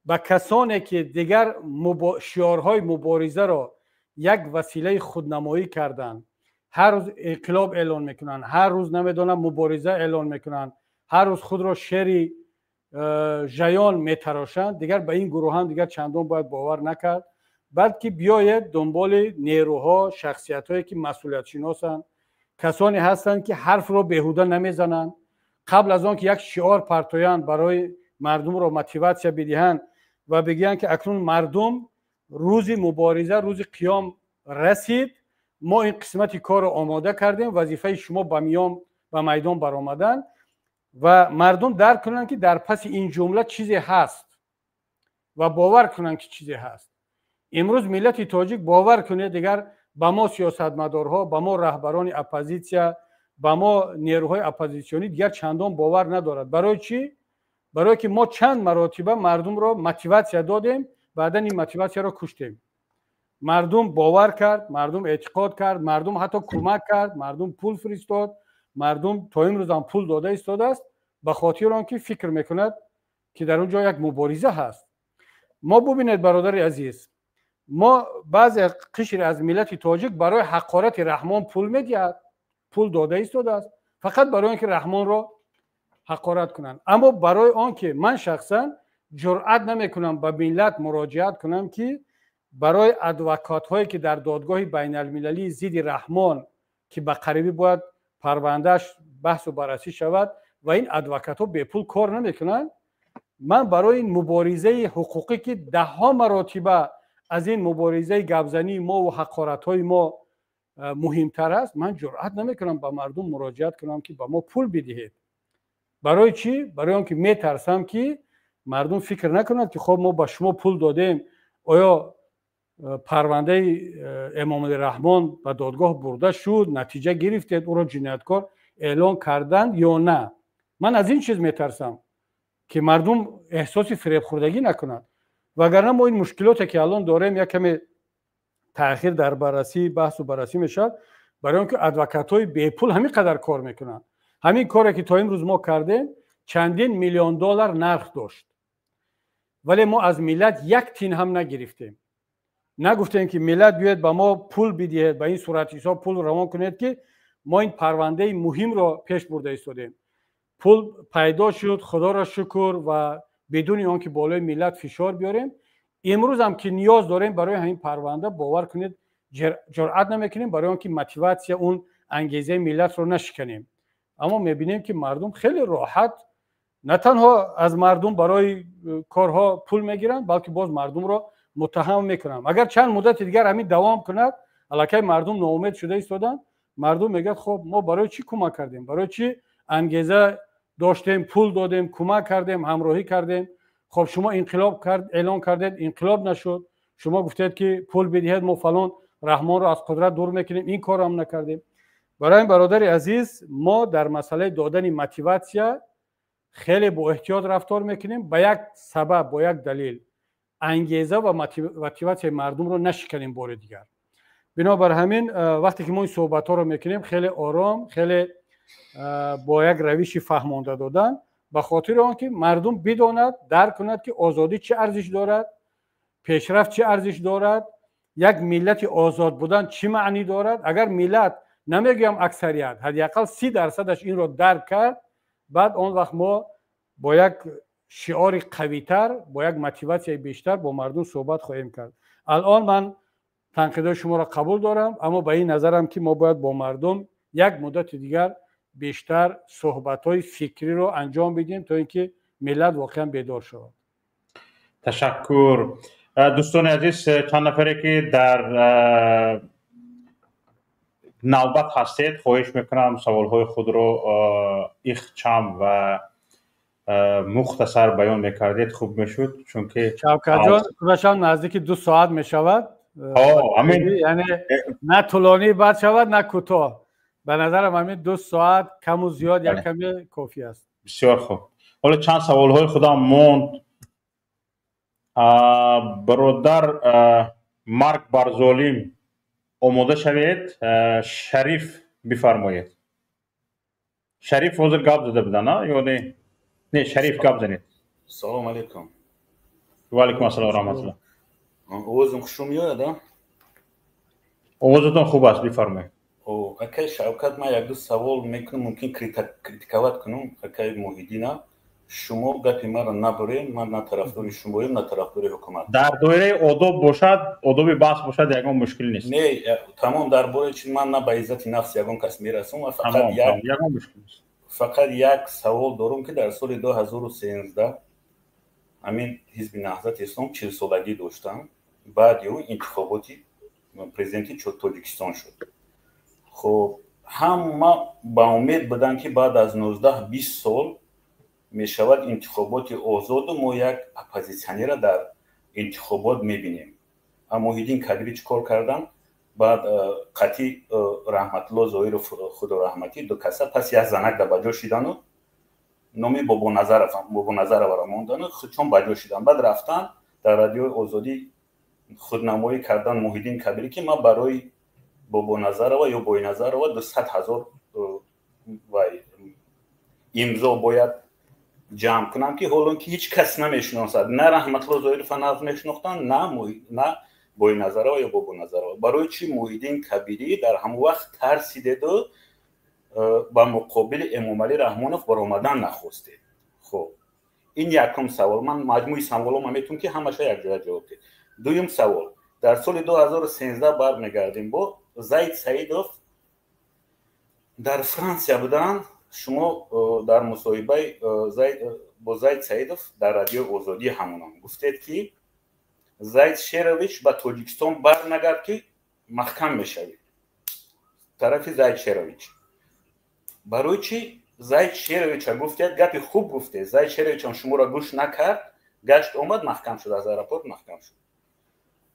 ба касоне, ки дигар шиорҳои муборизаро як василаи худнамоӣ карданд, ҳар рӯз инқилоб эълон мекунанд, ҳар рӯз, намедонам, мубориза эълон мекунанд, ҳар рӯз худро шери жаён метарошанд, дигар ба ин гурӯҳам дигар чандон бояд бовар накард, балки биёед дунболи нерӯҳо, шахсиятҳое, ки масъулиятшиносанд, касоне ҳастанд, ки ҳарфро беҳуда намезананд. Қабл аз он ки як шиор партоянд, барои мардумро мотиватсия бидиҳанд ва бигӯянд, ки акнун мардум, рӯзи мубориза, рӯзи қиём расид, мо ин қисмати корро омода кардем, вазифаи шумо ба миён, ба майдон баромадан, ва мардум дарк кунанд, ки дар паси ин ҷумла чизе ҳаст, ва бовар кунанд, ки чизе ҳаст. Имрӯз миллати тоҷик, бовар кунед, дигар ба мо сиёсатмадорҳо, ба мо раҳбарони оппозитсия, ба мо нерӯҳои оппозитсионӣ дигар чандон бовар надорад. Барои чӣ? Барое ки мо чанд маротиба мардумро мотиватсия додем, баъдан ин мотиватсияро куштем. Мардум бовар кард, мардум эътиқод кард, мардум ҳатто кӯмак кард, мардум пул фиристод, мардум то имрӯзам пул дода истодааст, ба хотири он ки фикр мекунад, ки дар он ҷо як мубориза ҳаст. Мо, бубинед, бародари азиз, мо баъзе қишре аз миллати тоҷик барои ҳақорати Раҳмон пул медиҳад, пул дода истодааст, фақат барои он ки Раҳмонро ҳақорат кунанд. Аммо барои он ки ман шахсан ҷуръат намекунам ба миллат муроҷиат кунам, ки барои адвокатҳое, ки дар додгоҳи байналмилалии зидди Раҳмон, ки ба қарибӣ бояд парвандааш баҳсу баррасӣ шавад, ва ин адвокатҳо бепул кор намекунанд, ман барои ин муборизаи ҳуқуқӣ, ки даҳҳо маротиба аз ин муборизаи гапзании мову ҳақоратҳои мо муҳимтар аст, ман ҷуръат намекунам ба мардум муроҷиат кунам, ки ба мо пул бидиҳед. Барои чӣ? Барои он ки метарсам, ки мардум фикр накунад, ки хоб, мо ба шумо пул додем, оё парвандаи Эмомалӣ Раҳмон ба додгоҳ бурда шуд, натиҷа гирифтед, ӯро ҷинояткор эълон карданд ё на? Ман аз ин чиз метарсам, ки мардум эҳсоси фиребхӯрдагӣ накунад. Вагарна мо ин мушкилоте, ки алон дорем, як каме таъхир дар баррасӣ, баҳсу баррасӣ мешавад, барои он ки адвокатҳои бепул ҳамин қадар кор мекунанд. Ҳамин коре, ки то имрӯз мо кардем, чандин миллион доллар нарх дошт, вале мо аз миллат як тин ҳам нагирифтем. Нагуфтем, ки миллат, биёед, ба мо пул бидиҳед, ба ин суратҳисоб пул равон кунед, ки мо ин парвандаи муҳимро пеш бурда истодем. Пул пайдо шуд, худоро шукр, ва бидуни он ки болои миллат фишор биёрем. Имрӯзам ки ниёз дорем барои ҳамин парванда, бовар кунед, ҷуръат намекунем, барои он ки мотиватсия, он ангезаи миллатро нашиканем. Аммо мебинем, ки мардум хеле роҳат на танҳо аз мардум барои корҳо пул мегиранд, балки боз мардумро муттаҳам мекунанд. Агар чанд муддати дигар ҳамин давом кунад, аллакай мардум ноумед шуда истоданд. Мардум мегӯяд: хоб, мо барои чӣ кӯмак кардем, барои чӣ ангеза доштем, пул додем, кӯмак кардем, ҳамроҳӣ кардем? Хоб, шумо инқилоб эълон кардед, инқилоб нашуд. Шумо гуфтед, ки пул бидиҳед, мо фалон Раҳмонро аз қудрат дур мекунем, ин корам накардем. Барои ин, бародари азиз, мо дар масъалаи додани мотиватсия хеле бо эҳтиёт рафтор мекунем, ба як сабаб, бо як далел: ангеза ва мотиватсияи мардумро нашиканем бори дигар. Бинобар ҳамин, вақте ки мо ин суҳбатҳоро мекунем, хеле ором, хеле бо як равиши фаҳмонда додан, ба хотири он ки мардум бидонад, дарк кунад, ки озодӣ чӣ арзиш дорад, пешрафт чӣ арзиш дорад, як миллати озод будан чӣ маънӣ дорад. Агар миллат Намегӯям аксарият, ҳадди ақал 30%-аш инро дарк кард, баъд он вақт мо бо як шиори қавитар, бо як мотиватсияи бештар бо мардум суҳбат хоҳем кард. Алон ман танқидҳои шуморо қабул дорам, аммо ба ин назарам, ки мо бояд бо мардум як муддати дигар бештар суҳбатҳои фикриро анҷом бидиҳем, то ин ки миллат воқеан бедор шавад. Ташаккур. Дӯстони азиз, чанд нафаре ки дар навбат ҳастед, хоҳиш мекунам, саволҳои худро ихчам ва мухтасар баён мекардед, хуб мешуд, чунки Шавкатҷон, худашам наздики 2 соат мешавад. Яъне на тӯлонӣ бад шавад, на кӯтоҳ. Ба назарам, ҳамин 2 соат каму зиёд як каме кофӣ аст. Бисёр хуб. Ҳоло чанд саволҳои худам монд. Бародар Марг бар золим, омода шавед. Шариф, бифармоед. Шариф ҳозир гап зада буда, на ё не? Не, Шариф, гап занед. Салом алейкум. Ва алейкум ассалом, раҳматулло. Овозам хушум меояд, а? Овозатон хуб аст, бифармоед. Акай Шавкат, ман якду савол мекунам, мумкин критиковать кунам акай Муҳиддина. Шумо гапи маро набурем, ман на тарафдори шумоем, на тарафдори ҳукумат. Дар доираи одоб бошад, одоби баҳс бошад, ягон мушкил нест. Не, тамом, дар бораи чи ман на ба иззати нафси ягон кас мерасам ва фақат як ягон мушкил нест. Фақат як савол дорум, ки дар соли 2013 ҳамин Ҳизби Наҳзати Ислом 40-солагӣ доштам. Баъди ӯ интихоботи президенти Тоҷикистон шуд. Хуб, ҳама ба умед буданд, ки баъд аз 19-20 сол мешавад интихоботи озоду мо як оппозитсионера дар интихобот мебинем. Муҳиддин Кабирӣ чӣ кор карданд? Баъд қатъи Раҳматулло Зоиров, худораҳматӣ, ду каса пас як занак да ба ҷо шидану номи Бобоназароваро мондану чон ба ҷо шидан. Баъд рафтан, дар Радиои Озодӣ худнамоӣ кардан Муҳиддин Кабирӣ, ки ман барои Бобоназарова ё Бойназарова 200 000 вай имзо бояд ҷамъ кунам, ки ҳолон ки ҳеҷ кас намешиносад, на Раҳматулло Зоирова нағз мешинохтанд, на Бойназарова ё Бобоназарова. Барои чӣ Муҳиддин Кабирӣ дар ҳамон вақт тарсидеду ба муқобили Эмомалӣ Раҳмонов баромадан нахостед? Хуб, ин якум савол. Ман маҷмӯи саволома метавонам, ки ҳамаша якҷоя ҷавоб диҳед. Дуюм савол: дар соли 2013 бармегардем, бо Зайд Саидов дар Франсия буданд. Шумо дар мусоҳибаи бо Зайд Саидов дар Радиои Озодӣ ҳамонам гуфтед, ки Зайд Шерович ба Тоҷикистон барнагард, ки маҳкам мешавед тарафи Зайд Шерович. Барои чӣ Зайд Шеровича гуфтед? Гапи хуб гуфтед. Зайд Шеровичам шуморо гӯш накард, гашт омад, маҳкам шуд, аз аэропорт маҳкам шуд.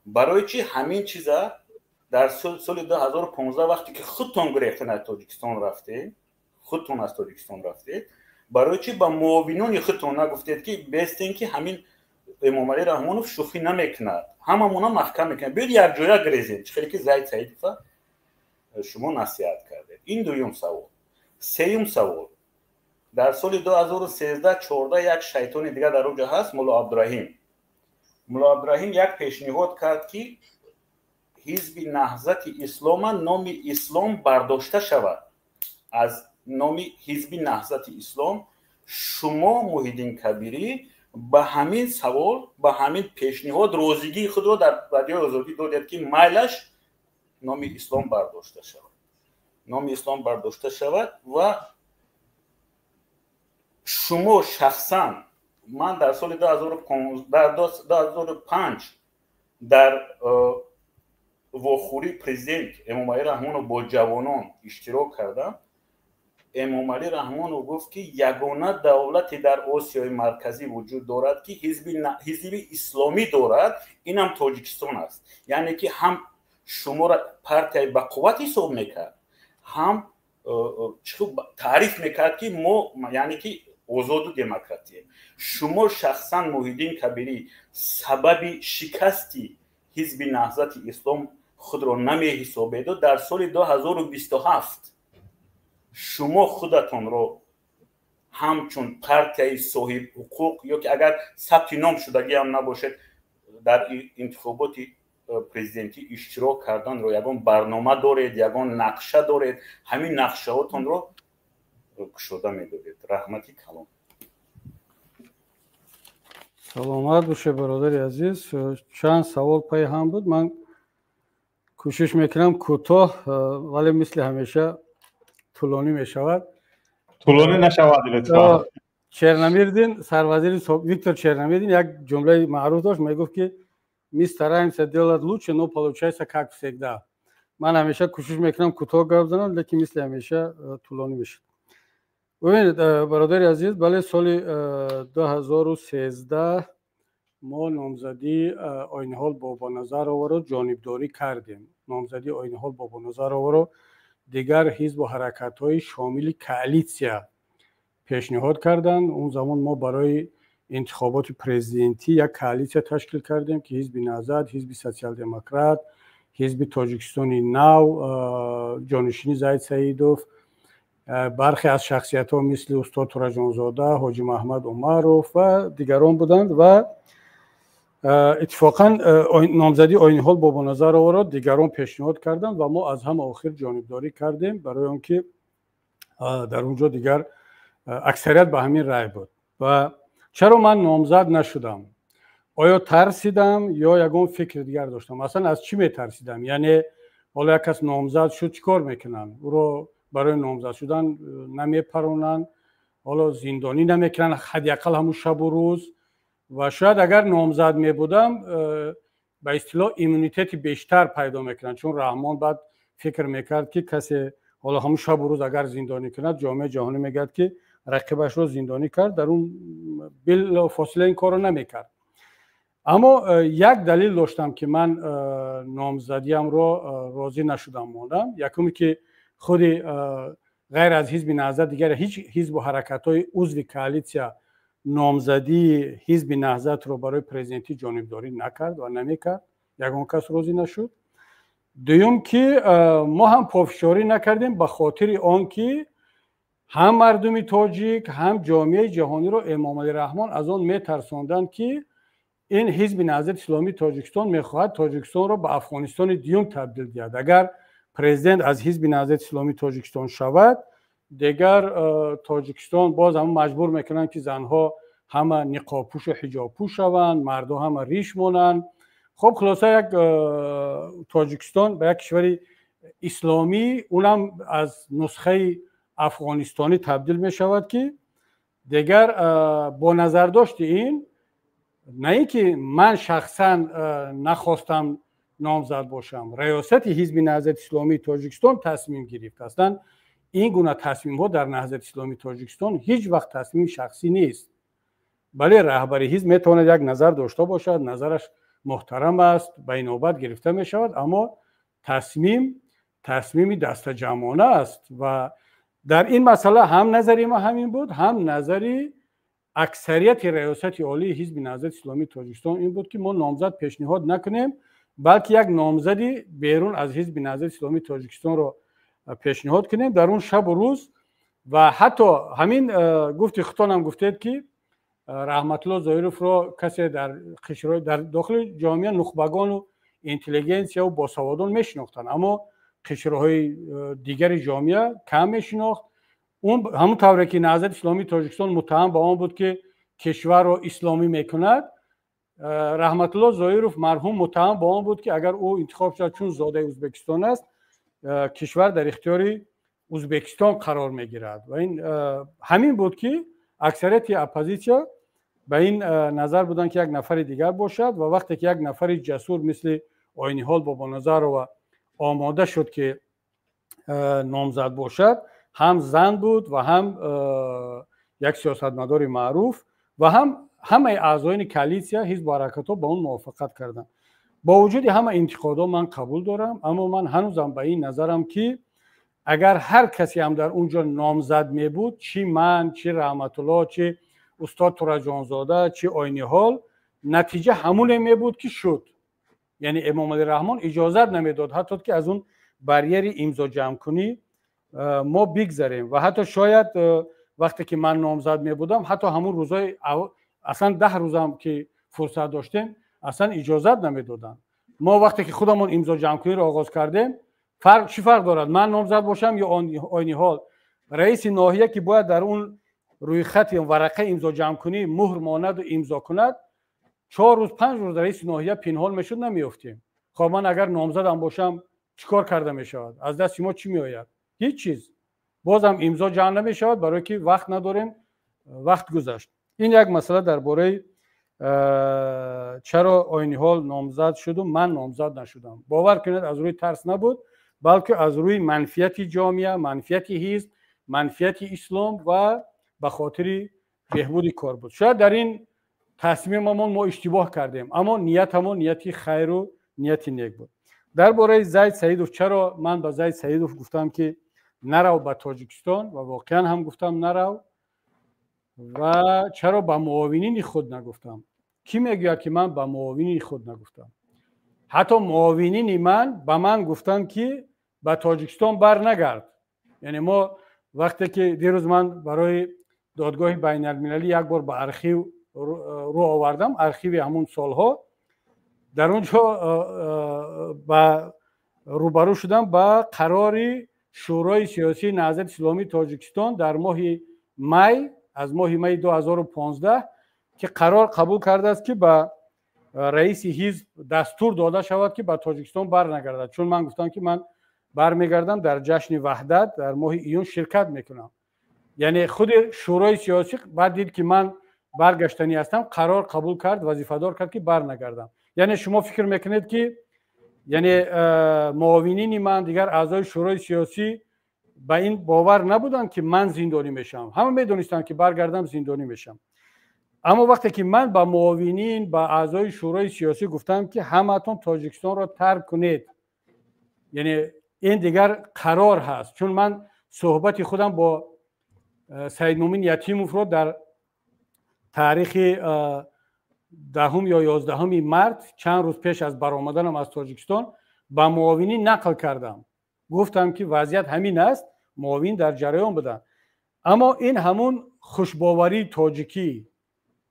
Барои чӣ ҳамин чиза дар соли 2015, вақте ки худтон гурехтен, аз Тоҷикистон рафтед, худтон аз Тоҷикистон рафтед, барои чӣ ба муовинони худтон нагуфтед, ки бестен, ки ҳамин Эмомалӣ Раҳмонов шӯхӣ намекунад, ҳамамона маҳкам мекунад, биёд якҷоя гирезем, чӣ хеле ки Зайд Саидова шумо насиҳат кардед? Ин дуюм савол. Сеюм савол: дар соли 2013-14 як шайтони дигар дар оҷа ҳаст, Мулло Абдураҳим. Мулло Абдураҳим як пешниҳод кард, ки Ҳизби Наҳзати Ислома номи Ислом бардошта шавад аз номи Ҳизби Наҳзати Ислом. Шумо, Муҳиддин Кабирӣ, ба ҳамин савол, ба ҳамин пешниҳод розигии худро дар Радиои Озодӣ додед, ки майлаш, номи Ислом бардошта шавад, номи Ислом бардошта шавад. Ва шумо шахсан, ман дар соли 2005 дар вохӯрии президент Эмомалӣ Раҳмонов бо ҷавонон иштирок кардам. Эмомалӣ Раҳмонов гуфт, ки ягона давлате дар Осиёи Марказӣ вуҷуд дорад, ки ҳизби исломӣ дорад, инам Тоҷикистон аст. Яъне ки ҳам шуморо партияи бақувват ҳисоб мекард, ҳам таъриф мекард, ки мо, яъне ки, озоду демократием. Шумо шахсан, Муҳиддин Кабирӣ, сабаби шикасти Ҳизби Наҳзати Ислом худро намеҳисобеду дар соли 2027 шумо худатонро ҳамчун партияи соҳиб ҳуқуқ ё ки агар сабти ном шудагиам набошед, дар интихоботи президентӣ иштирок карданро ягон барнома доред, ягон нақша доред? Ҳамин нақшаҳотонро кушода медодед. Раҳмати калон. Саломат боше, бародари азиз. Чанд савол паи ҳам буд. Ман кӯшиш мекунам кӯтоҳ, вале мисли ҳамеша тӯлонӣ мешавад. Тӯлонӣ нашавад, лутфан. Черномирдин, сарвазири Виктор Черномирдин як ҷумлаи маъруф дошт, мегуфт, ки «Мы стараемся делать лучше, но получается как всегда». Ман ҳамеша кӯшиш мекунам кӯтоҳ гап занам, лекин мисли ҳамеша тӯлонӣ мешавад. Бубинед, бародари азиз, бале, соли 2013 мо номзадии Оиниҳол Бобоназароворо ҷонибдорӣ кардем. Номзадии Оиниҳол Бобоназароворо дигар ҳизбу ҳаракатҳои шомили коалитсия пешниҳод карданд. Он замон мо барои интихоботи президентӣ як коалитсия ташкил кардем, ки Ҳизби Наҳзат, Ҳизби Социал-Демократ, Ҳизби Тоҷикистони Нав, ҷонишини Зайд Саидов, бархе аз шахсиятҳо мисли устод Тураҷонзода, Ҳоҷи Маҳмад Умаров ва дигарон буданд. Ва иттифоқан номзадии Оиниҳол Бобоназароворо дигарон пешниҳод карданд ва мо аз ҳама охир ҷонибдорӣ кардем, барои он ки дар он ҷо дигар аксарият ба ҳамин рай буд. Ва чаро ман номзад нашудам? Оё тарсидам ё ягон фикри дигар доштам? Аслан аз чӣ метарсидам? Яъне ҳоло як кас номзад шуд, чӣ кор мекунанд? Ӯро барои номзад шудан намепаронанд, ҳоло зиндонӣ намекунанд, ҳадди ақал ҳамун шабу рӯз. Ва шояд агар номзад мебудам, ба истилоҳ иммунитети бештар пайдо мекунанд, чун Раҳмон баъд фикр мекард, ки касе ҳоло ҳамун шабу рӯз агар зиндонӣ кунад, ҷомеаи ҷаҳонӣ мегӯяд, ки рақибашро зиндонӣ кард. Дар он билофосила ин корро намекард. Аммо як далел доштам, ки ман номзадиамро розӣ нашудам, мондам. Якуме, ки худи ғайр аз Ҳизби Наҳзат дигар ҳеҷ ҳизбу ҳаракатҳои узви коалитсия номзадии Ҳизби Наҳзатро барои президентӣ ҷонибдорӣ накард ва намекард, ягон кас розӣ нашуд. Дуюм, ки мо ҳам пофишорӣ накардем, ба хотири он ки ҳам мардуми тоҷик, ҳам ҷомеаи ҷаҳониро Эмомалӣ Раҳмон аз он метарсонданд, ки ин Ҳизби Наҳзати Исломии Тоҷикистон мехоҳад Тоҷикистонро ба Афғонистони дуюм табдил диҳад. Агар президент аз Ҳизби Наҳзати Исломии Тоҷикистон шавад, дигар Тоҷикистон боз ҳам маҷбур мекунанд, ки занҳо ҳама ниқобпӯшу ҳиҷобпӯш шаванд, мардо ҳама риш монанд. Хуб, хулоса, як Тоҷикистон ба як кишвари исломӣ, унам аз нусхаи афғонистонӣ табдил мешавад, ки дигар бо назардошти ин, на ин ки ман шахсан нахостам номзад бошам, раёсати Ҳизби Наҳзати Исломии Тоҷикистон тасмим гирифт. Аслан ин гуна тасмимҳо дар Наҳзати Исломии Тоҷикистон ҳеҷ вақт тасмими шахсӣ нест. Бале, раҳбари ҳизб метавонад як назар дошта бошад, назараш муҳтарам аст, ба инобат гирифта мешавад, аммо тасмим тасмими дастаҷамъона аст. Ва дар ин масъала ҳам назари ма ҳамин буд, ҳам назари аксарияти раёсати олии Ҳизби Наҳзати Исломии Тоҷикистон ин буд, ки мо номзад пешниҳод накунем, балки як номзади берун аз Ҳизби Наҳзати Исломии Тоҷикистонро пешниҳод кунем дар он шабу рӯз. Ва ҳатто ҳамин гуфти худтонам гуфтед, ки Раҳматулло Зоировро касе дар қишрҳои дар дохили ҷомеа, нухбагону интеллигенсияву босаводон мешинохтанд, аммо қишрҳои дигари ҷомеа кам мешинохт. Он ҳамон тавре ки Наҳзати Исломии Тоҷикистон муттаҳам ба он буд, ки кишварро исломӣ мекунад, Раҳматулло Зоиров марҳум муттаҳам ба он буд, ки агар ӯ интихоб шавад, чун зодаи Ӯзбекистон аст, кишвар дар ихтиёри Ӯзбекистон қарор мегирад. Ва ин ҳамин буд, ки аксарияти оппозитсия ба ин назар буданд, ки як нафари дигар бошад. Ва вақте ки як нафари ҷасур мисли Оиниҳол Бобоназарова омода шуд, ки номзад бошад, ҳам зан буд ва ҳам як сиёсатмадори маъруф, ва ҳам ҳамаи аъзоёни коалитсия, ҳизбу ҳаракатҳо ба он мувофиқат карданд. Бо вуҷуди ҳама интиқодҳо ман қабул дорам, аммо ман ҳанӯзам ба ин назарам, ки агар ҳар касе ҳам дар он ҷо номзад мебуд, чӣ ман, чӣ Раҳматулло, чӣ устод Тураҷонзода, чӣ Оиниҳол, натиҷа ҳамоне мебуд, ки шуд. Яъне Эмомалӣ Раҳмон иҷозат намедод ҳатто ки аз он барьери имзоҷамъкунӣ мо бигзарем. Ва ҳатто шояд вақте ки ман номзад мебудам, ҳатто ҳамун рӯзҳои аслан 10 рӯзам ки фурсат доштем, аслан иҷозат намедоданд. Мо вақте ки худамон имзо ҷамъкуниро оғоз кардем, фарқ чӣ фарқ дорад, ман номзад бошам ё оини ҳол раиси ноҳия, ки бояд дар он рӯйхати варақаи имзо ҷамъкунӣ муҳр монаду имзо кунад, 4 рӯз, 5 рӯз раиси ноҳия пинҳон мешуд, намеёфтем. Хоб, ман агар номзадам бошам, чӣ кор карда мешавад? Аз дасти мо чӣ меояд? Ҳеҷ чиз. Бозам имзо ҷамъ намешавад, барое ки вақт надорем, вақт гузашт. Ин як масъала дар бораи чаро оини ҳол номзад шуду ман номзад нашудам. Бовар кунед, аз рӯи тарс набуд, балки аз рӯи манфиати ҷомеа, манфиати ҳизб, манфиати ислом ва ба хотири беҳбуди кор буд. Шояд дар ин тасмимамон мо иштибоҳ кардем, аммо ниятамон нияти хайру нияти нек буд. Дар бораи Зайд Саидов, чаро ман ба Зайд Саидов гуфтам, ки нарав ба Тоҷикистон, ва воқеан ҳам гуфтам нарав, ва чаро ба муовинини худ нагуфтам? Кӣ мегӯяд, ки ман ба муовини худ нагуфтам? Ҳатто муовинини ман ба ман гуфтанд, ки ба Тоҷикистон бар нагард. Яъне мо вақте ки дирӯз ман барои додгоҳи байналмилалӣ як бор ба архив рӯ овардам, архиви ҳамун солҳо, дар он ҷо ба рӯбарӯ шудам ба қарори Шӯрои сиёсии Наҳзати Исломии Тоҷикистон дар моҳи май, аз моҳи майи 2015, ки қарор қабул кардааст, ки ба раиси ҳизб дастур дода шавад, ки ба Тоҷикистон барнагардад. Чун ман гуфтам, ки ман бармегардам, дар ҷашни Ваҳдат дар моҳи июн ширкат мекунам. Яъне худи шӯрои сиёсӣ баъд дид, ки ман баргаштанӣ ҳастам, қарор қабул кард, вазифадор кард, ки барнагардам. Яъне шумо фикр мекунед, ки яъне муовинини ман, дигар аъзои шӯрои сиёсӣ ба ин бовар набуданд, ки ман зиндонӣ мешавам? Ҳама медонистанд, ки баргардам, зиндонӣ мешавам. Аммо вақте ки ман ба муовинин, ба аъзои шӯрои сиёсӣ гуфтам, ки ҳамаатон Тоҷикистонро тарк кунед, яъне ин дигар қарор ҳаст. Чун ман суҳбати худам бо Саидмумин Ятимовро дар таърихи 10-ум ё 11-уми март, чанд рӯз пеш аз баромаданам аз Тоҷикистон, ба муовинин нақл кардам, гуфтам, ки вазъият ҳамин аст. Муовин дар ҷараён буданд. Аммо ин ҳамун хушбоварии тоҷикӣ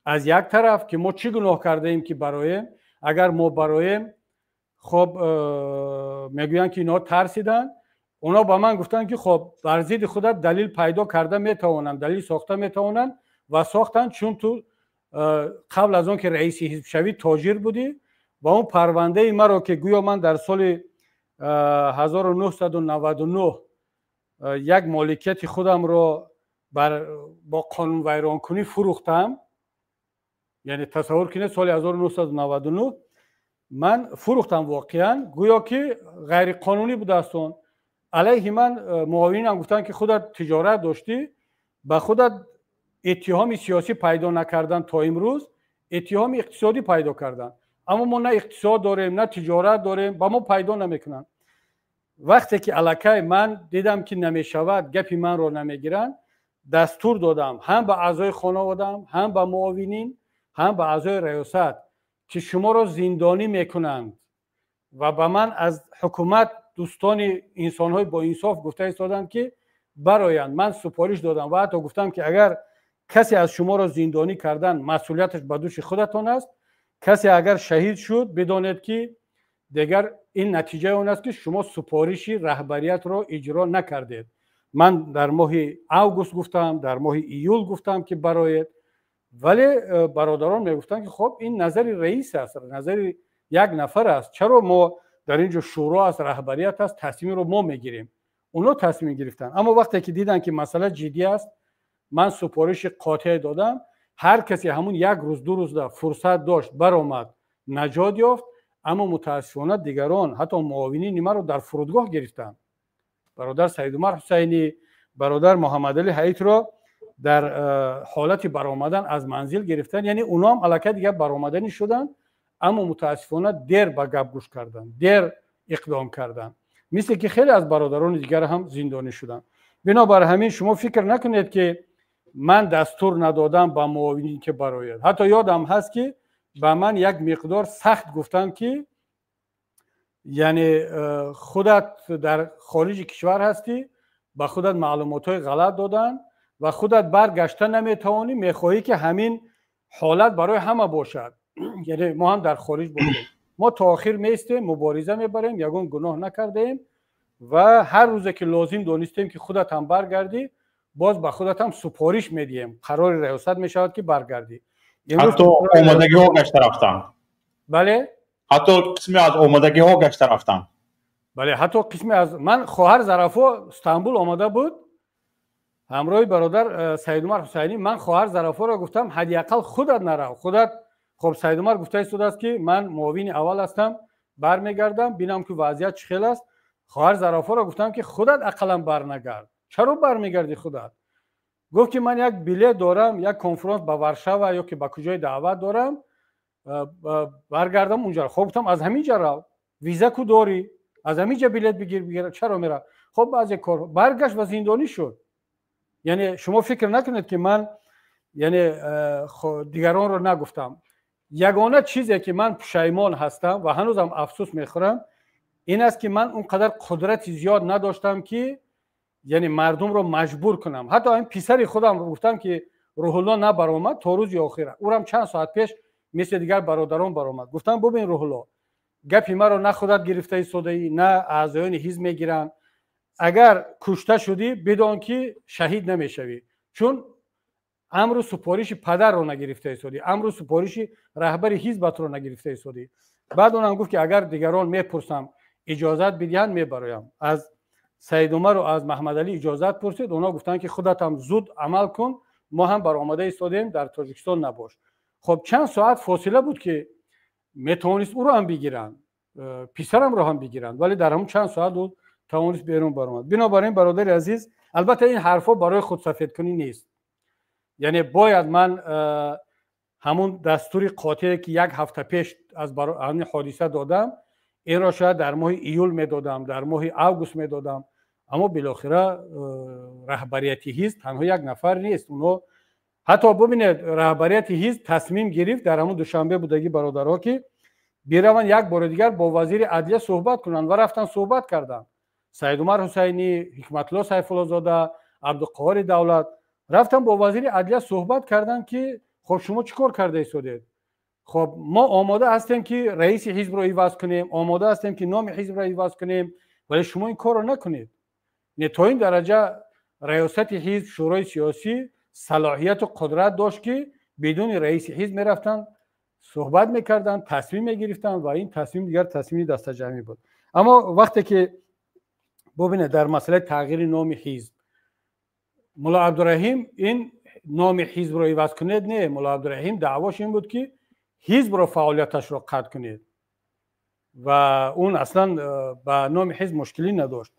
аз як тараф, ки мо чӣ гуноҳ кардаем, ки бароем? Агар мо бароем, хоб, мегӯянд, ки инҳо тарсиданд. Онҳо ба ман гуфтанд, ки хоб, бар зидди худат далил пайдо карда метавонанд, далил сохта метавонанд ва сохтанд, чун ту қабл аз он ки раиси ҳизб шавӣ, тоҷир будӣ. Ва он парвандаи маро, ки гӯё ман дар соли 1999 як моликияти худамро бо қонунвайронкунӣ фурӯхтам. Яъне тасаввур кунед, соли 1999 ман фурӯхтам, воқеан гӯё ки ғайриқонунӣ будааст он. Алайҳи ман муовинам гуфтанд, ки худат тиҷорат доштӣ. Ба худат иттиҳоми сиёсӣ пайдо накардан, то имрӯз иттиҳоми иқтисодӣ пайдо карданд. Аммо мо на иқтисод дорем, на тиҷорат дорем, ба мо пайдо намекунанд. Вақте ки аллакай ман дидам, ки намешавад, гапи манро намегиранд, дастур додам ҳам ба аъзои хонаводаам, ҳам ба муовинин, ҳам ба аъзои раёсат, ки шуморо зиндонӣ мекунанд. Ва ба ман аз ҳукумат дӯстони инсонҳои боинсоф гуфта истоданд, ки бароянд. Ман супориш додам ва ҳатто гуфтам, ки агар касе аз шуморо зиндонӣ кардан, масъулияташ ба дӯши худатон аст. Касе агар шаҳид шуд, бидонед, ки дигар ин натиҷаи он аст, ки шумо супориши раҳбариятро иҷро накардед. Ман дар моҳи август гуфтам, дар моҳи июл гуфтам, ки бароед, вале бародарон мегуфтанд, ки хоб, ин назари раис аст, назари як нафар аст, чаро мо дар ин ҷо шӯро аст, раҳбарият аст, тасмимро мо мегирем. Онҳо тасмим гирифтанд. Аммо вақте ки диданд, ки масъала ҷиддӣ аст, ман супориши қотеъ додам. Ҳар касе ҳамун як рӯз, 2 рӯзда фурсат дошт, баромад, наҷот ёфт. Аммо мутаассифона дигарон, ҳатто муовинини маро дар фурудгоҳ гирифтанд. Бародар Саидумар Ҳусайнӣ, бародар Муҳаммадалӣ Ҳаитро дар ҳолати баромадан аз манзил гирифтанд. Яъне онҳоам аллакай дигар баромаданӣ шуданд, аммо мутаассифона дер ба гап гӯш карданд, дер иқдом карданд, мисле ки хеле аз бародарони дигар ҳам зиндонӣ шуданд. Бинобар ҳамин шумо фикр накунед, ки ман дастур надодам ба муовинин, ки барояд. Ҳатто ёдам ҳаст, ки ба ман як миқдор сахт гуфтанд, ки яъне худат дар хориҷи кишвар ҳастӣ, ба худат маълумотҳои ғалат доданд ва худат баргашта наметавонӣ, мехоҳӣ, ки ҳамин ҳолат барои ҳама бошад, яъне мо ҳам дар хориҷ бошем. Мо то охир меистем, мубориза мебарем, ягон гуноҳ накардаем ва ҳар рӯзе ки лозим донистем ки худат ҳам баргардӣ, боз ба худат ҳам супориш медиҳем, қарори раёсат мешавад ки баргардӣ. Ҳатто омодагиҳо гашта рафтанд. Бале, ҳатто қисме аз омодагиҳо гашта рафтанд. Бале, ҳатто қисме аз ман хоҳар Зарафо Стамбул омада буд ҳамроҳи бародар Саидумар Ҳусайнӣ. Ман хоҳар Зарафоро гуфтам, ҳадди ақал худат нарав, худат. Хоб, Саидумар гуфта истодааст ки ман муовини аввал ҳастам, бармегардам, бинам ки вазъият чӣ хел аст. Хоҳар Зарафоро гуфтам ки худат ақаллан барнагард, чаро бармегардӣ худат? Гуфт ки ман як билет дорам, як конференс ба Варшава ё ки ба куҷои даъват дорам, баргардам унҷа. Хоб, гуфтам, аз ҳамин ҷа рав, виза ку дорӣ, аз ҳамин ҷа билет бигир, бигир. Чаро мера? Хоб, баъзе кор баргашт ва зиндонӣ шуд. Яъне шумо фикр накунед ки ман яъне дигаронро нагуфтам. Ягона чизе ки ман пушаймон ҳастам ва ҳанӯзам афсӯс мехӯрам, ин аст ки ман он қадар қудрати зиёд надоштам ки яъне мардумро маҷбур кунам. Ҳатто ҳамин писари худам гуфтам ки Рӯҳулло набаромад то рӯзи охира, ӯрам чанд соат пеш мисли дигар бародарон баромад. Гуфтам, бубин, Рӯҳулло, гапи маро на худат гирифта истодаӣ, на аъзоёни ҳизб мегиранд. Агар кушта шудӣ, бидон ки шаҳид намешавӣ, чун амру супориши падарро нагирифта истодӣ, амру супориши раҳбари ҳизбатро нагирифта истодӣ. Баъд онам гуфт ки агар дигарон мепурсам, иҷозат бидиҳанд, мебароям. Аз Саидумару аз Маҳмадалӣ иҷозат пурсид, онҳо гуфтанд ки худатам зуд амал кун, мо ҳам баромада истодем, дар Тоҷикистон набош. Хоб, чанд соат фосила буд ки метавонист ӯро ҳам бигиранд, писарамро ҳам бигиранд, вале дар ҳамон чанд соат ӯ тавонист берун баромад. Бинобар ин, бародари азиз, албатта ин ҳарфҳо барои худсафедкунӣ нест. Яъне бояд ман ҳамун дастури қотие ки як ҳафта пеш аз ҳамин ҳодиса додам, инро шояд дар моҳи июл медодам, дар моҳи август медодам, аммо билохира раҳбарияти ҳизб танҳо як нафар нест. Онҳо ҳатто, бубинед, раҳбарияти ҳизб тасмим гирифт дар ҳамун Душанбе будагӣ бародарҳо ки бираванд, як бори дигар бо вазири адлия суҳбат кунанд ва рафтан суҳбат карданд. Саидумар Ҳусайнӣ, Ҳикматулло Сайфуллозода, Абдуқоҳори Давлат рафтан бо вазири адлия суҳбат карданд ки хоб, шумо чӣ кор карда истодед? Хоб, мо омода ҳастем ки раиси ҳизбро иваз кунем, омода ҳастем ки номи ҳизбро иваз кунем, вале шумо ин корро накунед. Не, то ин дараҷа раёсати ҳизб, шӯрои сиёсӣ салоҳияту қудрат дошт ки бидуни раиси ҳизб мерафтанд, суҳбат мекарданд, тасмим мегирифтанд ва ин тасмим дигар тасмими дастаҷамъӣ буд. Аммо вақте ки бубинед, дар масъалаи тағйири номи ҳизб, Мулло Абдураҳим ин номи ҳизбро иваз кунед не, Мулло Абдураҳим даъвош ин буд ки ҳизбро фаъолияташро қатъ кунед ва он аслан ба номи ҳизб мушкилӣ надошт.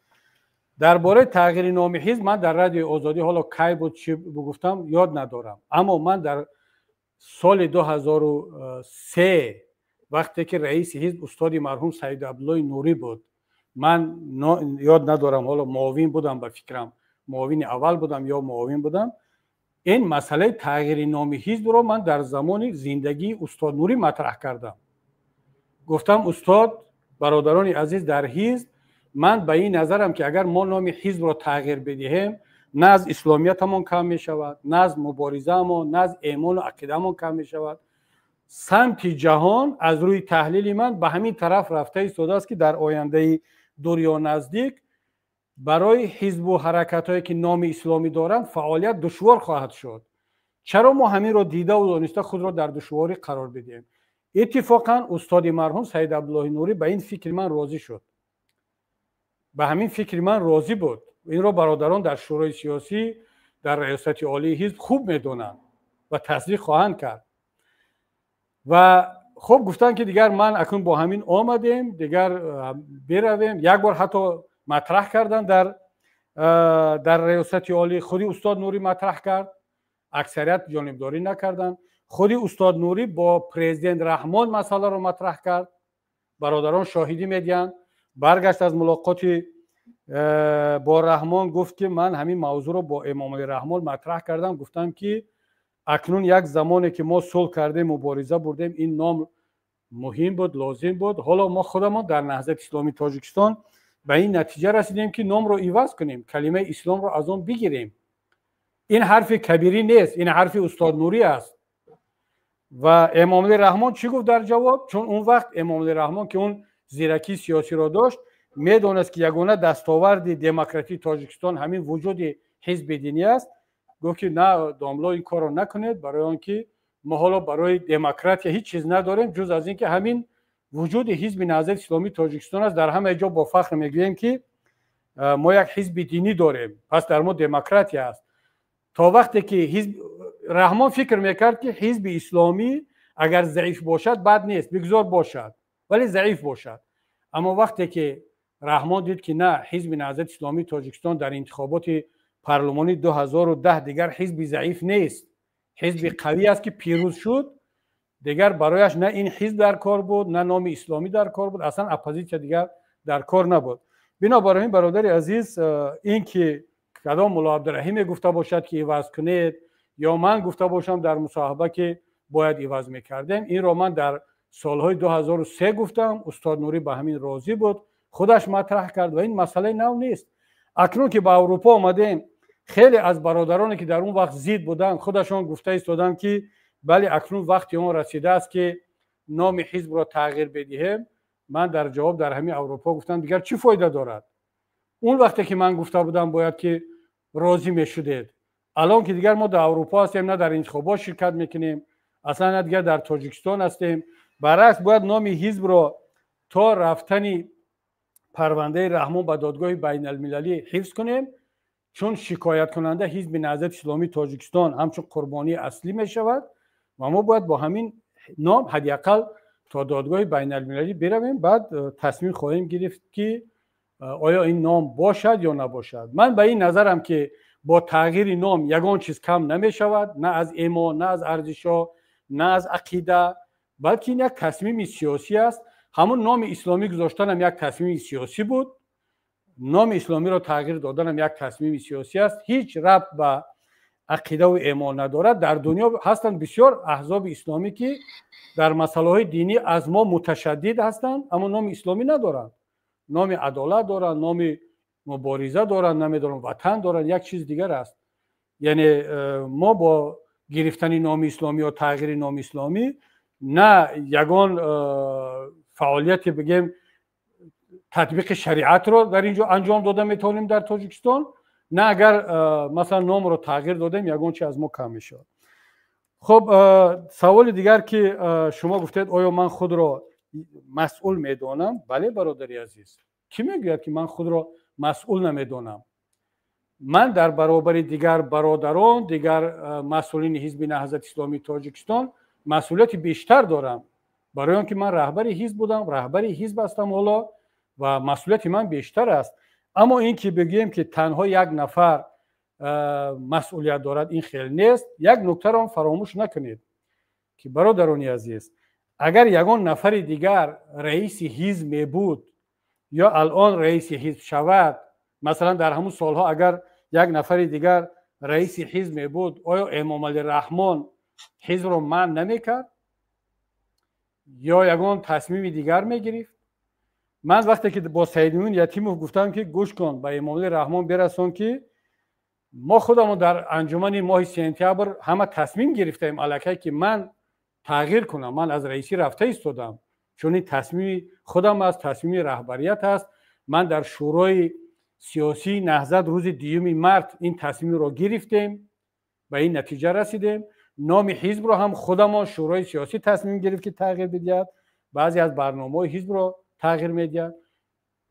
Дар бораи тағйири номи ҳизб ман дар Радиои Озодӣ, ҳоло кай буд, чӣ гуфтам, ёд надорам, аммо ман дар соли 2003, вақте ки раиси ҳизб устоди марҳум Саид Абдуллои Нурӣ буд, ман ёд надорам, ҳоло муовин будам, ба фикрам муовини аввал будам ё муовин будам, ин масъалаи тағйири номи ҳизбро ман дар замони зиндагии устод Нурӣ матраҳ кардам. Гуфтам, устод, бародарони азиз дар ҳизб, ман ба ин назарам ки агар мо номи ҳизбро тағйир бидиҳем, на аз исломиятамон кам мешавад, на аз муборизаамон, на аз эмону ақидаамон кам мешавад. Самти ҷаҳон аз рӯи таҳлили ман ба ҳамин тараф рафта истодааст ки дар ояндаи дур ё наздик барои ҳизбу ҳаракатҳое ки номи исломӣ доранд фаъолият душвор хоҳад шуд. Чаро мо ҳаминро дидаву дониста худро дар душворӣ қарор бидиҳем? Иттифоқан устоди марҳум Саид Абдуллоҳи Нурӣ ба ин фикри ман розӣ шуд, ба ҳамин фикри ман розӣ буд. Инро бародарон дар шӯрои сиёсӣ, дар раёсати олии ҳизб хуб медонанд ва тасдиқ хоҳанд кард. Ва хуб, гуфтанд ки дигар ман акнун бо ҳамин омадем, дигар биравем. Як бор ҳатто матраҳ карданд дар раёсати олӣ, худи устод Нурӣ матраҳ кард, аксарият ҷонибдорӣ накарданд. Худи устод Нурӣ бо президент Раҳмон масъаларо матраҳ кард, бародарон шоҳидӣ медиҳанд. Баргашт аз мулоқоти бо Раҳмон, гуфт ки ман ҳамин мавзӯъро бо Эмомалӣ Раҳмон матраҳ кардам, гуфтам ки акнун як замоне ки мо сулҳ кардем, мубориза бурдем, ин ном муҳим буд, лозим буд. Ҳоло мо худамон дар Наҳзати Исломии Тоҷикистон ба ин натиҷа расидем ки номро иваз кунем, калимаи исломро аз он бигирем. Ин ҳарфи Кабирӣ нест, ин ҳарфи устод Нурӣ аст. Ва Эмомалӣ Раҳмон чӣ гуфт дар ҷавоб? Чун он вақт Эмомалӣ Раҳмон, ки он зиракии сиёсиро дошт, медонист, ки ягона дастоварди демократии Тоҷикистон ҳамин вуҷуди ҳизби динӣ аст. Гуфт, ки на, домло, ин корро накунед, барои он ки мо ҳоло барои демократия ҳеҷ чиз надорем, ҷуз аз ин ки ҳамин вуҷуди Ҳизби Наҳзати Исломии Тоҷикистон аст. Дар ҳамаи ҷо бо фахр мегӯем, ки мо як ҳизби динӣ дорем, пас дар мо демократия аст. То вақте ки ҳизб, Раҳмон фикр мекард, ки ҳизби исломӣ агар заиф бошад, бад нест, бигзор бошад, вале заиф бошад. Аммо вақте ки Раҳмон дид, ки на, Ҳизби Наҳзати Исломии Тоҷикистон дар интихоботи парлумонии 2010 дигар ҳизби заиф нест, ҳизби қавӣ аст, ки пирӯз шуд, дигар барояш на ин ҳизб дар кор буд, на номи исломӣ дар кор буд, аслан оппозитсия дигар дар кор набуд. Бинобар ин, бародари азиз, ин ки кадом Мулло Абдураҳиме гуфта бошад, ки иваз кунед, ё ман гуфта бошам дар мусоҳиба, ки бояд иваз мекардем, инро ман дар солҳои 2003 гуфтам. Устод Нурӣ ба ҳамин розӣ буд, худаш матраҳ кард ва ин масъалаи нав нест. Акнун ки ба Аврупо омадем, хеле аз бародароне, ки дар он вақт зид буданд, худашон гуфта истоданд, ки бале, акнун вақти он расидааст, ки номи ҳизбро тағйир бидиҳем. Ман дар ҷавоб дар ҳамин Аврупо гуфтам: дигар чӣ фоида дорад? Он вақте ки ман гуфта будам, бояд ки розӣ мешудед. Алон ки дигар мо дар Аврупо ҳастем, на дар интихобот ширкат мекунем аслан, на дигар дар Тоҷикистон ҳастем. Баръакс, бояд номи ҳизбро то рафтани парвандаи Раҳмон ба додгоҳи байналмилалӣ ҳифз кунем, чун шикояткунанда Ҳизби Наҳзати Исломии Тоҷикистон ҳамчун қурбонии аслӣ мешавад ва мо бояд бо ҳамин ном ҳадди ақал то додгоҳи байналмилалӣ биравем. Баъд тасмим хоҳем гирифт, ки оё ин ном бошад ё набошад. Ман ба ин назарам, ки бо тағйири ном ягон чиз кам намешавад, на аз имон, на аз арзишҳо, на аз ақида, балки ин як тасмими сиёсӣ аст. Ҳамун номи исломӣ гузоштанам як тасмими сиёсӣ буд, номи исломиро тағйир доданам як тасмими сиёсӣ аст, ҳеҷ рабт ба ақидаву эмон надорад. Дар дунё ҳастанд бисёр аҳзоби исломӣ, ки дар масъалаҳои динӣ аз мо муташаддид ҳастанд, аммо номи исломӣ надоранд, номи адолат доранд, номи мубориза доранд, намедонам, ватан доранд, як чиз дигар аст. Яъне мо бо гирифтани номи исломӣ ё тағйири номи исломӣ на ягон фаъолияте, бигем, татбиқи шариатро дар ин ҷо анҷом дода метавонем дар Тоҷикистон, на агар масалан номро тағйир додем, ягон чи аз мо кам мешавад. Хуб, саволи дигар, ки шумо гуфтед, оё ман худро масъул медонам? Бале, бародари азиз, кӣ мегӯяд, ки ман худро масъул намедонам? Ман дар баробари дигар бародарон, дигар масъулини Ҳизби Наҳзати Исломии Тоҷикистон масъулияти бештар дорам, барои он ки ман раҳбари ҳизб будам, раҳбари ҳизб ҳастам ҳоло ва масъулияти ман бештар аст. Аммо ин ки бигӯем, ки танҳо як нафар масъулият дорад, ин хел нест. Як нуктаро фаромӯш накунед, ки, бародарони азиз, агар ягон нафари дигар раиси ҳизб мебуд ё алон раиси ҳизб шавад, масалан, дар ҳамун солҳо агар як нафари дигар раиси ҳизб мебуд, оё Эмомалӣ Раҳмон ҳизбро манъ намекард ё ягон тасмими дигар мегирифт? Ман вақте ки бо Саидмӯмин Ятимов гуфтам, ки гӯш кун, ба Эмомалӣ Раҳмон бирасон, ки мо худамон дар анҷумани моҳи сентябр ҳама тасмим гирифтаем аллакай, ки ман тағйир кунам, ман аз раисӣ рафта истодам, чун ин тасмими худам аст, тасмими раҳбарият аст. Ман дар Шӯрои сиёсии Наҳзат рӯзи 2 март ин тасмимро гирифтем, ба ин натиҷа расидем. Номи ҳизбро ҳам худамон Шӯрои сиёсӣ тасмим гирифт, ки тағйир бидиҳад, баъзе аз барномаҳои ҳизбро тағйир медиҳад.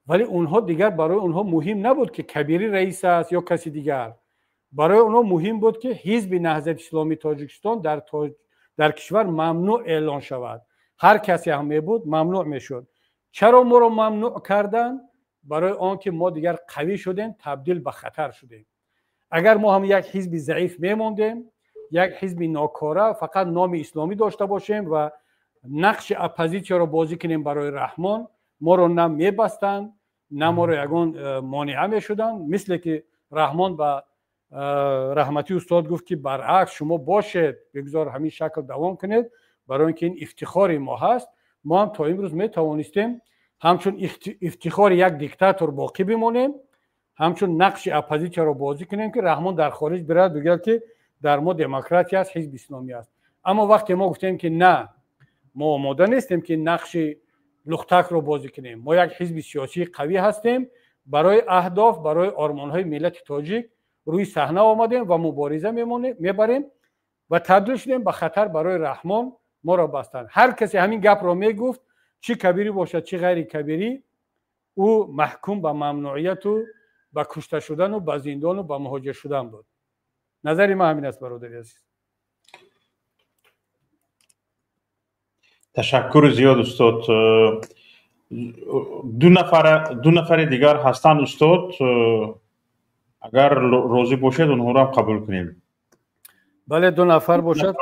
Вале онҳо дигар, барои онҳо муҳим набуд, ки Кабирӣ раис аст ё каси дигар. Барои онҳо муҳим буд, ки Ҳизби Наҳзати Исломии Тоҷикистон дар кишвар мамнӯъ эълон шавад. Ҳар касе ҳам мебуд, мамнӯъ мешуд. Чаро моро мамнӯъ карданд? Барои он ки мо дигар қавӣ шудем, табдил ба хатар шудем. Агар мо ҳам як ҳизби заиф мемондем, як ҳизби нокора, фақат номи исломӣ дошта бошем ва нақши оппозитсияро бозӣ кунем барои Раҳмон, моро на мебастанд, на моро ягон монеа мешуданд. Мисле ки Раҳмон ба раҳматии устод гуфт, ки баръакс, шумо бошед, бигзор ҳамин шакл давом кунед, барои он ки ин ифтихори мо ҳаст. Мо ҳам то имрӯз метавонистем ҳамчун ифтихори як диктатор боқӣ бимонем, ҳамчун нақши оппозитсияро бозӣ кунем, ки Раҳмон дар хориҷ бирад, бигӯяд, ки дар мо демократия аст, ҳизби исломӣ аст. Аммо вақте мо гуфтем, ки на, мо омода нестем, ки нақши лухтакро бозӣ кунем, мо як ҳизби сиёсии қавӣ ҳастем, барои аҳдоф, барои ормонҳои миллати тоҷик рӯи саҳна омадем ва мубориза мебарем ва табдил шудем ба хатар барои Раҳмон, моро бастанд. Ҳар касе ҳамин гапро мегуфт, чӣ кабирӣ бошад, чӣ ғайри кабирӣ, ӯ маҳкум ба мамнуияту ба кушта шудану ба зиндону ба муҳоҷир шудан буд. Назари ман ҳамин аст, бародари азиз. Ташаккури зиёд, устод. Ду нафари дигар ҳастанд, устод, агар розӣ бошед, онҳоро ҳам қабул кунем. Бале, ду нафар бошад.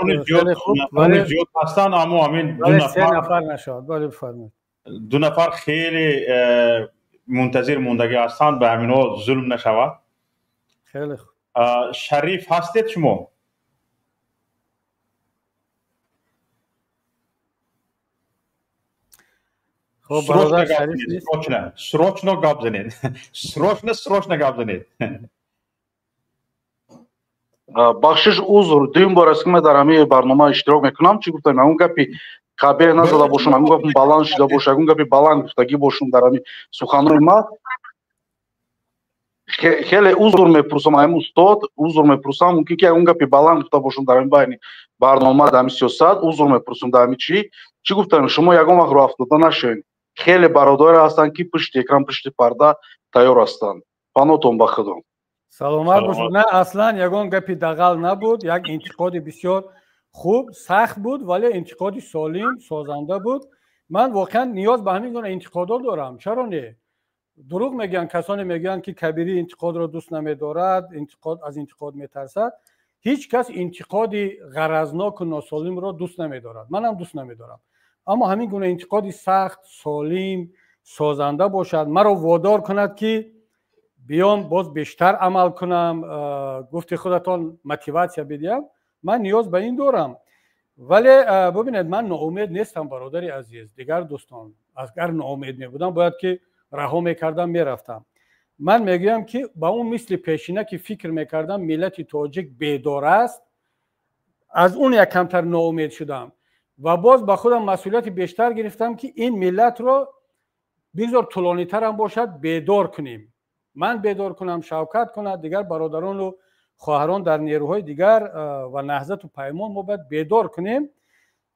Зиёд ҳастанд, аммо ҳамин се нафар нашавад. Бале, бифармоед. Ду нафар хеле мунтазир мондагӣ ҳастанд, ба ҳаминҳо зулм нашавад. Хеле хуб. Шариф ҳастед шумо? Срочно гап занед, срочно, срочно гап занед. Бахшиш, узр, дуюм бор аст, ки ман дар ҳамин барнома иштирок мекунам. Чӣ гуфтам, ягон гапи қабеҳ назада бошам, ягон гапи баланд шуда боша, ягон гапи баланд гуфтагӣ бошам дар ҳамин суханои ман, хеле узр мепурсам, ҳамин устод, узр мепурсам. Мумкин ки ягон гапи баланд гуфта бошам дар ҳамин байни барнома, дар ҳамин сиёсат, узр мепурсам. Дар ҳамин чӣ чӣ гуфтам, шумо ягон вақт роҳ афтода нашавед. Хеле бародаре ҳастанд, ки пушти экран, пушти парда тайёр ҳастанд. Панотон ба худо. Саломат бошед. На, аслан ягон гапи дағал набуд, як интиқоди бисёр хуб, сахт буд, вале интиқоди солим, созанда буд. Ман воқеан ниёз ба ҳамин гуна интиқодот дорам. Чаро не? Дурӯғ мегӯянд касоне, мегӯянд, ки Кабирӣ интиқодро дӯст намедорад, интиқод, аз интиқод метарсад. Ҳеҷ кас интиқоди ғаразноку носолимро дӯст намедорад, манам дӯст намедорам. Аммо ҳамин гуна интиқоди сахт, солим, созанда бошад, маро водор кунад, ки биём, боз бештар амал кунам, гуфти худатон, мотиватсия бидиҳам, ман ниёз ба ин дорам. Вале бубинед, ман ноумед нестам, бародари азиз, дигар дӯстон. Агар ноумед мебудам, бояд ки раҳо мекардам, мерафтам. Ман мегӯям, ки ба он мисли пешина, ки фикр мекардам миллати тоҷик бедор аст, аз он як камтар ноумед шудам ва боз ба худам масъулияти бештар гирифтам, ки ин миллатро бигзор тӯлонитарам бошад, бедор кунем. Ман бедор кунам, Шавкат кунад, дигар бародарону хоҳарон дар нерӯҳои дигар ва Наҳзату Паймон, мо бояд бедор кунем.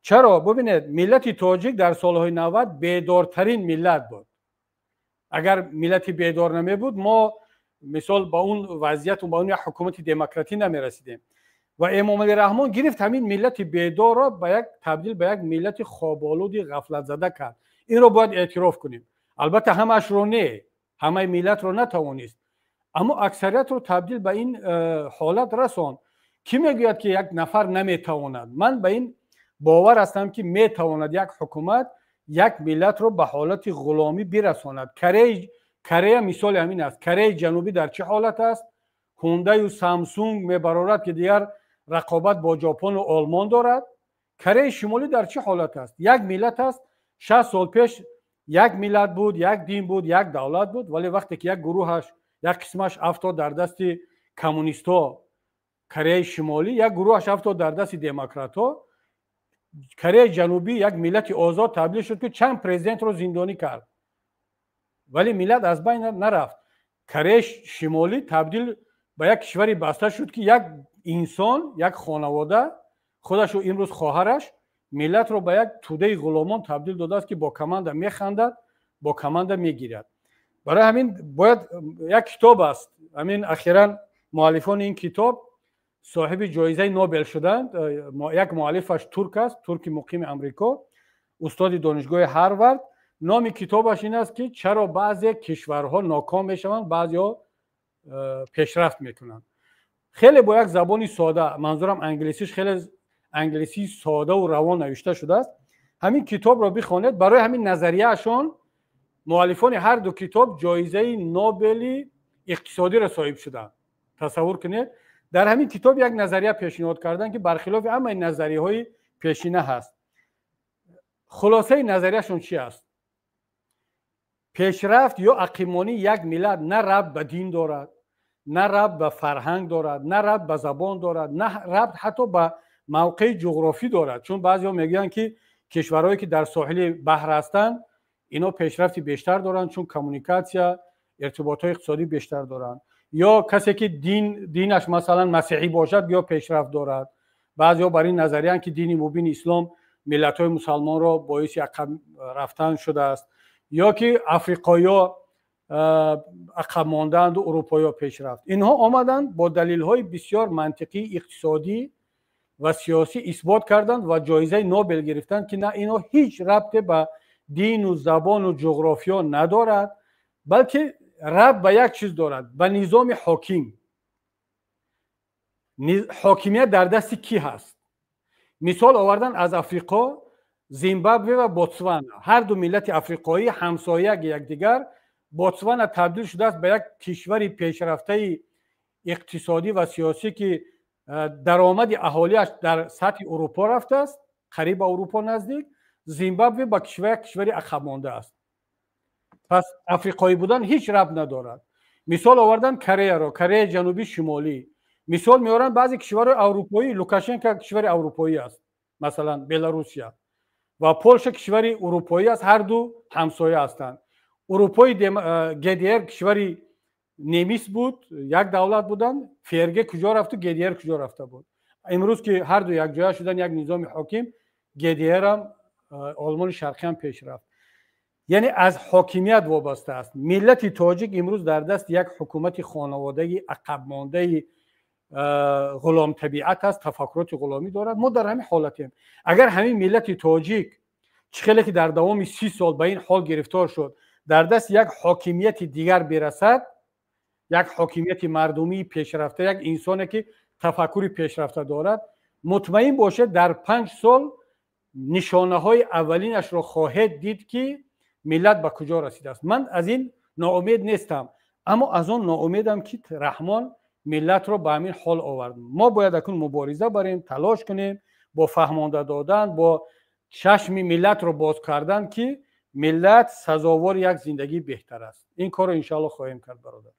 Чаро? Бубинед, миллати тоҷик дар солҳои 90 бедортарин миллат буд. Агар миллати бедор намебуд, мо мисол ба он вазъияту ба он як ҳукумати демократӣ намерасидем. Ва Эмомалӣ Раҳмон гирифт, ҳамин миллати бедорро ба як табдил ба як миллати хоболуди ғафлатзада кард. Инро бояд эътироф кунем. Албатта, ҳамаашро не, ҳамаи миллатро натавонист, аммо аксариятро табдил ба ин ҳолат расонд. Кӣ мегӯяд, ки як нафар наметавонад? Ман ба ин бовар ҳастам, ки метавонад як ҳукумат як миллатро ба ҳолати ғуломӣ бирасонад. Корея мисоли ҳамин аст. Кореяи Ҷанубӣ дар чӣ ҳолат аст? Ҳундаю Самсунг мебарорад, ки дигар рақобат бо Ҷопону Олмон дорад. Кореяи Шимолӣ дар чӣ ҳолат аст? Як миллат аст. 60 сол пеш як миллат буд, як дин буд, як давлат буд, вале вақте ки як гурӯҳаш, як қисмаш афтод дар дасти коммунистҳо, Кореяи Шимолӣ, як гурӯҳаш афтод дар дасти демократҳо, Кореяи Ҷанубӣ як миллати озод табдил шуд, ки чанд президентро зиндонӣ кард, вале миллат аз байн нарафт. Кореяи Шимолӣ табдил ба як кишвари баста шуд, ки як инсон, як хонавода, худашу имрӯз хоҳараш, миллатро ба як тӯдаи ғуломон табдил додааст, ки бо команда механдад, бо команда мегирад. Барои ҳамин бояд, як китоб аст, ҳамин ахиран муаллифони ин китоб соҳиби ҷоизаи Нобел шуданд. Як муаллифаш турк аст, турки муқими Амрико, устоди донишгоҳи Ҳарвард. Номи китобаш ин аст, ки чаро баъзе кишварҳо ноком мешаванд, баъзеҳо пешрафт мекунанд. Хеле бо як забони сода, манзурам англисиш, хеле англисии содаву равон навишта шудааст. Ҳамин китобро бихонед. Барои ҳамин назарияашон муаллифони ҳар ду китоб ҷоизаи Нобели иқтисодиро соҳиб шуданд. Тасаввур кунед, дар ҳамин китоб як назария пешниҳод карданд, ки бархилофи ҳамаи назарияҳои пешина ҳаст. Хулосаи назарияшон чи аст? Пешрафт ё ақибмонии як миллат на рабт ба дин дорад, на рабт ба фарҳанг дорад, на рабт ба забон дорад, на рабт ҳатто ба Мавқеи ҷуғрофӣ дорад, чун баъзеҳо мегӯянд, ки кишварҳое ки дар соҳили баҳр ҳастанд, ино пешрафти бештар доранд, чун коммуникатсия, иртиботҳои иқтисодӣ бештар доранд. Ё касе ки динаш масалан масеҳӣ бошад, ё пешрафт дорад. Баъзеҳо бар ин назариянд, ки дини мубини ислом миллатҳои мусалмонро боиси ақаб рафтан шудааст, ё ки африқоиҳо ақаб мондаанду урупоиҳо пешрафт. Инҳо омаданд бо далелҳои бисёр мантиқӣ, иқтисодӣ ва сиёсӣ исбот карданд ва ҷоизаи Нобел гирифтанд, ки на, инҳо ҳеҷ рабте ба дину забону ҷуғрофиё надорад, балки рабт ба як чиз дорад, ба низоми ҳоким. Ҳокимият дар дасти кӣ ҳаст? Мисол овардан аз Африқо, Зимбабве ва Ботсвана. Ҳар ду миллати африқоӣ ҳамсояги якдигар. Ботсвана табдил шудааст ба як кишвари пешрафтаи иқтисодӣ ва сиёсӣ, ки даромади аҳолиаш дар сатҳи Урупо рафтааст, қариб ба Урупо наздик. Зимбабве ба як кишвари ақабмонда аст. Пас африқоӣ будан ҳеҷ рабт надорад. Мисол овардан Кореяро, Кореяи Ҷанубӣ, Шимолӣ. Мисол меоранд баъзе кишварҳои аврупоӣ. Лукашенко кишвари аврупоӣ аст, масалан Беларусия ва Полша кишвари урупоӣ аст, ҳар ду ҳамсоя ҳастанд. Урупои ГДР кишвари немис буд, як давлат буданд. ФРГ куҷо рафту ГДР куҷо рафта буд? Имрӯз ки ҳар ду якҷоя шуданд, як низоми ҳоким, ГДРам, Олмони Шарқиам пеш рафт. Яъне аз ҳокимият вобаста аст. Миллати тоҷик имрӯз дар даст як ҳукумати хонаводаги ақабмондаи ғуломтабиат аст, тафаккуроти ғуломӣ дорад. Мо дар ҳамин ҳолатем. Агар ҳамин миллати тоҷик, чӣ хеле ки дар давоми 30 сол ба ин ҳол гирифтор шуд, дар даст як ҳокимияти дигар бирасад, як ҳокимияти мардумии пешрафта, як инсоне ки тафаккури пешрафта дорад, мутмаин бошед, дар 5 сол нишонаҳои аввалинашро хоҳед дид, ки миллат ба куҷо расидааст. Ман аз ин ноумед нестам, аммо аз он ноумедам, ки Раҳмон миллатро ба ҳамин ҳол овард. Мо бояд акнун мубориза барем, талош кунем бо фаҳмонда додан, бо чашми миллатро боз кардан, ки миллат сазовори як зиндагии беҳтар аст. Ин корро иншоалло хоҳем кард, бародар.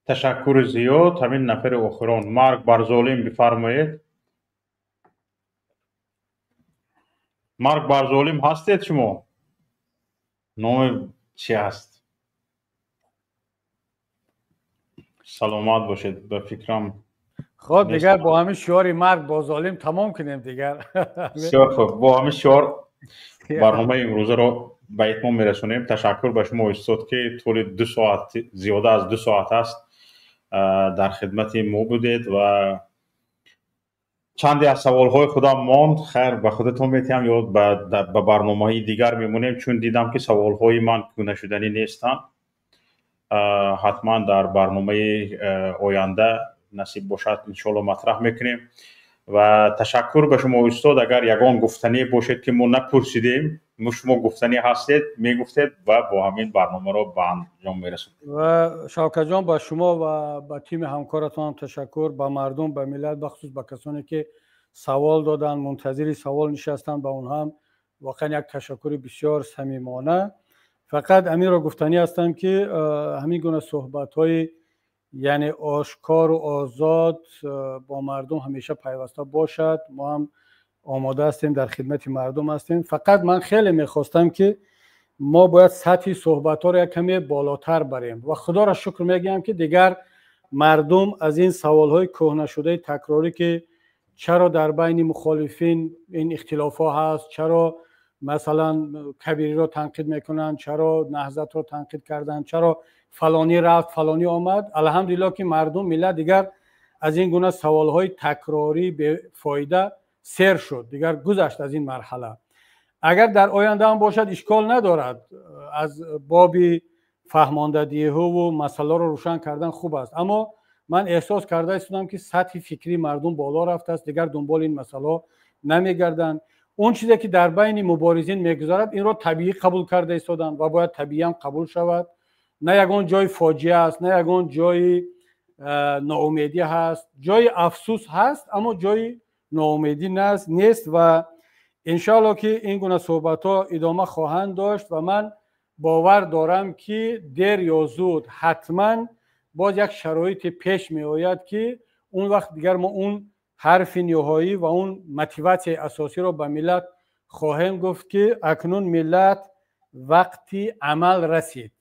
Ташаккури зиёд. Ҳамин нафари охирон, марг бар золим, бифармоед. Марг бар золим ҳастед шумо? Номи чи ҳаст? Саломат бошед, ба фикрам. Хоб, дигар бо ҳамин шиори марг бо золим тамом кунем дигар. Бисёр хуб, бо ҳамин шиор барномаи имрӯзаро ба итмом мерасонем. Ташаккур ба шумо, устод, ки тӯли 2 соат, зиёда аз 2 соат аст, дар хидмати мо будед ва чанде аз саволҳои худам монд. Хайр, ба худатон метиҳам ё ба барномаҳои дигар мемонем, чун дидам, ки саволҳои ман кӯнашуданӣ нестанд. Ҳатман дар барномаи оянда насиб бошад, иншоалло матраҳ мекунем. Ва ташаккур ба шумо, устод. Агар ягон гуфтанӣ бошед, ки мо напурсидем, шумо гуфтанӣ ҳастед, мегуфтед ва бо ҳамин барномаро ба анҷом мерасонем. Ва Шавкатҷон, ба шумо ва ба тими ҳамкоратонам ташаккур, ба мардум, ба миллат, бахусус ба касоне ки савол доданд, мунтазири савол нишастанд, ба онҳам воқеан як ташаккури бисёр самимона. Фақат ҳаминро гуфтанӣ ҳастам, ки ҳамин гуна суҳбатҳои яъне ошкору озод бо мардум ҳамеша пайваста бошад. Мо ҳам омода ҳастем, дар хидмати мардум ҳастем. Фақат ман хеле мехостам, ки мо бояд сатҳи суҳбатҳоро як каме болотар барем ва худоро шукр мегӯям, ки дигар мардум аз ин саволҳои кӯҳнашудаи такрорӣ, ки чаро дар байни мухолифин ин ихтилофҳо ҳаст, чаро масалан Кабириро танқид мекунанд, чаро Наҳзатро танқид карданд, чаро фалонӣ рафт, фалонӣ омад, алҳамдулилло, ки мардум, миллат дигар аз ин гуна саволҳои такрорӣ бефоида сер шуд, дигар гузашт аз ин марҳала. Агар дар оянда ҳам бошад, ишкол надорад, аз боби фаҳмондадиҳуву масъаларо рӯшан кардан хуб аст, аммо ман эҳсос карда истодам, ки сатҳи фикрии мардум боло рафтааст, дигар дунболи ин масъалаҳо намегарданд. Он чизе ки дар байни муборизин мегузарад, инро табиӣ қабул карда истоданд ва бояд табииам қабул шавад. На ягон ҷои фоҷиа аст, на ягон ҷои ноумедӣ ҳаст. Ҷои афсӯс ҳаст, аммо ҷои ноумедӣ нест. Ва иншоалло, ки ин гуна суҳбатҳо идома хоҳанд дошт ва ман бовар дорам, ки дер ё зуд ҳатман боз як шароите пеш меояд, ки Он вақт дигар мо он ҳарфи ниҳоӣ ва он мотиватсияи асосиро ба миллат хоҳем гуфт, ки акнун миллат вақти амал расид.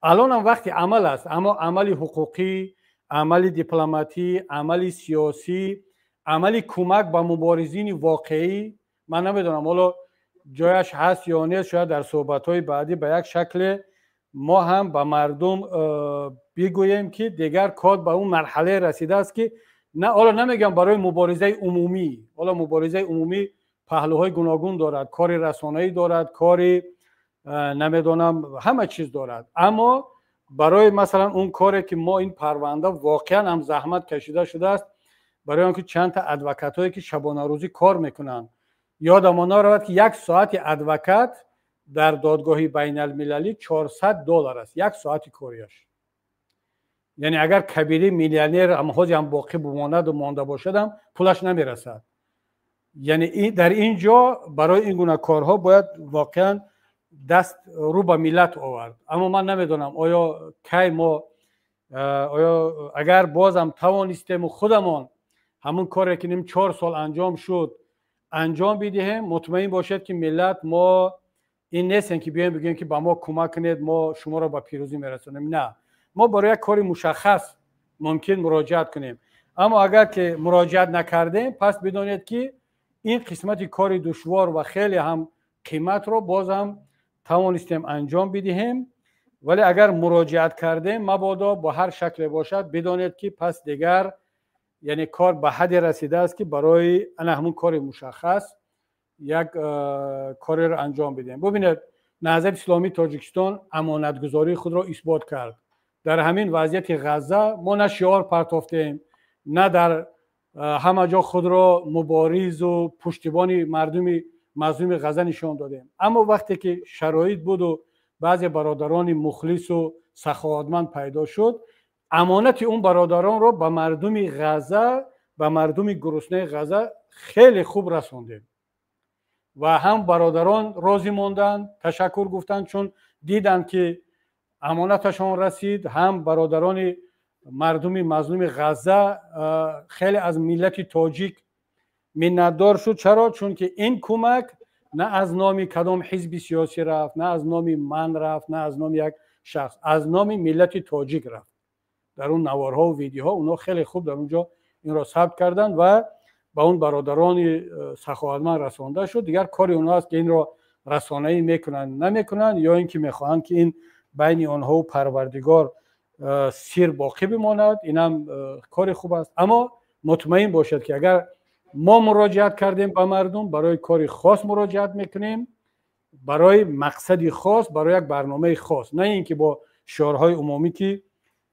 Алонам вақти амал аст, аммо амали ҳуқуқӣ, амали дипломатӣ, амали сиёсӣ, амали кӯмак ба муборизини воқеӣ. Ман намедонам, ҳоло ҷояш ҳаст ё нест, шояд дар суҳбатҳои баъдӣ ба як шакле мо ҳам ба мардум бигӯем, ки дигар кор ба он марҳалае расидааст, ки на, ҳоло намегӯям барои муборизаи умумӣ, ҳоло муборизаи умумӣ паҳлӯҳои гуногун дорад, кори расонаӣ дорад, кори намедонам ҳама чиз дорад, аммо барои масалан он коре ки мо ин парванда воқеан ҳам заҳмат кашида шудааст, барои он ки чанд та адвокатҳое ки шабонарӯзӣ кор мекунанд, ёдамон наравад, ки як соати адвокат дар додгоҳи байналмилалӣ $400 аст, як соати кориаш. Яъне агар кабири миллионер ҳозир ҳам боқӣ бимонаду монда бошадам, пулаш намерасад. Яъне дар ин ҷо барои ин гуна корҳо бояд воқеан даст рӯ ба миллат овард. Аммо ман намедонам, оё кай мо, оё агар бозам тавонистему худамон ҳамун коре ки ним 4 сол анҷом шуд, анҷом бидиҳем, мутмаин бошед, ки миллат мо ин нестем, ки биёем бигӯем, ки ба мо кӯмак кунед, мо шуморо ба пирӯзӣ мерасонем. На, мо барои як кори мушаххас мумкин муроҷиат кунем, аммо агар ки муроҷиат накардем, пас бидонед, ки ин қисмати кори душвор ва хеле ҳам қиматро бозам тавонистем анҷом бидиҳем. Вале агар муроҷиат кардем, мабодо бо ҳар шакле бошад, бидонед, ки пас дигар яъне кор ба ҳадде расидааст, ки барои ана ҳамун кори мушаххас як кореро анҷом бидиҳем. Бубинед, Наҳзати Исломии Тоҷикистон амонатгузории худро исбот кард дар ҳамин вазъияти Ғазза. Мо на шиор партофтем, на дар ҳама ҷо худро муборизу пуштибони мардуми мазлуми Ғазза нишон додем, аммо вақте ки шароит буду баъзе бародарони мухлису саховатманд пайдо шуд, амонати он бародаронро ба мардуми Ғазза, ба мардуми гуруснаи Ғазза хеле хуб расондем ва ҳам бародарон розӣ монданд, ташаккур гуфтанд, чун диданд, ки амонаташон расид, ҳам бародарони мардуми мазлуми Ғазза хеле аз миллати тоҷик миннатдор шуд. Чаро? Чунки ин кӯмак на аз номи кадом ҳизби сиёсӣ рафт, на аз номи ман рафт, на аз номи як шахс, аз номи миллати тоҷик рафт. Дар он наворҳову видеоҳо онҳо хеле хуб дар он ҷо инро сабт карданд ва ба он бародарони саховатманд расонда шуд. Дигар кори онҳо аст, ки инро расонаӣ мекунанд, намекунанд, ё ин ки мехоҳанд, ки ин байни онҳову Парвардигор сир боқӣ бимонад. Инам кори хуб аст, аммо мутмаин бошед, ки агар мо муроҷиат кардем ба мардум, барои кори хос муроҷиат мекунем, барои мақсади хос, барои як барномаи хос, на ин ки бо шиорҳои умумӣ, ки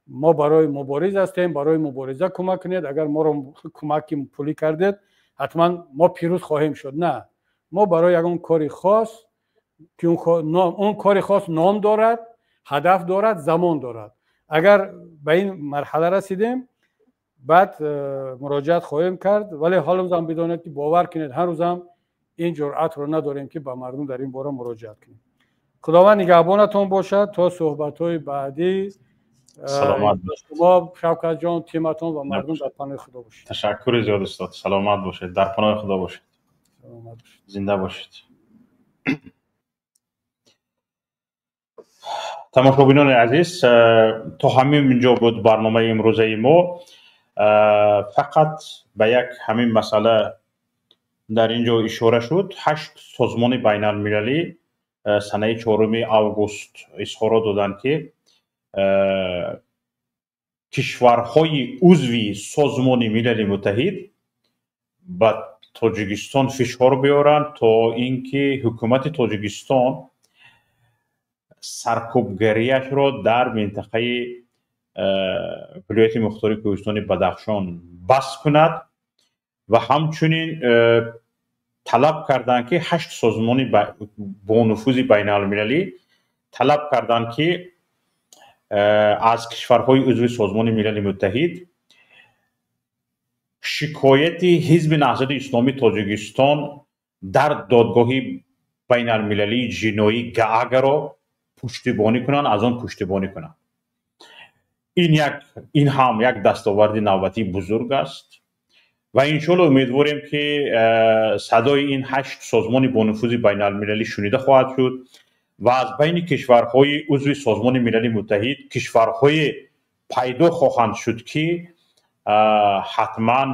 мо барои мубориз ҳастем, барои мубориза кӯмак кунед, агар моро кӯмаки пулӣ кардед, ҳатман мо пирӯз хоҳем шуд. На, мо барои ягон кори хос, ки он кори хос ном дорад, ҳадаф дорад, замон дорад. Агар ба ин марҳала расидем, баъд муроҷиат хоҳем кард. Вале ҳолузам бидонед, ки бовар кунед, ҳанӯзам ин ҷуръатро надорем, ки ба мардум дар ин бора муроҷиат кунем. Худованд нигаҳбонатон бошад то суҳбатҳои баъдӣ. Саломат. Шумо, Шавкатҷон, тиматон ва мардум дар паноҳи Худо бошед. Ташаккури зиёд, устод. Саломат бошед, дар паноҳи Худо бошед, зинда бошед. Тамошобинони азиз, то ҳамин ҷо буд барномаи имрӯзаи мо. Фақат ба як ҳамин масъала дар ин ҷо ишора шуд. Ҳашт созмони байналмилалӣ санаи 4 август изҳорот доданд, ки кишварҳои узви Созмони Милали Муттаҳид ба Тоҷикистон фишор биёранд, то ин ки ҳукумати Тоҷикистон саркӯбгарияшро дар минтақаи Вилояти Мухтори Кӯҳистони Бадахшон бас кунад. Ва ҳамчунин талаб карданд, ки ҳашт созмони бонуфузи байналмилалӣ талаб карданд, ки аз кишварҳои узви Созмони Милали Муттаҳид шикояти Ҳизби Наҳзати Исломии Тоҷикистон дар Додгоҳи Байналмилалии Ҷиноӣ Гаагаро пуштибонӣ кунанд, аз он пуштибонӣ кунанд. Ин ҳам як дастоварди навбатии бузург аст ва иншоалло умедворем, ки садои ин 8 созмони бонуфузи байналмилалӣ шунида хоҳад шуд ва аз байни кишварҳои узви Созмони Милали Муттаҳид кишварҳое пайдо хоҳанд шуд, ки ҳатман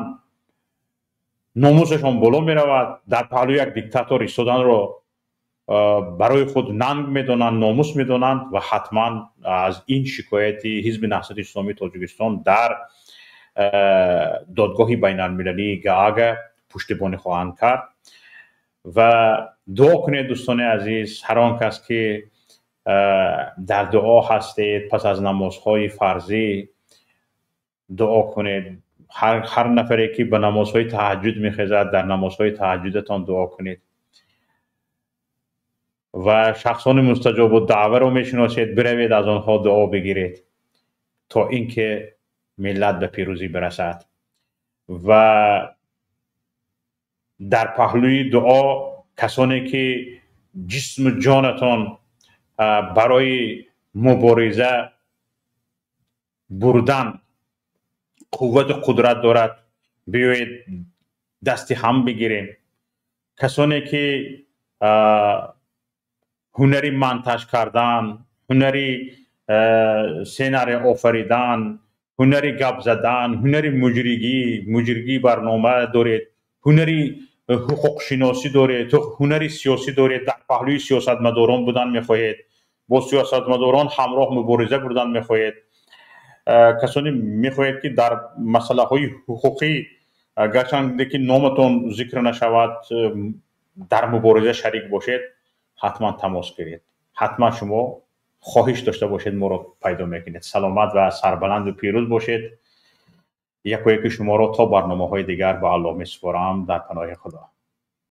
номусашон боло меравад, дар паҳлӯи як диктатор истоданро барои худ нанг медонанд, номус медонанд ва ҳатман аз ин шикояти Ҳизби Наҳзати Исломии Тоҷикистон дар додгоҳи байналмилалии Гаага пуштибонӣ хоҳанд кард. Ва дуо кунед, дӯстони азиз, ҳар он кас ки дар дуо ҳастед, пас аз намозҳои фарзӣ дуо кунед. Ҳар нафаре ки ба намозҳои таҳаҷҷуд мехезад, дар намозҳои таҳаҷҷудатон дуо кунед ва шахсони мустаҷобу даъваро мешиносед, биравед, аз онҳо дуо бигиред, то инки миллат ба пирӯзӣ бирасад. Ва дар паҳлӯи дуо касоне ки ҷисму ҷонатон барои мубориза бурдан қуввату қудрат дорад, биёед, дасти ҳам бигирем. Касоне ки ҳунари монтаж кардан, ҳунари сценария офаридан, ҳунари гап задан, ҳунари муҷригӣ барнома доред, ҳунари ҳуқуқшиносӣ доред, ҳунари сиёсӣ доред, дар паҳлӯи сиёсатмадорон будан мехоҳед, бо сиёсатмадорон ҳамроҳ мубориза бурдан мехоҳед, касоне мехоҳед, ки дар масъалаҳои ҳуқуқӣ, гарчанде ки номатон зикр нашавад, дар мубориза шарик бошед, ҳатман тамос гиред. Ҳатман шумо хоҳиш дошта бошед, моро пайдо мекунед. Саломат ва сарбаланду пирӯз бошед. Яко яки шуморо то барномаҳои дигар ба Аллоҳ месупорам. Дар паноҳи Худо.